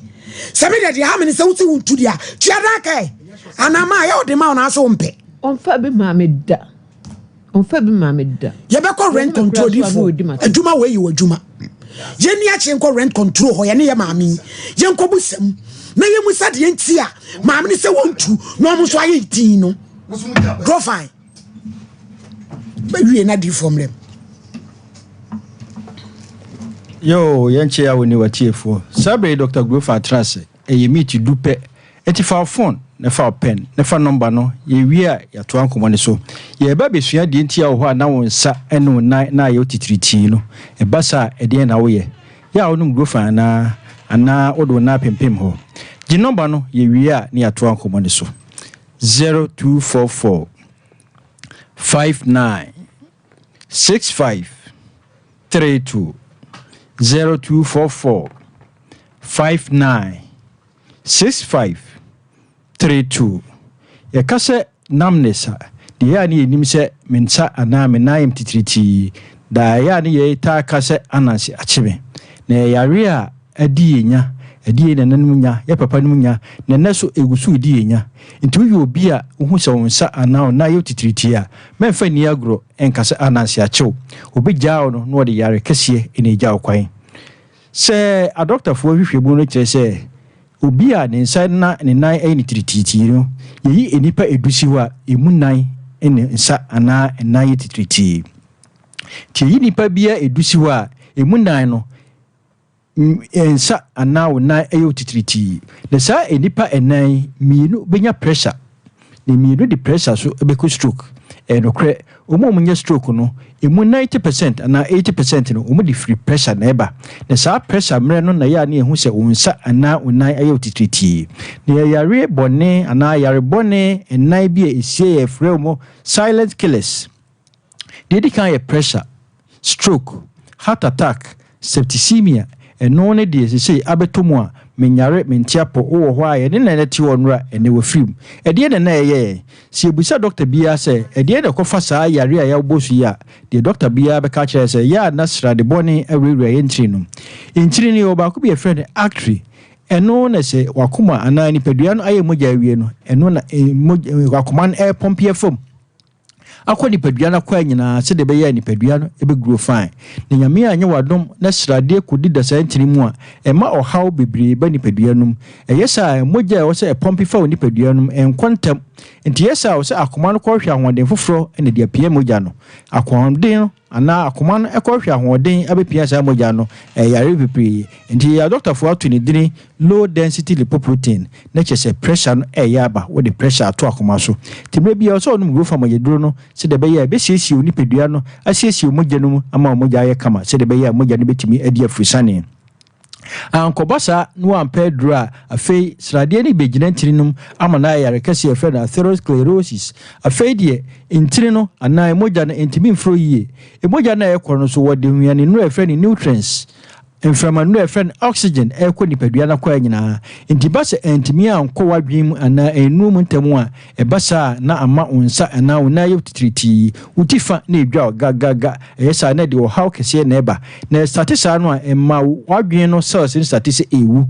sɛ me deɛ deɛ ha me ne sɛ wosi wo ntu deɛ a tua daa kae anaa ma yɛ ɔde ma wo na ase wo mpɛ. Ɔmfa bi maa me da. Ɔmfa bi maa me da. Yɛbɛkɔ rent control difoɔ adwuma wei yɛ w'adwuma. Yɛnni akyire nkɔ rent control hɔ yɛne yɛ maame yi yɛnkɔ bu sɛm na yɛmu sa deɛ nti a maame no sɛ wɔntu na ɔmo nso ayɛ din no. Grow fine. Bɛwie na difoɔ mmerɛ mu. Yoo, yɛnkyɛ a wo ne w'atiefoɔ. Saa berɛ yi Dr. Grofa atena ase. Ɛyɛ meet du pɛ. Enti fa wo phone na fa wo pen na fa number no, yɛwie a yɛatoa nkɔmmɔ no so. Yɛreba abɛsua deɛ nti a wɔ hɔ a na wo nsa ne wo nan na ayɛ wo titiritii no. Ɛba saa a, ɛdeɛn na woyɛ? Yɛ a wonom Grofa anaa? Anaa wode wo nan apempem hɔ? Gye number no, yɛwie a na yɛatoa nkɔmmɔ no so. 0244 59 65 32 0244 59 65 32 Yɛka sɛ numbness a, deɛ ɛyɛ a ne yɛnim sɛ me nsa anaa me nan yɛ me titiritii. Daa ɛyɛ a ne yɛtaa ka sɛ ananse akye me. Na ɛyɛ yareɛ a. adi yɛn nya, adi yɛn nananom nya, yɛn papanom nya, na ɛnnɛ nso ɛgu so redi yɛn nya. Nti woyɛ obi a wohu sɛ wo nsa anaa wo nan yɛ wo titiritii a, mɛmfa nni agorɔ nka sɛ ananse akye wo. Obi gyaa wo no na ɔde yare kɛseɛ na ɛgya wo kwan. Sɛ adɔktafoɔ nhwehwɛmu no kyerɛ sɛ obi a ne nsa na ne nan yɛ no titiritii no, yɛyi nnipa ɛdu si hɔ a, ɛmu nnan ne nsa anaa nan yɛ titiritii. Nti yɛyi nnipa biara ɛdu si hɔ a, ɛmu nnan no, nsa anaa wo nan yɛ wo titiritii. Na saa nnipa nnan yi, mmienu bɛnya pressure, na mmienu de pressure so bɛkɔ stroke. Ɛyɛ nokorɛ, wɔn a wɔnya stroke no, ɛmu 90% anaa 80% no, wɔde firi pressure na ɛba. Na saa pressure mmerɛ no na ɛyɛ a na yɛhu sɛ wo nsa anaa wo nan ayɛ wo titiritii. Na yɛ yareɛ bɔne anaa yare bɔne nnan bi a ɛsie yɛfrɛ wɔn silent killers. Deɛ ɛdi kan yɛ pressure, stroke, heart attack, septicemia, ɛno ne deɛ sesei abɛtɔ mu a menyare mente apɔ, wowɔ hɔ a yɛne na na ɛte hɔ nnora ɛnnɛ wafiri mu. Ɛdeɛn na na ɛyɛ yɛn? Sɛ yɛbisa dɔkta biara sɛ ɛdeɛn na ɛkɔfa saa yareɛ a yɛabobɔ so yi a, deɛ dɔkta biara bɛka akyerɛ yɛn sɛ ɛyɛ a na srade bɔne awurawura yɛn ntini no mu. Ntini no yɛwɔ baako bi a yɛfrɛ no artery, ɛno na sɛ wakoma anaa nipadua no ayɛ mogya awie no, ɛno na akoma no ɛrepɔmpe afa mu. akɔ nipadua no akwaa nyinaa sɛdeɛ ɛbɛyɛ a nipadua no bɛ grow fine. Na Nyame anyɛ w'adom na sradeɛ kɔdi da saa ntini mu a, ɛma ɔhaw bebree ba nipadua no mu. Ɛyɛ saa a, mogya a ɛwɔ sɛ ɛpɔmpe fa wo nipadua no mu ɛnkɔ ntɛm. Nti ɛyɛ saa a, ɛwɔ sɛ akoma no kɔhwehwɛ ahoɔden foforɔ na ɛde apia mogya no. Ahoɔden no anaa akoma no kɔhwehwɛ ahoɔden abɛpia saa mogya no, ɛyɛ yareɛ bebree. Nti adɔktafoɔ ato ne dini low density lipoprotein, na kyerɛ sɛ pressure no reyɛ aba, wode pressure ato akoma so. Nti mmerɛ biara ɛwɔ sɛ wonom Grofa mogyaduro no sɛdeɛ ɛbɛyɛ a ɛbɛsiesie wo nipadua no, asiesie wo mogya no mu ama wo mogya ayɛ kama sɛdeɛ ɛbɛyɛ a mogya no bɛtumi adi afurusane. Ankɔba saa na woampɛ aduro a, afei sradeɛ no bɛgyina ntini no mu ama no ayɛ yare kɛseɛ a yɛfrɛ no atherosclerosis. Afei deɛ ntini no anaa mogya no ntumi mforo yie. Mogya no a ɛrekɔ no nso wɔde nnuane nnuro a yɛfrɛ no nutrients Mframa nnuru a yɛfrɛ no oxygen rekɔ nipadua no akwaa nyinaa. Enti ba sɛ antumi ankɔ w'adwene mu anaa annuru mu ntɛm a, ɛba saa a na ama wo nsa anaa wo nan ayɛ wo titiritii, wo ti fa na edwa wo gagaga. Ɛyɛ saa a na ɛde ɔhaw kɛseɛ na ɛba. Na ɛstate saa no a, ɛma w'adwene no cells no state sɛ ɛrewu.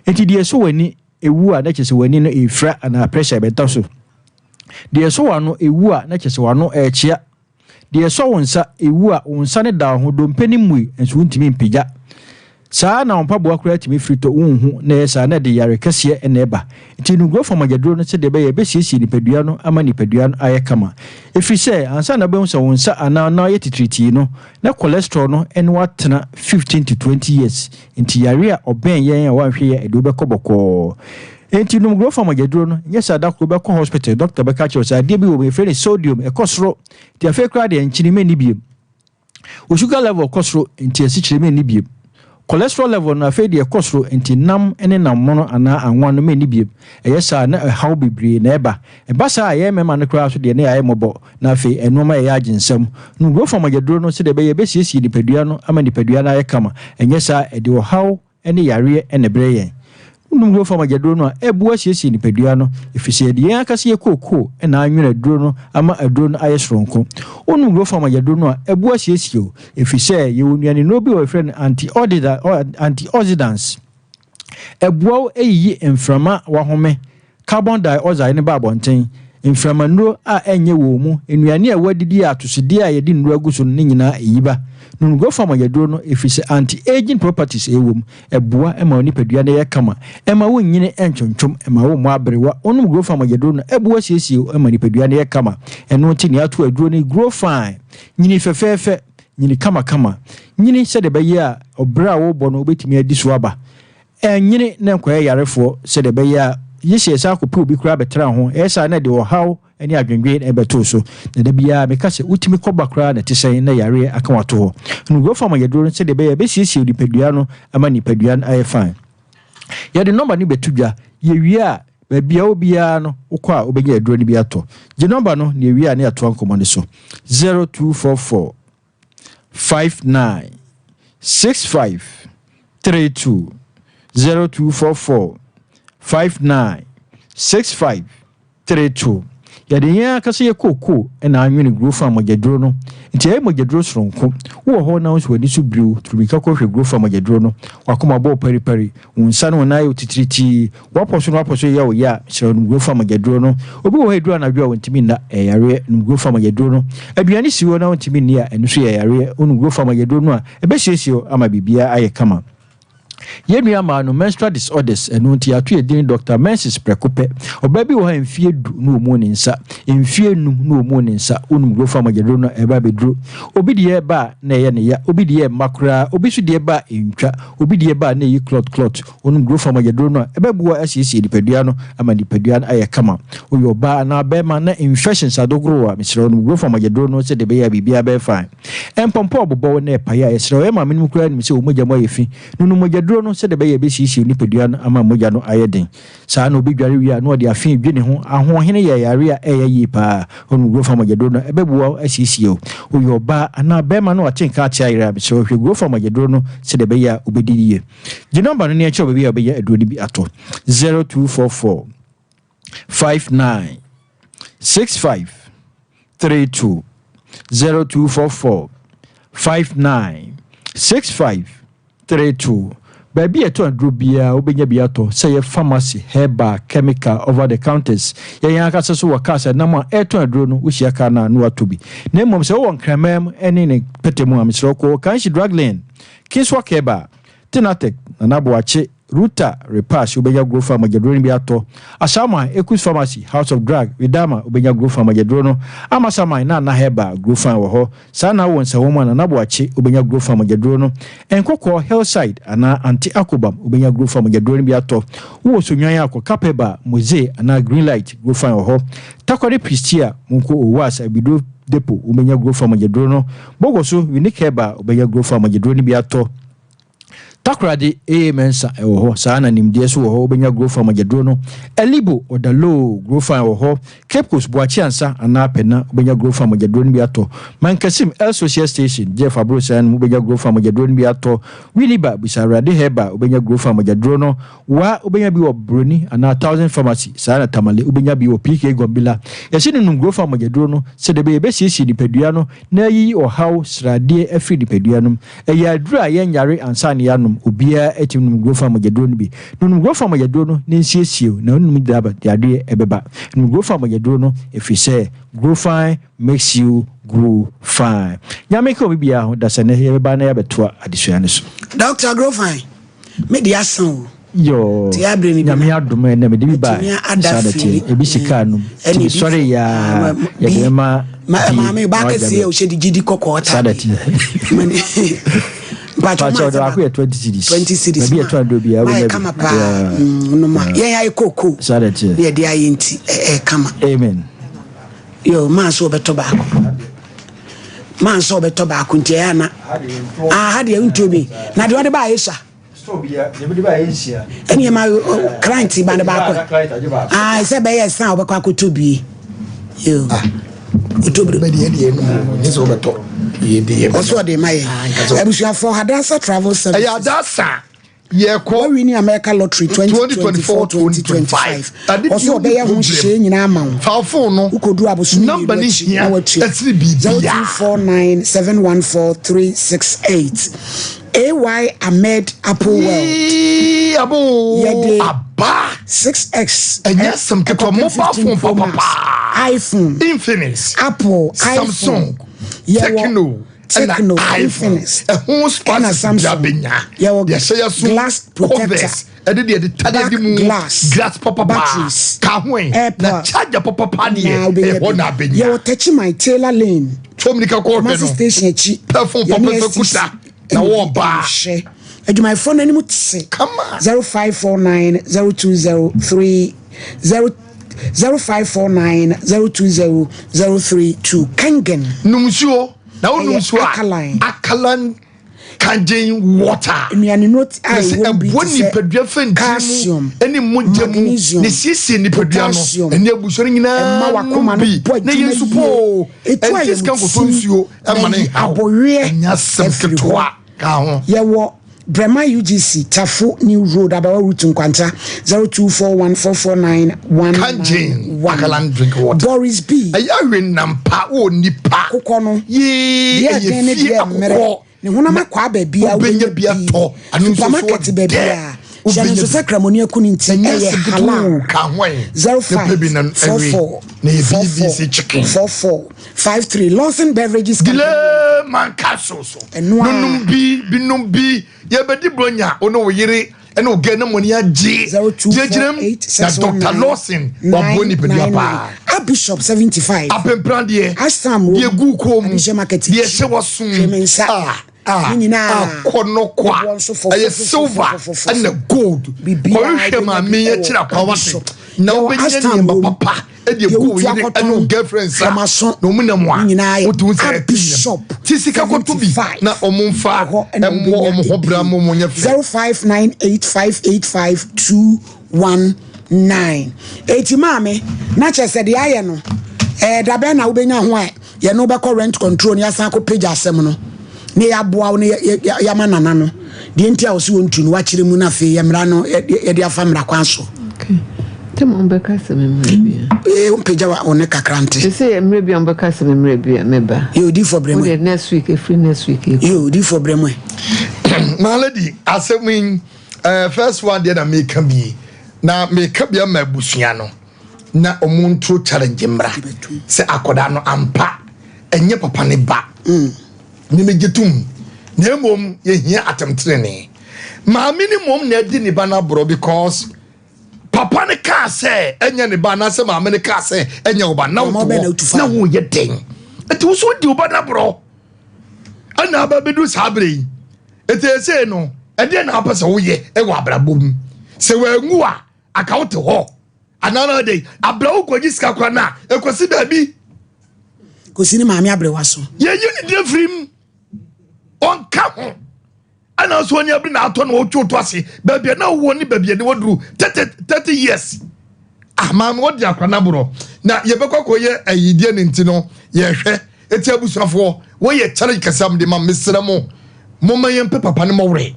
Enti deɛ ɛsɔ w'ani ɛwu a na kyerɛ sɛ w'ani no ɛrefira anaa pressure ɛbɛtɔ so. Deɛ ɛsɔ w'ano ɛwu a na kyerɛ sɛ w'ano ɛrekyea. Deɛ ɛsɔ wo nsa, ɛwu a, wo nsa no da wo ho, dompe no mmui, nso wontumi mpagya. Saa ara na wo mpaboa koraa tumi firi tɔ, wonhu, na ɛyɛ saa na ɛde yare kɛseɛ na ɛba. Nti nom Growth Farm agyaduro no sɛdeɛ ɛbɛyɛ a ɛbɛsiesie nipadua no ama nipadua no ayɛ kama. Ɛfiri sɛ, ansa na wobɛhu sɛ wo nsa anaa wo nan ayɛ titiritii no, na cholesterol no ne wo atena 15 to 20 years. Nti yare a ɔbɛn yɛn a woanhwɛ yie a ɛde wo bɛkɔ bɔkɔɔ. Nti nom Growth Farm agyaduro no, nyɛ saa da koro wobɛkɔ hospital, doctor bɛka akyerɛ wo sɛ adeɛ bi wɔ mu yɛfrɛ no sodium, ɛkɔ soro. Nti afei koraa deɛ nkyene menni biom. Wo sugar level kɔ soro nti asikyire menni biom. Cholesterol level no afei deɛ ɛkɔ soro nti nam ne nam mono anaa anwa no menni biom. Ɛyɛ saa a na ɛhaw bebree na ɛba. Ɛba saa a yɛn mmarima no koraa nso deɛ na yɛayɛ mmɔbɔ na afei nnoɔma yɛyɛ agye nsam. Nom Growth Farm agyaduro no sɛdeɛ ɛbɛyɛ ɛbɛsiesie nipadua no ama nipadua no ayɛ kama. Ɛnyɛ saa a ɛde ɔhaw ne yareɛ na ɛbrɛ yɛn. Wonom Growth Farm agyaduro no a, ɛboa siesie nipadua no, ɛfiri sɛ yɛde yɛn ankasa yɛ kookoo na anwene aduro no ama aduro no ayɛ soronko. Wonom Growth Farm agyaduro no a, ɛboa siesie wo, ɛfiri sɛ yɛwɔ nnuane nnuro bi a wɔfrɛ no antioxidants. Ɛboa wo yiyi mframa a wahome, carbon dioxide, no ba abɔnten. Mframa nnuro a ɛnyɛ wɔ wo mu, nnuane a woadidi a atosodeɛ a yɛde nnuro agu so no ne nyinaa ɛyi ba. Nom Growth Farm aduro no ɛfiri sɛ anti-aging properties ɛwɔ mu. Ɛboa ma wo nipadua no yɛ kama. Ɛmma wonnyini ntwontwom. Ɛmma wommɔ aberewa. Wonom Growth Farm aduro no a, ɛboa siesie wo ma nipadua no yɛ kama. Ɛno nti na yɛato aduro no Grow Fine. Nyini fɛfɛɛfɛ. Nyini kamakama. Nyini sɛdeɛ ɛbɛyɛ a ɔbrɛ a worebɔ no wobɛtumi adi so aba. Ɛnyini na nkɔyɛ yarefoɔ sɛdeɛ ɛbɛyɛ a gye sɛ yɛsan akɔpɛ obi koraa bɛtra ho. Ɛyɛ saa na ɛde ɔhaw ne adwendwen bɛto wo so. Na da biara meka sɛ wotumi kɔba koraa na ɛte sɛn na yareɛ aka wo ato hɔ. Nnuruyɛfoɔ ama yɛaduro no sɛdeɛ ɛbɛyɛ a ɛbɛsiesie nipadua no ama nipadua no ayɛ fine. Yɛde nɔmba no bɛto dwa. Yɛwie a, baabi a wɔ biara no, wokɔ a wobɛnya aduro no bi atɔ. Gye nɔmba no na yɛwie a na yɛatoa nkɔmmɔ no so. 0244 59 65 32 0244 59 65 32. Yɛde yɛn ankasa yɛ kookoo na anwene Grofan mogyaduro no, nti ɛyɛ mogyaduro soronko. Wowɔ hɔ na wo nso w'ani so biri wo, tu mmirika kɔhwɛ Grofan mogyaduro no. W'akoma bɔ wo paripari, wo nsa ne wo nan ayɛ wo titiritii, w'apɔ so ne w'apɔ so yɛ wo ya a, mesrɛ wo nom Grofan mogyaduro no. Obi wɔ hɔ a ɛduru anadwo a ɔntumi nna, ɛyɛ yareɛ, nom Grofan mogyaduro no. Aduane si hɔ na wontumi nni a, ɛno nso yɛ yareɛ, wonom Grofan mogyaduro no a, ɛbɛsiesie wo ama biribiara ayɛ kama. Yɛn nua maa no menstrual disorders, ɛno nti yɛato yɛn din Doctor Menses prɛko pɛ. Ɔbaa bi wɔ hɔ a mfie du na ɔmuu ne nsa, mfie num na ɔmuu ne nsa, wonom Grofa mogyaduro no a ɛba abɛduro. Obi deɛ ba a na ɛyɛ ne ya, obi deɛ mma koraa, obi nso deɛ ba a ɛntwa, obi deɛ ba a na ɛyi clot clot. Wonom Grofa mogyaduro no a ɛbɛboa asiesie nipadua no ama nipadua no ayɛ kama. Woyɛ ɔbaa anaa bɛrima na infections adogoro wo a, mesrɛ wo nom Grofa mogyaduro no sɛdeɛ ɛbɛyɛ a biribiara bɛyɛ fine. Mpɔmpɔ a ɔbobɔ wo na ɛpae a, yɛsrɛ wo, yɛn maamenom koraa nim sɛ wo mogya mu ayɛ fi. Nunu mogyaduro no sɛdeɛ ɛbɛyɛ a ɛbɛsiesie wo nipadua no ama mogya no ayɛ den. Saa ara na obi dware wie a na ɔde afe redwi ne ho. Ahoɔhene yɛ yareɛ a ɛyɛ yie pa ara. Wonom Grofa mogyaduro no a, ɛbɛboa wo asiesie wo. Woyɛ ɔbaa anaa barima na wate nka ate ayerɛ a, mesrɛ wo hwɛ Grofa mogyaduro no sɛdeɛ ɛbɛyɛ a wobɛdi yie. Gye nɔmba no na yɛnkyerɛ wo baabi a wobɛnya aduro no bi atɔ. 0244 59 65 32 0244 59 65 32 Baabi a yɛtɔn aduro biara wobɛnya bi atɔ, sɛ ɛyɛ pharmacy, herbal, chemical, over the counters. Yɛn ankasa nso wɔ cars a ɛnam a ɛretɔn aduro no, wohyia car no a na woatɔ bi. Na mmom sɛ wowɔ Nkraman mu ne ne mpɛtɛ mu a, mesrɛ wo kɔ Kanshi Drug Lane, Kingswalk Herbal, Tenatek, Nana Boakye, Ruta, Repass, wobɛnya Grofa mogyaduro no bi atɔ. Asaman, Ekus Pharmacy, House of Drug, Widama, wobɛnya Grofa mogyaduro no. Amasaman, Nana Herbal, Grofan wɔ hɔ. Saa na wɔ Nsawam a Nana Boakye, wobɛnya Grofa mogyaduro no. Nkɔkɔɔ, Hillside, anaa Ante Akobam, wobɛnya Grofa mogyaduro no bi atɔ. Wowɔ Sonwan a, kɔ Kapeba, Moze, anaa Greenlight, Grofan wɔ hɔ. Takoradi Prestea, monkɔ Owas, Abiduro Depot, wobɛnya Grofa mogyaduro no. Bogoso, Unique Herbal, wobɛnya Grofa mogyaduro no bi atɔ. Takoradi, AA Mensah ɛwɔ hɔ, saa na nimdeɛ nso wɔ hɔ, wobɛnya Grofan mogyaduro no. Elibo, Ɔdaloo, Grofan wɔ hɔ. Cape Coast, Boakye Ansa anaa Pɛna, wobɛnya Grofan mogyaduro no bi atɔ. Mankasim, El Social Station, Jeff Aborosan no mu, wobɛnya Grofan mogyaduro no bi atɔ. Winneba, Bisa Awurade Herbal, wobɛnya Grofan mogyaduro no. Wa, wobɛnya bi wɔ Broni anaa Thousand Pharmacy, saa na Tamale, wobɛnya bi wɔ PK Gombila. Yɛse no nom Grofan mogyaduro no, sɛdeɛ ɛbɛyɛ ɛbɛsiesie nipadua no na ayiyi ɔhaw, sradeɛ, afiri nipadua no mu. Ɛyɛ aduru a yɛnyare ansa na yɛanom. Obiara tumi nom Grofa mogyaduro no bi. Nonom Grofa mogyaduro no na nsiesie wo, na wonom de aba yadeɛ ɛbɛba. Nom Grofa mogyaduro no ɛfiri sɛ Grofine makes you grow fine. Nyame nka obi biara ho, dasani yɛbɛba na yɛabɛtoa adesua no so. Doctor Grofine, me deɛ asa o. Yoo, Nyame adom ɛnɛ mede bi bae saa na ɛteɛ, ebi si kaa nom, nti mesɔre yɛ a yɛde me ma bi na wagya me, saa na ɛteɛ. Mpakyɛ ɔde baako yɛ 20 cedis, 20 cedis, baabi yɛtɔ aduro biara wobɛnya bi. Kama paa, noma, yɛn ayɛ koko, saa na ɛteɛ, na yɛde ayɛ nti ɛyɛ kama. Amen. Yoo, maa so ɔbɛtɔ baako. Maa nso ɔbɛtɔ baako nti ɛyɛ ana. Ah, ha deɛ ntuo bi, na deɛ ɔde ba ayɛ sua. Ɛne ɛma client ba no baako ah sɛ bɛyɛ san a wɔbɛkɔ akɔtɔ bie ɔtɔ bi ɔso ɔde ma yɛ abusuafoɔ Hadasa travel services ɛyɛ Hadasa yɛkɔ wɔwi ne America lottery 2024 2025 ɔso ɔbɛyɛ ho nhyehyɛe nyinaa ama wo fa phone no wokɔduru abosome number mmienu ne akyi hia na watua ɛsene biribiara 0249 714 368 AY Ahmed Apple World. Yee, abo Yɛde aba. 6X Ɛnyɛ asɛm ketewa, ɛkɔpem mobile 15 phone Pro Max, papapa. iPhone, Infinix, Apple, iPhone, Samsung, yɛwɔ Tecno, ɛna Tecno, iPhone. Infinix, Ɛho ɛna spices bi Samsung. abɛnya. Yɛwɔ Deɛ ɛhyɛ yɛ so, glass protector, covers, ɛde deɛ ɛde tade back adi mu, glass, glass papapa, batteries, ka ho ɛ, na AirPod, charger papapa na deɛ, wobɛnya ɛhɔ bi. na abɛnya. Yɛwɔ Techiman Taylor Lane, Fom nika kɔ hwɛ Kumasi no. station akyi. Pɛ phone Yɛne papa fɛ STC kuta na ɛna wɔ ba. ɛhwɛ. Adwumayɛfoɔ no anim te. Kama. 0549 020 3 0 0549 020 032 Kangen. Nom nsuo na wo nom Ɛyɛ nsuo a alkaline. alkaline kangen water. Nnuane a Mese ɛwɔ mu bi ɛboa te sɛ nipadua fɛ ntini mu calcium, ɛne mogya mu magnesium, na esiesie nipadua no potassium. ɛne abusua no Ɛma nyinaa wakoma nom no bi bɔ na yɛ adwuma nsu yie. poo Etu ɛnti sika nkotɔ ayamtim nsuo na ɛma ne yi nhaw abɔweɛ ɛnyɛ asɛm afiri hɔ. ketewa ka ho. Yɛwɔ. Brɛma UGC, Tafo New Road, Abawa Route Nkwanta, 0241449191. Kangen Alkaline drink water. Boris B. Ɛyɛ awe nampa wɔ nipa. Akokɔ no. Yee Deɛ ɛden ne ɛyɛ fie deɛ mmerɛ. akokɔ. Ne honam akwaa baabi a Wobɛnya bi atɔ. Ano nso so Supermarket baabi ɔdɛ. a. Hyɛ no nso sɛ kramoni aku ne nti Ɛnyɛ ɛyɛ ase halal. ketewa ka ho ɛ. 05 Nipa bi na ɛwe. 44 Na yɛ BBC chicken. 44 53 Lawson Beverages Company. Delay man capsule so. Ɛno a. Nonom bi, binom bi. Yɛbɛdi bronya wo ne wo yere ɛne wo gɛ na mo ani agye. Gyinagyina mu na Dr. Lawson waboa nipadua paa. Abishop 75. Apempran deɛ. Asam wo. Deɛ gu kɔn mu. Adehyɛ market. Deɛ ɛhyɛ w'asom. Hwɛ me nsa. Ah, ah, Ne nyinaa. Akɔnɔkwa. Ɛboɔ nso fo- Ɛyɛ fo- fo- silver fo- fo- fo- ɛna gold. Biribiara Kɔhwehwɛ wobɛnya maame bi yi ɛwɔ akyiri akwa wate. Abishop. Na Yɛwɔ wobɛnya Astam nneɛma wom. papa ɛde Deɛ egu wo wotu yere akɔtɔn, ɛne wo girlfriend nsa. hwɛmaso. Na ɔmo nam a. Ne nyinaa yɛ Wotu nsa ɛte Abishop nyam. Ti sika kɔtɔ bi 75. na ɔmo nfa Ɛhɔ ɛna ɛmmɔ wobɛnya ɔmo ho bra ma ɔmo nyɛ fɛ. 0598585219 eti maame na kyerɛ sɛ deɛ ayɛ no ɛɛ dabɛn na wobɛnya ho a yɛne wobɛkɔ rent control ne yɛasan akɔ pagya asɛm no ne yɛaboa wo ne yɛama nana no deɛ nti a ɔsi wɔn tu no wakyerɛ mu na afei yɛ mmara no yɛde afa mmara kwan so. Tẹ mo bɛka sɛ me mmerɛ bi a. Ee mpagya wa wo ne kakra nte. Te sɛ mmerɛ bi a mbɛka sɛ me mmerɛ bi a mɛba. Yɛ odi fɔ brɛ mu. Wode next week efiri next week ekɔ. Yɛ odi fɔ brɛ mu. My lady asɛm yi eh, first one deɛ na meka bi na meka bi ama abusua no na ɔmo ntoro challenge mmra sɛ akɔdaa no ampa ɛnyɛ papa ne ba mm. ne megye tom na mmom yɛhia atɛmtenene maame ne mmom na adi ne ba no aborɔ because papa no kaa sɛ ɛnyɛ ne ba anaasɛ maame no kaa sɛ ɛnyɛ wo ba na wote hɔ na woyɛ dɛn nti wo so wodi wo ba no aborɔ ɛna aba bɛdu saa berɛ yi ɛti ɛsei no ɛdeɛ na wopɛ sɛ woyɛ ɛwɔ abrabɔ mu sɛ wanwu a aka wote hɔ anaa na dɛn abrɛ wo kɔgye sika kora no a ɛkɔsi baabi kɔsi ne maame abrɛwa so yɛyi ne deɛ firim ɔnka ho ɛna nso ani abiri na atɔ na ɔtwe oto ase baabi a na wowɔ ne baabi a ne waduru 30 30 years ah maame wɔde akora no aborɔ na yɛbɛkɔ akɔyɛ ayideɛ ne nti no yɛhwɛ eti abusuafoɔ wɔyɛ challenge kɛse am de ma mesrɛ mo momma yɛmpɛ papa no mɔwerɛ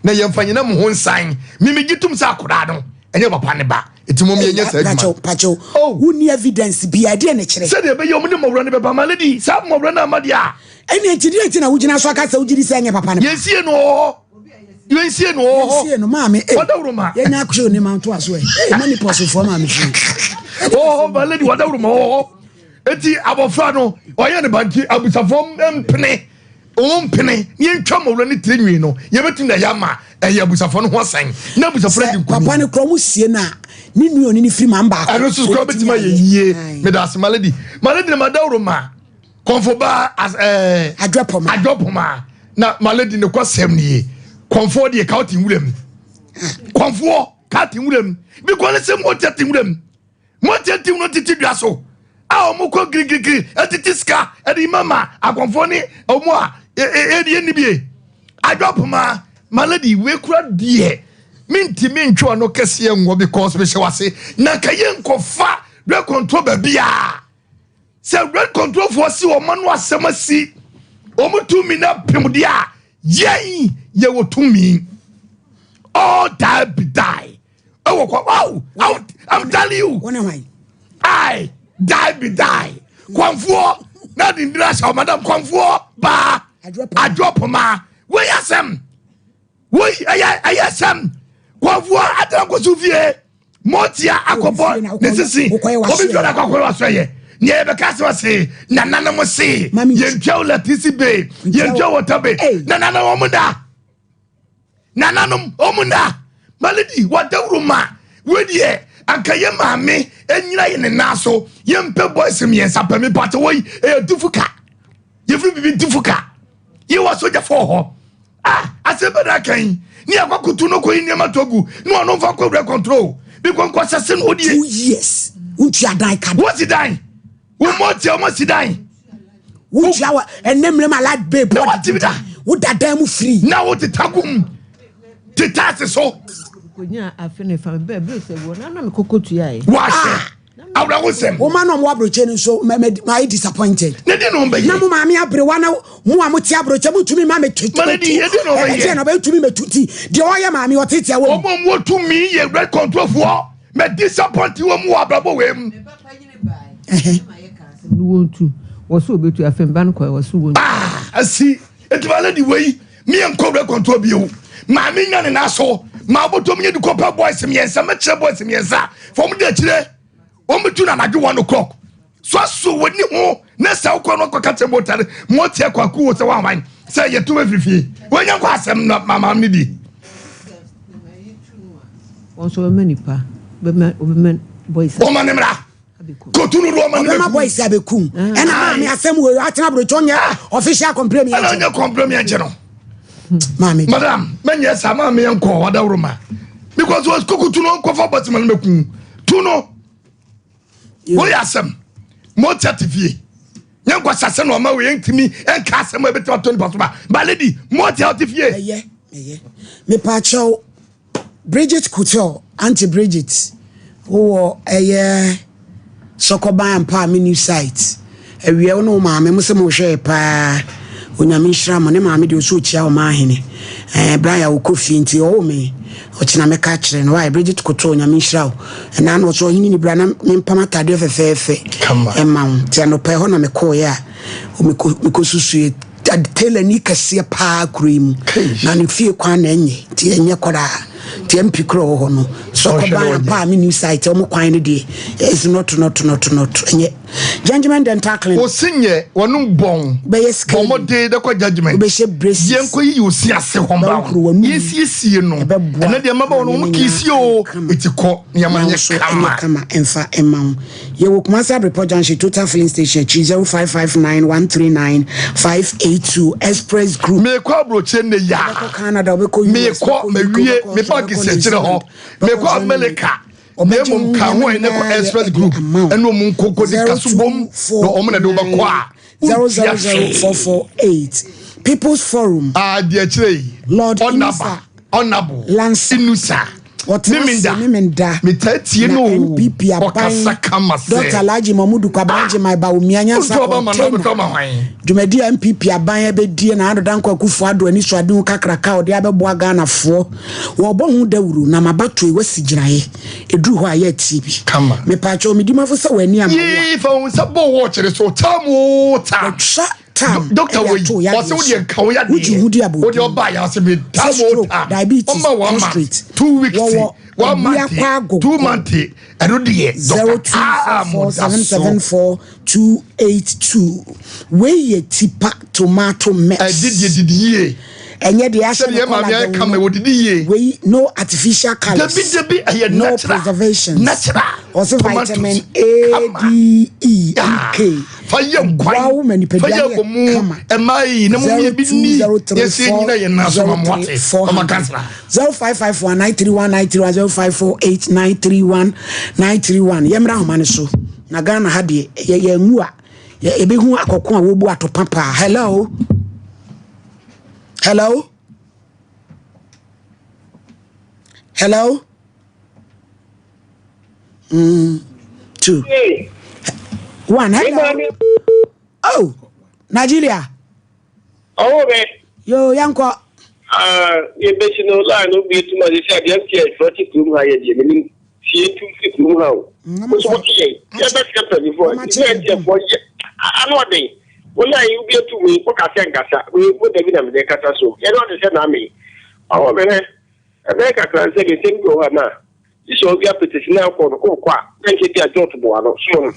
na yɛmfa nyina mo ho nsan mimi gye tom sɛ akwadaa no ɛnyɛ papa ne ba eti mom yɛnyɛ saa adwuma pakyɛw oh. wonni evidence bia ɛdeɛ ne kyerɛ sɛdeɛ ɛbɛyɛ ɔmo ne mmɔwerɛ no bɛba ma lady saa mmɔwerɛ no ama deɛ a Ɛnna enti deɛ nti na wogyina so aka sɛ wogye di sɛ ɛnyɛ papa no ba? Yɛnsie no wɔ hɔ. Yɛnsie no wɔ hɔ. Yɛnsie no maame. Ee Wadawuruma. Yɛnya akɔhyɛ onim anto aso ɛ. Ee mani pɔsofoɔ maame fi. Wɔ hɔ ma lady wadawuruma wɔ hɔ. Eti abɔfra no ɔyɛ ne ba nti abusafoɔ mpene wɔn mpene ne yɛntwa mmɔwura ne tiri nwi no yɛbɛtumi na yɛama ɛyɛ abusafoɔ no ho asɛn na abusafoɔ no di nkonim. Papa no kura wɔn sie no a ne nua oni ne firi maa baako. Ɛno nso kura bɛtumi ayɛ yie. Meda ase ma lady ma lady na madawuruma. Kɔnfo baa as ɛɛ. Eh, Adwapɔma. Adwapɔma na malady ne kɔ sɛm nie. Kɔnfoɔ deɛ ka ɔte nwura mu. Kɔnfoɔ ka te nwura mu. Bi kɔ ne sɛ mo te te nwura mu. Mo te te nwura tete dua so. A wɔn kɔ girigirigiri ɛtete sika ɛde mama akɔnfoɔ ne wɔn a ɛdi ɛni bie. Adwapɔma malady wekura deɛ mintimi ntwe ɔno kɛseɛ nwɔ because mehyɛ wase na nka yɛ nkɔfa rɛ baabi a. Sɛ rent control foɔ si wɔn ano asɛm asi wɔn tumi na pem deɛ a yɛn yɛwɔ tumi all die be die ɛwɔ kɔ wow I'm, I'm telling you I die be die kwanfoɔ na de ndira hyɛ ɔmadam kwanfoɔ baa adwo poma wei asɛm wei ɛyɛ ɛyɛ asɛm kwanfoɔ atena kɔsu fie. Motia akɔbɔ ne sisi obi fi ɔda akɔkɔrɔ wasɔ yɛ nea yɛbɛka sɛ ɔse nananom se yɛntwa wo latisi be yɛntwa wɔta be nananom ɔmo da nananom ɔmo da maledi wadawuro ma wedeɛ anka yɛ maame ɛnyina yɛ ne nan so yɛmpɛ boys mmiɛnsa pɛ me pate wɔ yi ɛyɛ dufu ka yɛfiri bibi dufu ka yɛwɔ sogyafoɔ hɔ Ah, asɛm bɛ na aka yi. Ne akɔ kutu no kɔyi nneɛma to agu. Ne ɔno nfa nkɔ wura control. Bi kɔ nkɔ sɛse no odie. Two years. Wontua dan ka. Wosi dan. Wo mɔ tia wɔn si dan. Wontua wa ɛnɛ mmerɛ ma light bill. Na wate bi da. Woda dan mu free. Na wo teta gum. Teta ase so. Konya afe ne fa bɛɛ bere sɛ wɔ na na me koko tua yi. Wahyɛ. Awerɛhosɛm. Wo ma na ɔmo aburokye no nso mɛ mɛ mayɛ disappointed. Ne deɛ na ɔmo bɛyɛ. Na mo maame aberewa na mo a mo te aburokye mo ntumi ma me tu. Ma ne di ɛdeɛ na ɔmo bɛyɛ. Ɛdeɛ na ɔbɛyɛ tumi mɛ tu ti deɛ ɔyɛ maame ɔtete awɔ mu. Ɔmo a ɔmo wɔ tumi yɛ rent control foɔ mɛ disappoint wɔn wɔ abrabɔ wei mu. No wɔntu wɔ so obetu afei mba no kɔ wɔ so wɔntu. Ah asi eti ma lady wei mi yɛ nkɔ rent control bio maame nya ne nan so ma abotom nyɛ di kɔpɛ boys mmiɛnsa mɛkyerɛ boys mmiɛnsa fɔm di akyire wɔn bɛtu na anadwo 1 o'clock so aso wɔ ni ho na sɛ wokɔ no kɔka kyerɛ motare moteɛ kwaku wo sɛ woawan sɛ yɛto afiri fie wɔnya nkɔ asɛm na mama no di. Wɔn nso wɔbɛma nipa wɔbɛma wɔbɛma boys. Wɔma ne mmra kotu no do wɔma ne Ɔbɛma bɛku. boys abɛkum. Ɛna maame asɛm wɔ atena aburokyi ɔnyɛ official complaint yɛn Ɛna kyɛ. ɔnyɛ complaint yɛn kyɛ no. Maame. Madam mɛnyɛ saa maame yɛn kɔ ɔdaworo ma because wɔn kuku tu no nkɔfa boys ma no bɛku tu no. Wɔyɛ asɛm mo te ate fie nyɛ nkwasasɛ na ɔma wei ntumi nka asɛm a ɛbɛtumi ato nipa so ba ba lady mo te ate fie. Ɛyɛ ɛyɛ mepaakyɛw Bridget Couture Auntie Bridget wowɔ ɛyɛ Sɔkɔban ampa a me new site awia wo ne wo maame mo sɛ mo hwɛɛ paa Onyame nhyira mo ne maame deɛ ɔsɛ ɔkyia ɔma ahene ɛɛ Brian a ɔkɔ fie nti ɔwɔ me ɔkyena mɛka akyerɛ no why Bridget Koto Onyame nhyira wo ɛna na ɔsɛ ɔhene ni bra na mempam atadeɛ fɛfɛɛfɛ ɛma wo nti anɔpa ɛhɔ na mekɔɔyɛ a mekɔ susuɛ tailor ni kɛseɛ paa kuro yi mu na ne fie kwan na ɛnyɛ nti ɛnyɛ koraa nti MP korɔ wɔ hɔ no sɔkɔban apa a me new site ɔmo kwan no deɛ it's not not not not ɛnyɛ Gentleman Dental Clinic. Osi nyɛ wɔnom bɔn. Bɛyɛ sika. Bɔ mmɔden dɛ kɔ judgement. Wobɛhyɛ braces. Yɛn kɔ yiyi osi ase hɔ mba ho. Yɛn siesie no. Ɛnɛ deɛ mmabaawa no wɔn kiisi o. Eti kɔ nneɛma nyɛ kama. Nyɛ kama ɛnfa ɛma ho. Yɛwɔ Kumasi Abrepɔ Junction Total Filling Station akyi 0559 139 582 Express Group. Mekɔ aburokyire nnɛ yi a. Wobɛkɔ Canada, wobɛkɔ US, Mekɔ wobɛkɔ UK, mawie wobɛkɔ me bag Australia, si wobɛkɔ New akyire hɔ. Zealand, Mekɔ wobɛkɔ Germany. America. Na mmom ka ho a ɛne kɔ Express Group ɛne ɔmo nkoko de kaso bom na ɔmo na de wobɛkɔ a wontua hwee. People's Forum. Ah, deɛ akyire yi. Lord Ɔnaba, Ɔnabo, Lansa, Inusa, Ɔtena Memenda, metaa tie na no o, NPP aban, ɔkasa kama sɛ. Dr. Alhaji Mahmudu Kwabena Agyemang Bawumia Nyansa Wotɔ ɔba ma no, Container. wobɛtɔ ama hwan? Dwumadi a NPP aban abɛdie na Addo Dankwa Akufo Addo anisoadehu kakraka a ɔde abɛboa Ghanafoɔ. Wɔrebɔ ho dawuro na m'abatoɔ yi wasi gyinaeɛ. Ɛduru hɔ a yɛ atie bi. Kama. Mepaakyɛw medi mafo sɛ w'ani ama wo a. Yee fa wo nsa bɔ watch ne so tam oo tam. Wɔtwa tam Doctor ɛde wei ato wo yadeɛ ɔsɛ wo so. deɛ nka wo yadeɛ. Wogye ho di abodin. Wo deɛ ɔbaa yɛ ɔsɛ me tam Sɛ oo stroke, tam. diabetes, Ɔma one month, prostate. 2 weeks, Wɔwɔ one month, Abuakwa Agogo. 2 month. Ɛno deɛ doctor ah mo da so. 0244774282. Wei yɛ tipa tomato mix. Ɛdi deɛ didi yie. Ɛnyɛ deɛ ahyɛ Sɛdeɛ no maame kɔla ayɛ dɛn kama no. wɔdidi yie. Wei no artificial colours. Dabi dabi ɛyɛ No natural. preservations. Natural. Ɔsɛ Tomatoes. vitamin A D E E K. Fa yɛ nkwan. Boa wo ma Fa nipadua yɛ no yɛ abomu. kama. Ɛmaa yi na mo yɛ bi ni. Yɛsɛ nyina yɛ nan so ma mo ate. Ɔma kansra. 0551 931 931 0548 931 931 yɛmmra ahoma no so na Ghana ha deɛ yɛ yɛnwu a yɛ- yɛbɛhu akɔko a wɔbu atopa paa hello hello hello 2 1 hello oh Nigeria Ɔwɔ bɛ. Yoo yɛnkɔ. Ah yɛbɛsi no line no bue tum a sɛsi adeɛ MTN foɔ te kurom ha yɛ deɛ menim sɛ yɛtu mfiri kurom ha o mo nso mote yɛn yɛbɛsrɛ mpanyinfoɔ sɛ MTN foɔ yɛ ano ɔden wo line yi wobue tum yi woka sɛ nkasa wei mo dabi na mede kasa so yɛne ɔde sɛ naame ɔwɔ bɛ hɛ ɛbɛyɛ kakra nsɛ deɛ nsɛm bi wɔ hɔ a na gye sɛ ɔbi apetesi na akɔ no wokɔ a na nkyɛ bi a jɔt boa no so no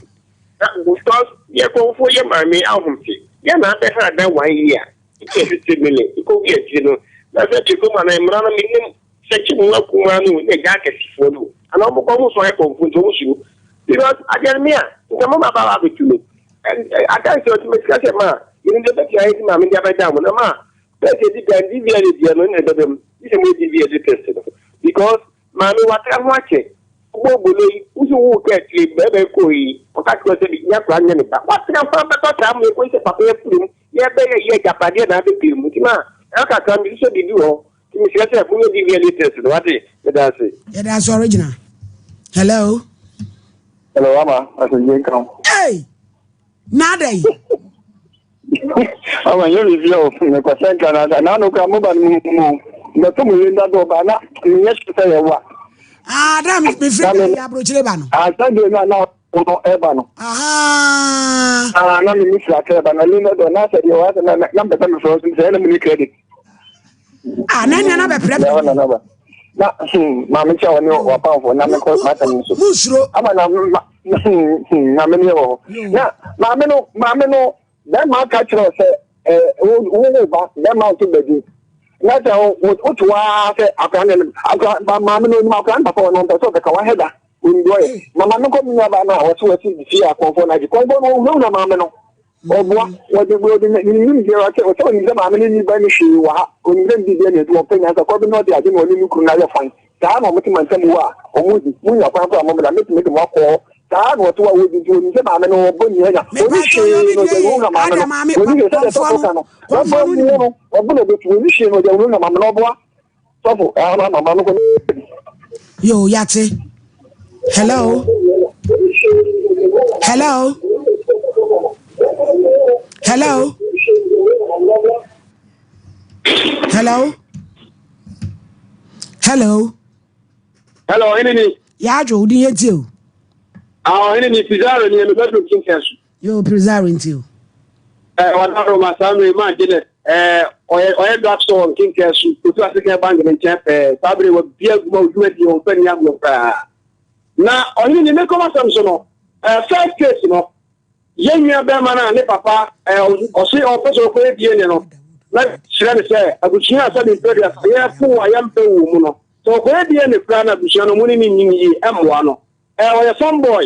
Na because yɛ kɔnfoɔ yɛ maame ahomte yɛ na abɛ ha da one year nti yɛ hwete mele nkɔ wi akyire no na sɛ deɛ kɔm anaa mmara no menim sɛ kye mu akumaa no na agya akɛsefoɔ no anaa ɔmo kɔ ɔmo so ayɛ kɔnfoɔ nti ɔmo suro because adeɛ no me a nka mama ba ba abɛtu no adanse ɔte mɛsika sɛ ma yɛnim deɛ bɛtua ayɛ ti maame de abɛda mo na ma bɛɛ sɛ di kan DVLA deɛ no na ɛbɛbɛm gye sɛ mo yɛ DVLA test no because Maame, w'atra ho akyɛ. Wobɔ obolo yi, wo so woo kaa akyire yi, bɛɛma yi kɔɔ yi, ɔka kyerɛ wo sɛ me nya koraa nyɛ me ba. W'atra ho abɛtɔ saa mmerɛ kɔyi sɛ papa yi afiri mu, yɛɛbɛyɛ yi agyapadeɛ na abɛpue mu. Nti ma, ɛhɔ kakra no, mesu sɛ biribi wɔ hɔ. Nti mesrɛ sɛ monyɛ DVLA test no, wate? Meda ase. Yɛda ase original. Hello. Hello, Ama. Asomdwe nka wo. Hey! Na adɛn? Ama nyɛ biribi o. Mekɔsɛ nka na na ano kora moba no mu mu. Mɛto mo yɛ ndado ɔba na menyɛ sure sɛ yɛwo a. Ah, da mefiri yɛ aburokyire ba no. Ah, Sunday no a na no ɛba no. Ah, na me mefiri akra ba na lena dɔ na sɛ deɛ wɔasɛ na na mpɛ sɛ mefrɛ wo so sɛ ɛna mu ni credit. Ah, na nea na bɛprɛprɛ. Na na na hmm, maame kyɛ ɔne wapamfo na mekɔ m'asɛm no so. Musuro. Ama na ma hmm, hmm, maame no yɛ wɔ hɔ. Na maame no maame no bɛrima aka kyerɛ sɛ ɛɛ wo wo ba bɛrima nto baabi. Na sɛ woto ara sɛ akora no akora maame no onim akora no papa ɔno ɔmpɛ sɛ ɔbɛka wahɛ da onim deɛ ɔyɛ. Ma maame kɔ me nuabaa no a wɔse wɔsi fie a kɔnfɔ no agye kɔnfɔ no ɔwurawura maame no. Ɔboa, wɔde wɔde ne nimdeɛ ɔsɛ ɔsɛ onim sɛ maame no nni ba ne hwee wɔ ha, onim sɛ ne biribiara na edi ɔpɛ nyansa kɔ bi na ɔde agye na ɔne ne kunu no ayɛ fan. Saa na wɔte mantam hɔ a wɔdi, munya kwan koraa a mommra, metumi de mo akɔ hɔ. Saa na wɔte hɔ a wɔdi nti onim sɛ maame no ɔbɔ nni anya, ɔnni hwee na ɔde awurawura maame no, ɔnni hwee sɛdeɛ sɔfo ka no, wɔbɔ amu no, ɔbo na ɔbɛtu, ɔnni hwee na ɔde awurawura maame no, ɔboa. Sɔfo, ɛha na mama no kɔ. Yo, yate. Hello. Hello. Hello. Hello. Hello. Hello, ɔhene ni. Yɛadwo, wo din yɛ tie o. Ah, ɔhene ni, Pizarro ni, mebɛduru nkyɛnkyɛn so. Yo, Pizarro nti o. Eh, ɔda Roma saa mmerɛ maa Janet eh, ɔyɛ ɔyɛ drug store wɔ nkenkaa su otu asekan bank ne nkyɛn pɛɛ saa bere wabia adwuma odwuma die ɔmfa ni agorɔ koraa na ɔhene ne mekɔm asɛm so no eh, first case no yɛn nua bɛrima no a ne papa eh, ɔse ɔpɛ sɛ ɔkɔyɛ DNA no na kyerɛ ne sɛ abusua a sɛbe mprɛ duasa yɛpo a yɛmpɛ wɔ mu no sɛ ɔkɔyɛ DNA koraa na abusua no mu ne ne nni ne yie ɛmmoa no eh, ɔyɛ farm boy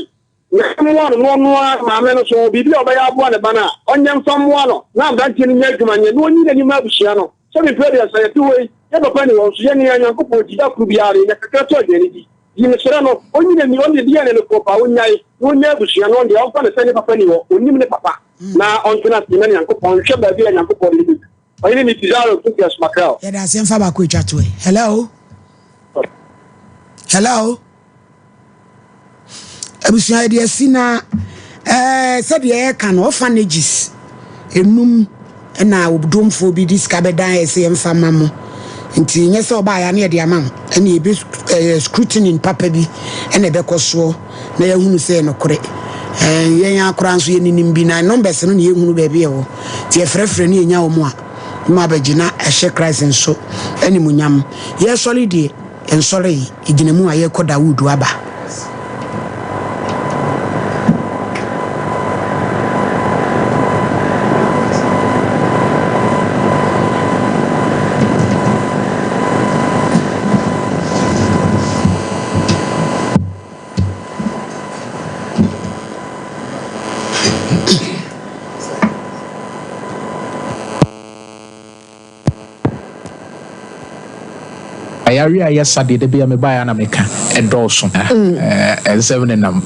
Na mmoa no, na ɔno ara maame no nso, biribi a ɔbɛyɛ aboa ne ba no a, ɔnyɛ mfa mmoa no, na aberanteɛ no nyɛ adwuma nyɛ, na ɔnyi n'ani mma abusua no. Sɛ mprɛ aduasa yɛte hɔ yi, yɛn papa nni hɔ, nso yɛn nea Nyankopɔn nti, da koro biara no, yɛnya kakra tɔ aduane di. Nti mesrɛ no, ɔnyi n'ani, ɔno deɛ DNA no korɔ paa, ɔnnyae, na ɔnnya abusua no, ɔno deɛ ɔmfa no sɛ ne papa nni hɔ, ɔnnim ne papa, na ɔntena ase na Nyankopɔn nhwɛ baabi a Nyankopɔn de no bɛdu. Ɔhene ne Pizarro Kukias Macrel. Yɛda ase mfa baako atwa toɛ. Hello. Hello. Abusua yɛde asi na ɛɛ sɛdeɛ yɛka no orphanages enum ɛna odomfoɔ bi de sika bɛdan yɛ sɛ yɛmfa ma mo nti nyɛ sɛ ɔbaa ya ne yɛde ama wo ɛna yɛbɛ ɛyɛ scrutiny papa bi ɛna ɛbɛkɔ soɔ na yɛahunu sɛ nokorɛ ɛɛ yɛn akora nso yɛninim bi na numbers no na yɛhunu baabi ɛwɔ nti yɛfrɛfrɛ ne yɛnya wɔn a ma abɛgyina ɛhyɛ Christ nso animuonyam yɛsɔre deɛ Nsɔree, egyina mu a yɛrekɔ Dawudu aba. Ayare a ɛyɛ sa deɛ da biara mebaeɛ a na meka ɛdɔɔso nsɛm nenam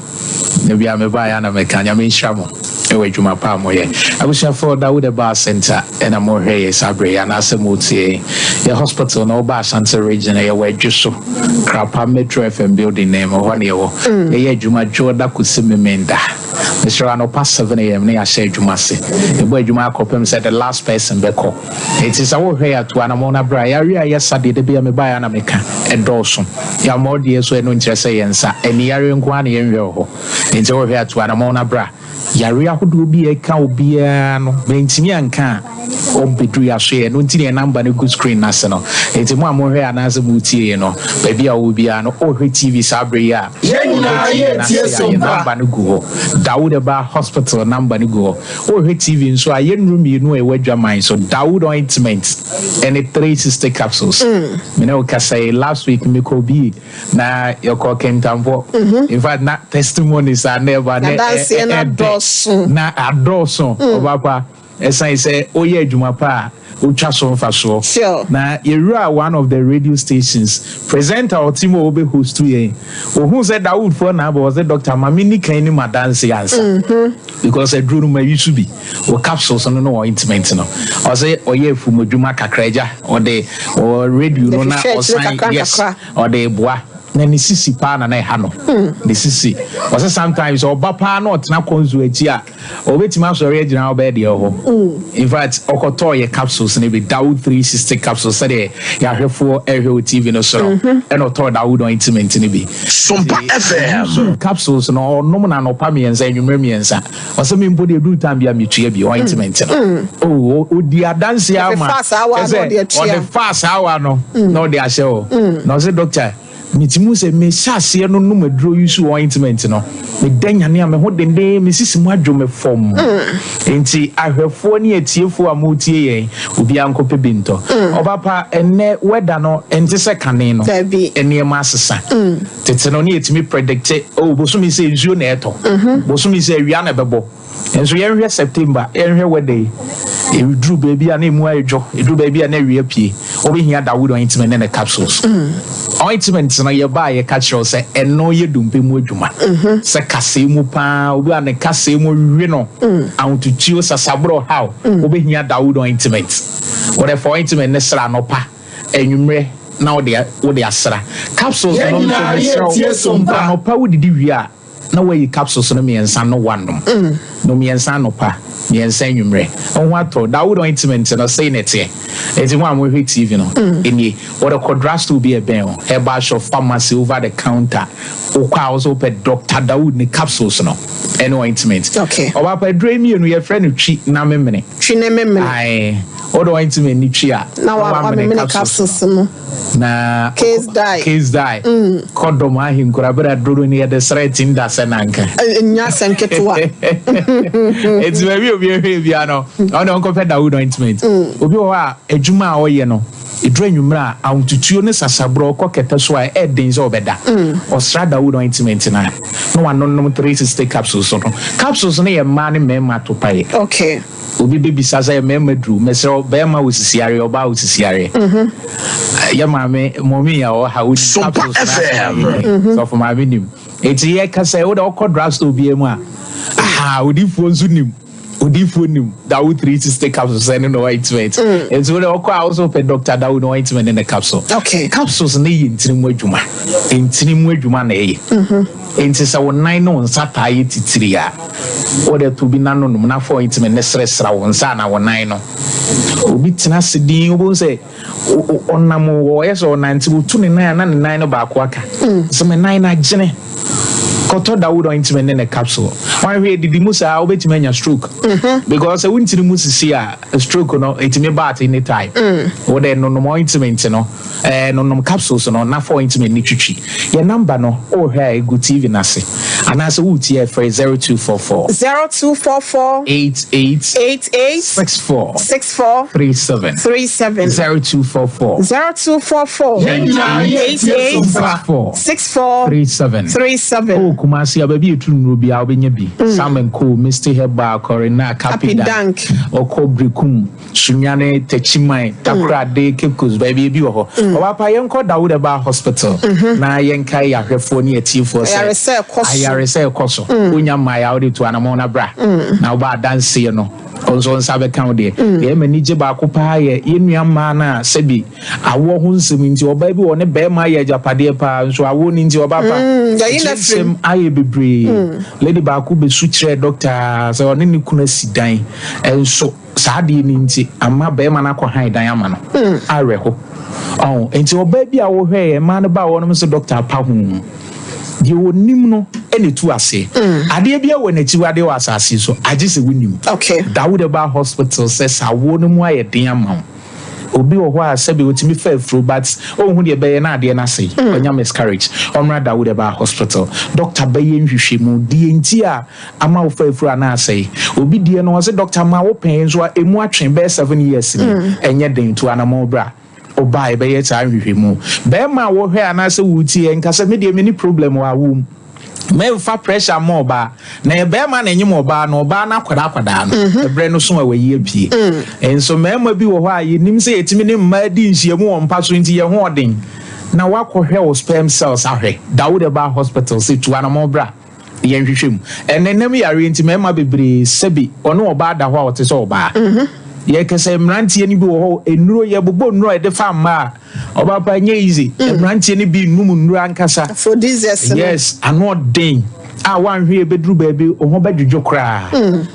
da biara mebaeɛ a na meka Nyame nhyira mo ɛwɔ adwuma pa a moyɛ abusuafoɔ Dawood Herbal Center ɛna mohwɛ yɛ saa berɛ yi anaasɛ motie yɛ hospital na woba Ashanti region yɛwɔ Adwo so Krapa Metro FM building na mu hɔ ne yɛwɔ yɛyɛ adwuma dwoɔda kɔsi Memenda. Mesrɛ wo anɔpa 7am na yɛahyɛ adwuma ase. Yɛbɔ adwuma akɔpem sɛ the last person bɛkɔ. Enti sɛ worehwɛ yɛ a tu anamɔn na bra. Yareɛ a ɛyɛ sa deɛ da biara mebaeɛ a na meka. Ɛdɔɔso. Yɛammɔ deɛ so ɛno nkyerɛ sɛ yɛn nsa. Ani yareɛ nko ara na yɛnhwɛ wɔ hɔ. Enti worehwɛ a tu anamɔn na bra. Yareɛ ahodoɔ bi a ɛka obiara no mantumi anka a ɔbɛduru yɛn asoɛeɛ. Ɛno nti na yɛn number no gu screen no ase no. Enti mo a mohwɛ anaasɛ moretie yɛn no, baabi a wowɔ biara no, worehwɛ TV saa berɛ yi a, Yɛn nyinaa yɛretie so mpa. Number no gu hɔ. Dawood Herbal Hospital number no gu hɔ. Worehwɛ TV nso a, yɛn nnuro mmienu a ɛwɔ adwaman so, Dawood Ointment ɛne 360 Capsules. Me ne wo kasa yi, last week mekɔɔ bi na yɛkɔɔ Kintampo. In fact, na testimonies a na ɛba na Adanseɛ no ɛdɛ. adɔɔso. Na adɔɔso, ɔbaapa. Ɛsan sɛ woyɛ adwuma pa a, wotwa so mfasoɔ. Sure. Na yɛwuraa one of the radio stations, presenter a ɔte mu a ɔbɛ host yɛn, ohuu sɛ Dawood foɔ na aba, ɔse doctor ma me nni kan ni m'adanse ansa. Because aduro no ma use bi, wɔ capsules no ne ointment no. Ɔse ɔyɛ afuom adwuma kakra agya, ɔde ɔ radio no na Ɛhwehwɛ akyire ɔsan, kakra yes, nkakra. ɔde boa. Na ne sisi paa na na ɛha no. Ne sisi. Ɔsɛ sometimes ɔba paa na ɔtena kɔnsu akyi a, ɔbɛtumi asɔre agyina hɔ bɛyɛ deɛ ɛwɔ hɔ. In fact, ɔkɔtɔɔ yɛ capsules no bi, Dawood 360 capsules sɛdeɛ yɛahwɛfoɔ ɛrehwɛ wɔ TV no so no, ɛna ɔtɔɔ Dawood ointment no bi. Sompa FM. Ɔuse capsules no, ɔnom no anɔpa mmiɛnsa, anwummerɛ mmiɛnsa. Ɔsɛ me mpo deɛ ɛduru time bi a metua bi ointment no. Oh, ɔdi adanseɛ ama. Kyɛ sɛ ɔde faa saa awa no na ɔde ahyɛ hɔ. Na ɔsɛ doctor, metumi hu sɛ mehyɛ aseɛ no nom aduro use ointment no, meda nyane a me ho denden, me sisi mu adwo me fam. Enti ahwɛfoɔ ne atiefoɔ a moretie yɛn, obiara nkɔpɛ bi ntɔ. Ɔba pa, ɛnnɛ weather no ɛnte sɛ kane no. Nneɛma asesa. Tete no ne yɛtumi predicte, oh bosome sɛ nsuo na ɛtɔ, bosome sɛ awia na ɛbɛbɔ. Nso yɛnhwɛ September, yɛnhwɛ weather yi, ɛduru baabi a na emu ayɛ dwo, ɛduru baabi a na awia pue. Wobɛhia Dawood ointment ne ne capsules. Ointment no yɛba a yɛka kyerɛ wo sɛ ɛno yɛ dompe mu adwuma. Sɛ kasɛɛ mu paa, obi a ne kasɛɛ mu we no, ahotutuo, sasaborɔ haw, wobɛhia Dawood ointment. Wode fa ointment no sra anɔpa, anwummerɛ na wode wode asra. Capsules no nso mesrɛ wo, anɔpa wodidi wie a, na woayi capsules no mmiɛnsa no woanom. No mmiɛnsa anɔpa, mmiɛnsa anwummerɛ. Wo ho atɔ. Dawood ointment no sei na ɛteɛ. Enti mo a mohwɛ TV no, nie. Wɔde kɔ drugstore bi a ɛbɛn wo, herbal shop, pharmacy, over the counter. Wokɔ a wo sɛ wopɛ Doctor Dawood ne capsules no ɛne ointment. Okay. Ɔbaapa aduro yi mmienu yɛfrɛ no twi na memene. Twi ne memene. Ae. Wode ointment no twi a, na wamene capsules no. Na case die. Case die. Kɔdɔm ahenkura bere aduro no yɛde srɛ tim da sɛ nanka. Nya asɛm ketewa. Eti baabi obi ehwɛ bia no, ɔno ɔnkɔpɛ Dawood ointment. Obi wɔ hɔ a adwuma a ɔyɛ no, eduru anwummerɛ a ahotutuo ne sasaborɔ kɔ kɛtɛ so a ɛyɛ den sɛ ɔbɛda. Ɔsra Dawood ointment no a, na wanonom 360 capsules no. Capsules no yɛ mmaa ne mmarima atopaeɛ. Okay. Obi bɛbisa sɛ mmarima duru? Mesrɛ wo, barima wɔ sisiareɛ, ɔbaa wɔ sisiareɛ. Yɛ maame, mɔmi a ɔwɔ ha, wonim capsules no asɛm a yɛka. Sɔfo maame nim. Eti yɛka sɛ wode ɔkɔ drugstore biara mu a, aha, odiyifoɔ nso nim. Odiyifoɔ nim Dawood 360 capsules ɛne no ointment. Eti wode ɔkɔ a wosɛ wopɛ Dr. Dawood ointment ne ne capsule. Okay. Capsules no yɛ ntini mu adwuma. Ntini mu adwuma na ɛyɛ. Enti sɛ wo nan ne wo nsa taa yɛ titiri a, wode to bi na nonom na fa ointment no srɛsrɛ wo nsa anaa wo nan no. Obi tena ase dinn, wobɛhu sɛ ɔnam ɔyɛ sɛ ɔnante, ɔtu ne nan a na ne nan no baako aka. Sɛ me nan no agyene. Kɔtɔ Dawood ointment ne ne capsule. Wanhwɛ edidi mu saa wobɛtumi anya stroke. Because sɛ wo ntini mu sisi a, stroke no ɛtumi ba at any time. Wode nonom ointment no. Ɛɛ nonom capsules no na fa ointment no twitwi. Yɛn number no wohwɛ a egu TV no ase anaasɛ woretie a frɛ 0244. 0244. 88. 88. 64. 64. 37. 37. 0244. 0244. 88. 64. 64. 37. 37. Wowɔ Kumasi a baabi a ɛturu nnuro biara wobɛnya bi. Sam and Co, Misty Herbal, Corina, Kapidank, ɔkɔ Berekum. Sunyani, Techiman, Takoradi, Cape Coast, baabi ebi wɔ hɔ. Ɔbaa pa, yɛnkɔ Dawood Herbal Hospital na yɛnkae yɛn ahwɛfoɔ ne atiefoɔ sɛ Ayaresa ɛkɔ so. ayaresa ɛkɔ so. Wonya mmaeɛ a, wode tu anamɔn na bra. Na woba adanseɛ no, wo nso wo nsa bɛka wo deɛ. Deɛ ɛma ani gye baako paa yɛ yɛn nua mmaa no a sɛbi awoɔ ho nsɛm nti, ɔbaa bi wɔ hɔ ne barima ayɛ agyapadeɛ paa nso awoɔ no nti ɔbaa pa, Yɛyi no akyiri afiri nsɛm mu. ayɛ bebree. Lady baako bɛsu kyerɛɛ dɔkta sɛ ɔne ne kunu asi dan nso Saa adeɛ no nti ama barima no akɔ han dan ama no. Awerɛho. Ɔho. Nti ɔbaa bi a wohwɛɛ mmaa no baa wɔnom sɛ dɔkta apa ho. Deɛ ɔnim no na ɛtu aseɛ. Adeɛ biara wɔ n'akyiwadeɛ wɔ asase so agye sɛ wonim. Okay. Dawud baa hospital sɛ sɛ awoɔ no mu ayɛ den ama wo. Obi wɔ hɔ a sɛbi otumi fa afuro but onhu deɛ ɛbɛyɛ na adeɛ no asɛe, wanya miscarriage. Ɔmmra Dawood Ɛbaa hospital. Doctor bɛyɛ nhwehwɛmu deɛ nti a ama wo fa afuro a na asɛe. Obi deɛ no ɔse doctor ma wo pɛn nso a ɛmu atwe bɛyɛ 7 years ni. Ɛnyɛ den tu anamɔn bra. Ɔbaa yɛbɛyɛ saa nhwehwɛmu. Bɛɛma a wohwɛ anaasɛ wotie nka sɛ medeɛ menni problem wɔ awoɔ mu. Mɛmfa pressure mma ɔbaa. Na yɛ bɛrima na ɛnyem ɔbaa no, ɔbaa no akwadaa akwadaa no, mm-hmm. ɛberɛ no so a wayi apue. Mm. Nso mmarima bi wɔ hɔ a yɛnim sɛ yɛtumi ne mmaa di nhyiamu wɔ mpa so nti yɛn ho ɔden. Na wakɔhwɛ wo sperm cells ahwɛ. Dawud ɛbaa hospital sɛ tu anamɔ bra yɛnhwehwɛ mu. Ɛnɛ nam yareɛ nti mmarima bebree sɛbi ɔne ɔbaa da hɔ a ɔte sɛ ɔbaa. Mm-hmm. Yɛkɛsɛ mmeranteɛ no bi wɔ hɔ, nnuro, yɛbobɔ nnuro a yɛde fa mmaa a, ɔba pa ɛnyɛ easy. Mmeranteɛ no bi nnom nnuro ankasa. Aphrodisiacs no. Yes, ano ɔden a woanhwɛ yɛ bɛduru baabi wo ho bɛdwodwo koraa.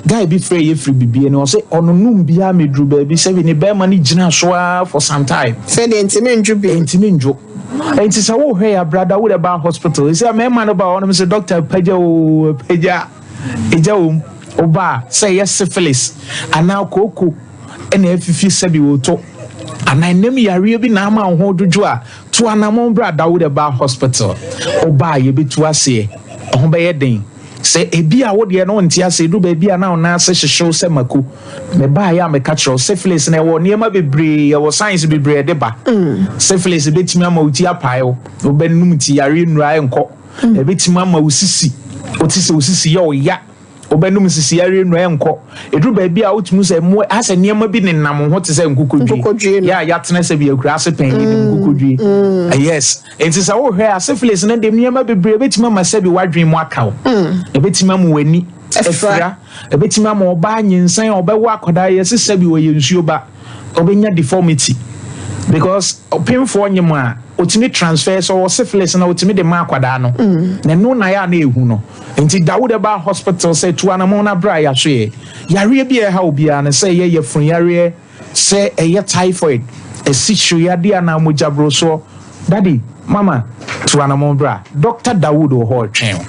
Guy bi frɛ yɛ firi bibie no, ɔse ɔnonom biara mɛduru baabi sɛbi ne bɛrima no gyina so ara for some time. Sɛdeɛ ntimi ndwo bio. Ntimi ndwo. Nti sɛ wohwɛ yɛ abrada wo de ba hospital, ɛsɛ mmarima no ba hɔ nom sɛ doctor pagya o, pagya. Egya wom, woba a, sɛ ɛyɛ syphilis anaa kooko na afifi sɛbi woto anaa ɛnam yareɛ bi na ama wo ho dwodwo a, tu anamɔn bra Dawud Herbal Hospital. Woba a yɛbɛtu aseɛ, ɛho bɛyɛ den. Sɛ ebi a wo deɛ no wonte aseɛ, ɛduru baabi a na wo nan ase hyehye wo sɛ mako. Mebaeɛ a meka kyerɛ wo, syphilis no ɛwɔ nneɛma bebree, ɛwɔ signs bebree a ɛde ba. Syphilis bɛtumi ama wo ti apae wo, wobɛnom ti yareɛ nnuro a ɛnkɔ. Ebetumi ama wo sisi, wote sɛ wo sisi yɛ wo ya, wobɛnom sisi yareɛ nnuro ɛnkɔ. Ɛduru baabi a wotumi sɛ mmoa asɛ nneɛma bi nenam wo ho te sɛ nkokodwie. Yɛ a yɛatena sɛ bi akura ase pɛn yɛnim nkokodwie. Yes. Nti sɛ wohwɛ a syphilis no de nneɛma bebree ebetumi ama sɛbi w'adwene mu aka wo. Ebetumi ama w'ani afira. Ebetumi ama ɔbaa nyinsɛn a ɔbɛwo akwadaa yɛse sɛbi ɔyɛ nsuo ba. Ɔbɛnya deformity because ɔpemfoɔ nyem a ɔtumi transfer sɛ ɔwɔ syphilis na ɔtumi de ma akwadaa no na ɛno na yɛ a na ɛhu no nti da wode ba hospital sɛ tu anamɔn na bra yɛasoɛ yareɛ bi a ɛha obiara no sɛ ɛyɛ yafunu yareɛ sɛ ɛyɛ typhoid asikyire yadeɛ anaa mogya borosoɔ daddy mama tu anamɔn bra Doctor Dawood wɔ hɔ ɔretwɛn wo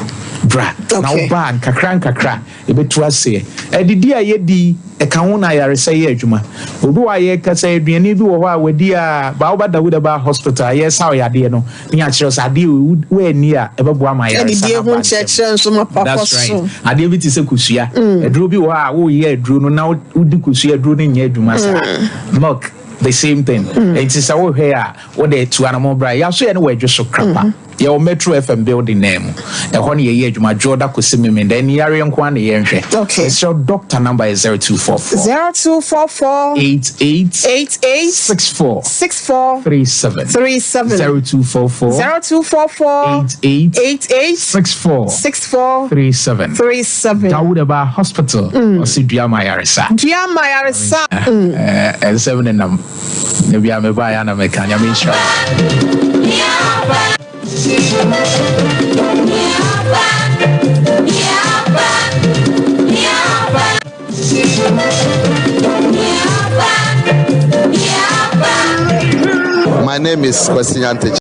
bra na wo ba nkakra nkakra Yɛbɛtu aseɛ. Adidi a yɛdi, ɛka ho na ayaresa yɛ adwuma. Obi wɔ hɔ a yɛka sɛ aduane bi wɔ hɔ a wadi a, baa woba Dawid Herbal Hospital a yɛresa wo yadeɛ no, na yɛakyerɛ wo sɛ adeɛ wei woanni a, ɛbɛboa ma ayaresa Adidie no ho aba ntɛm. nkyerɛkyerɛ nso ma papa That's right. so. Adeɛ bi te sɛ kosua. Aduro bi wɔ hɔ a woreyɛ aduro no na wodi kosua aduro no nyɛ adwuma saa. Milk, the same thing. Nti sɛ wohwɛ a, wode tu anamɔn bra. Yɛaso yɛ no wɔ Adwo so krapa. Yɛwɔ Metro FM building naa mu. Ɛhɔ na yɛyɛ adwuma Dwoda kɔsi Memenda. Ɛne yareɛ nko ara na yɛnhwɛ. Okay. Mesrɛ wo doctor number yɛ 0244. 0244. 88. 88. 64. 64. 37. 37. 0244. 0244. 88. 88. 64. 64. 37. 37. Dawud Herbal Hospital. Ɔsi dua ma ayaresa. Dua ma ayaresa. Ɛnsɛm nenam. Da biara mebaeɛ a na meka Nyame nhyira wo. My name is Kwesi Nyantakyi.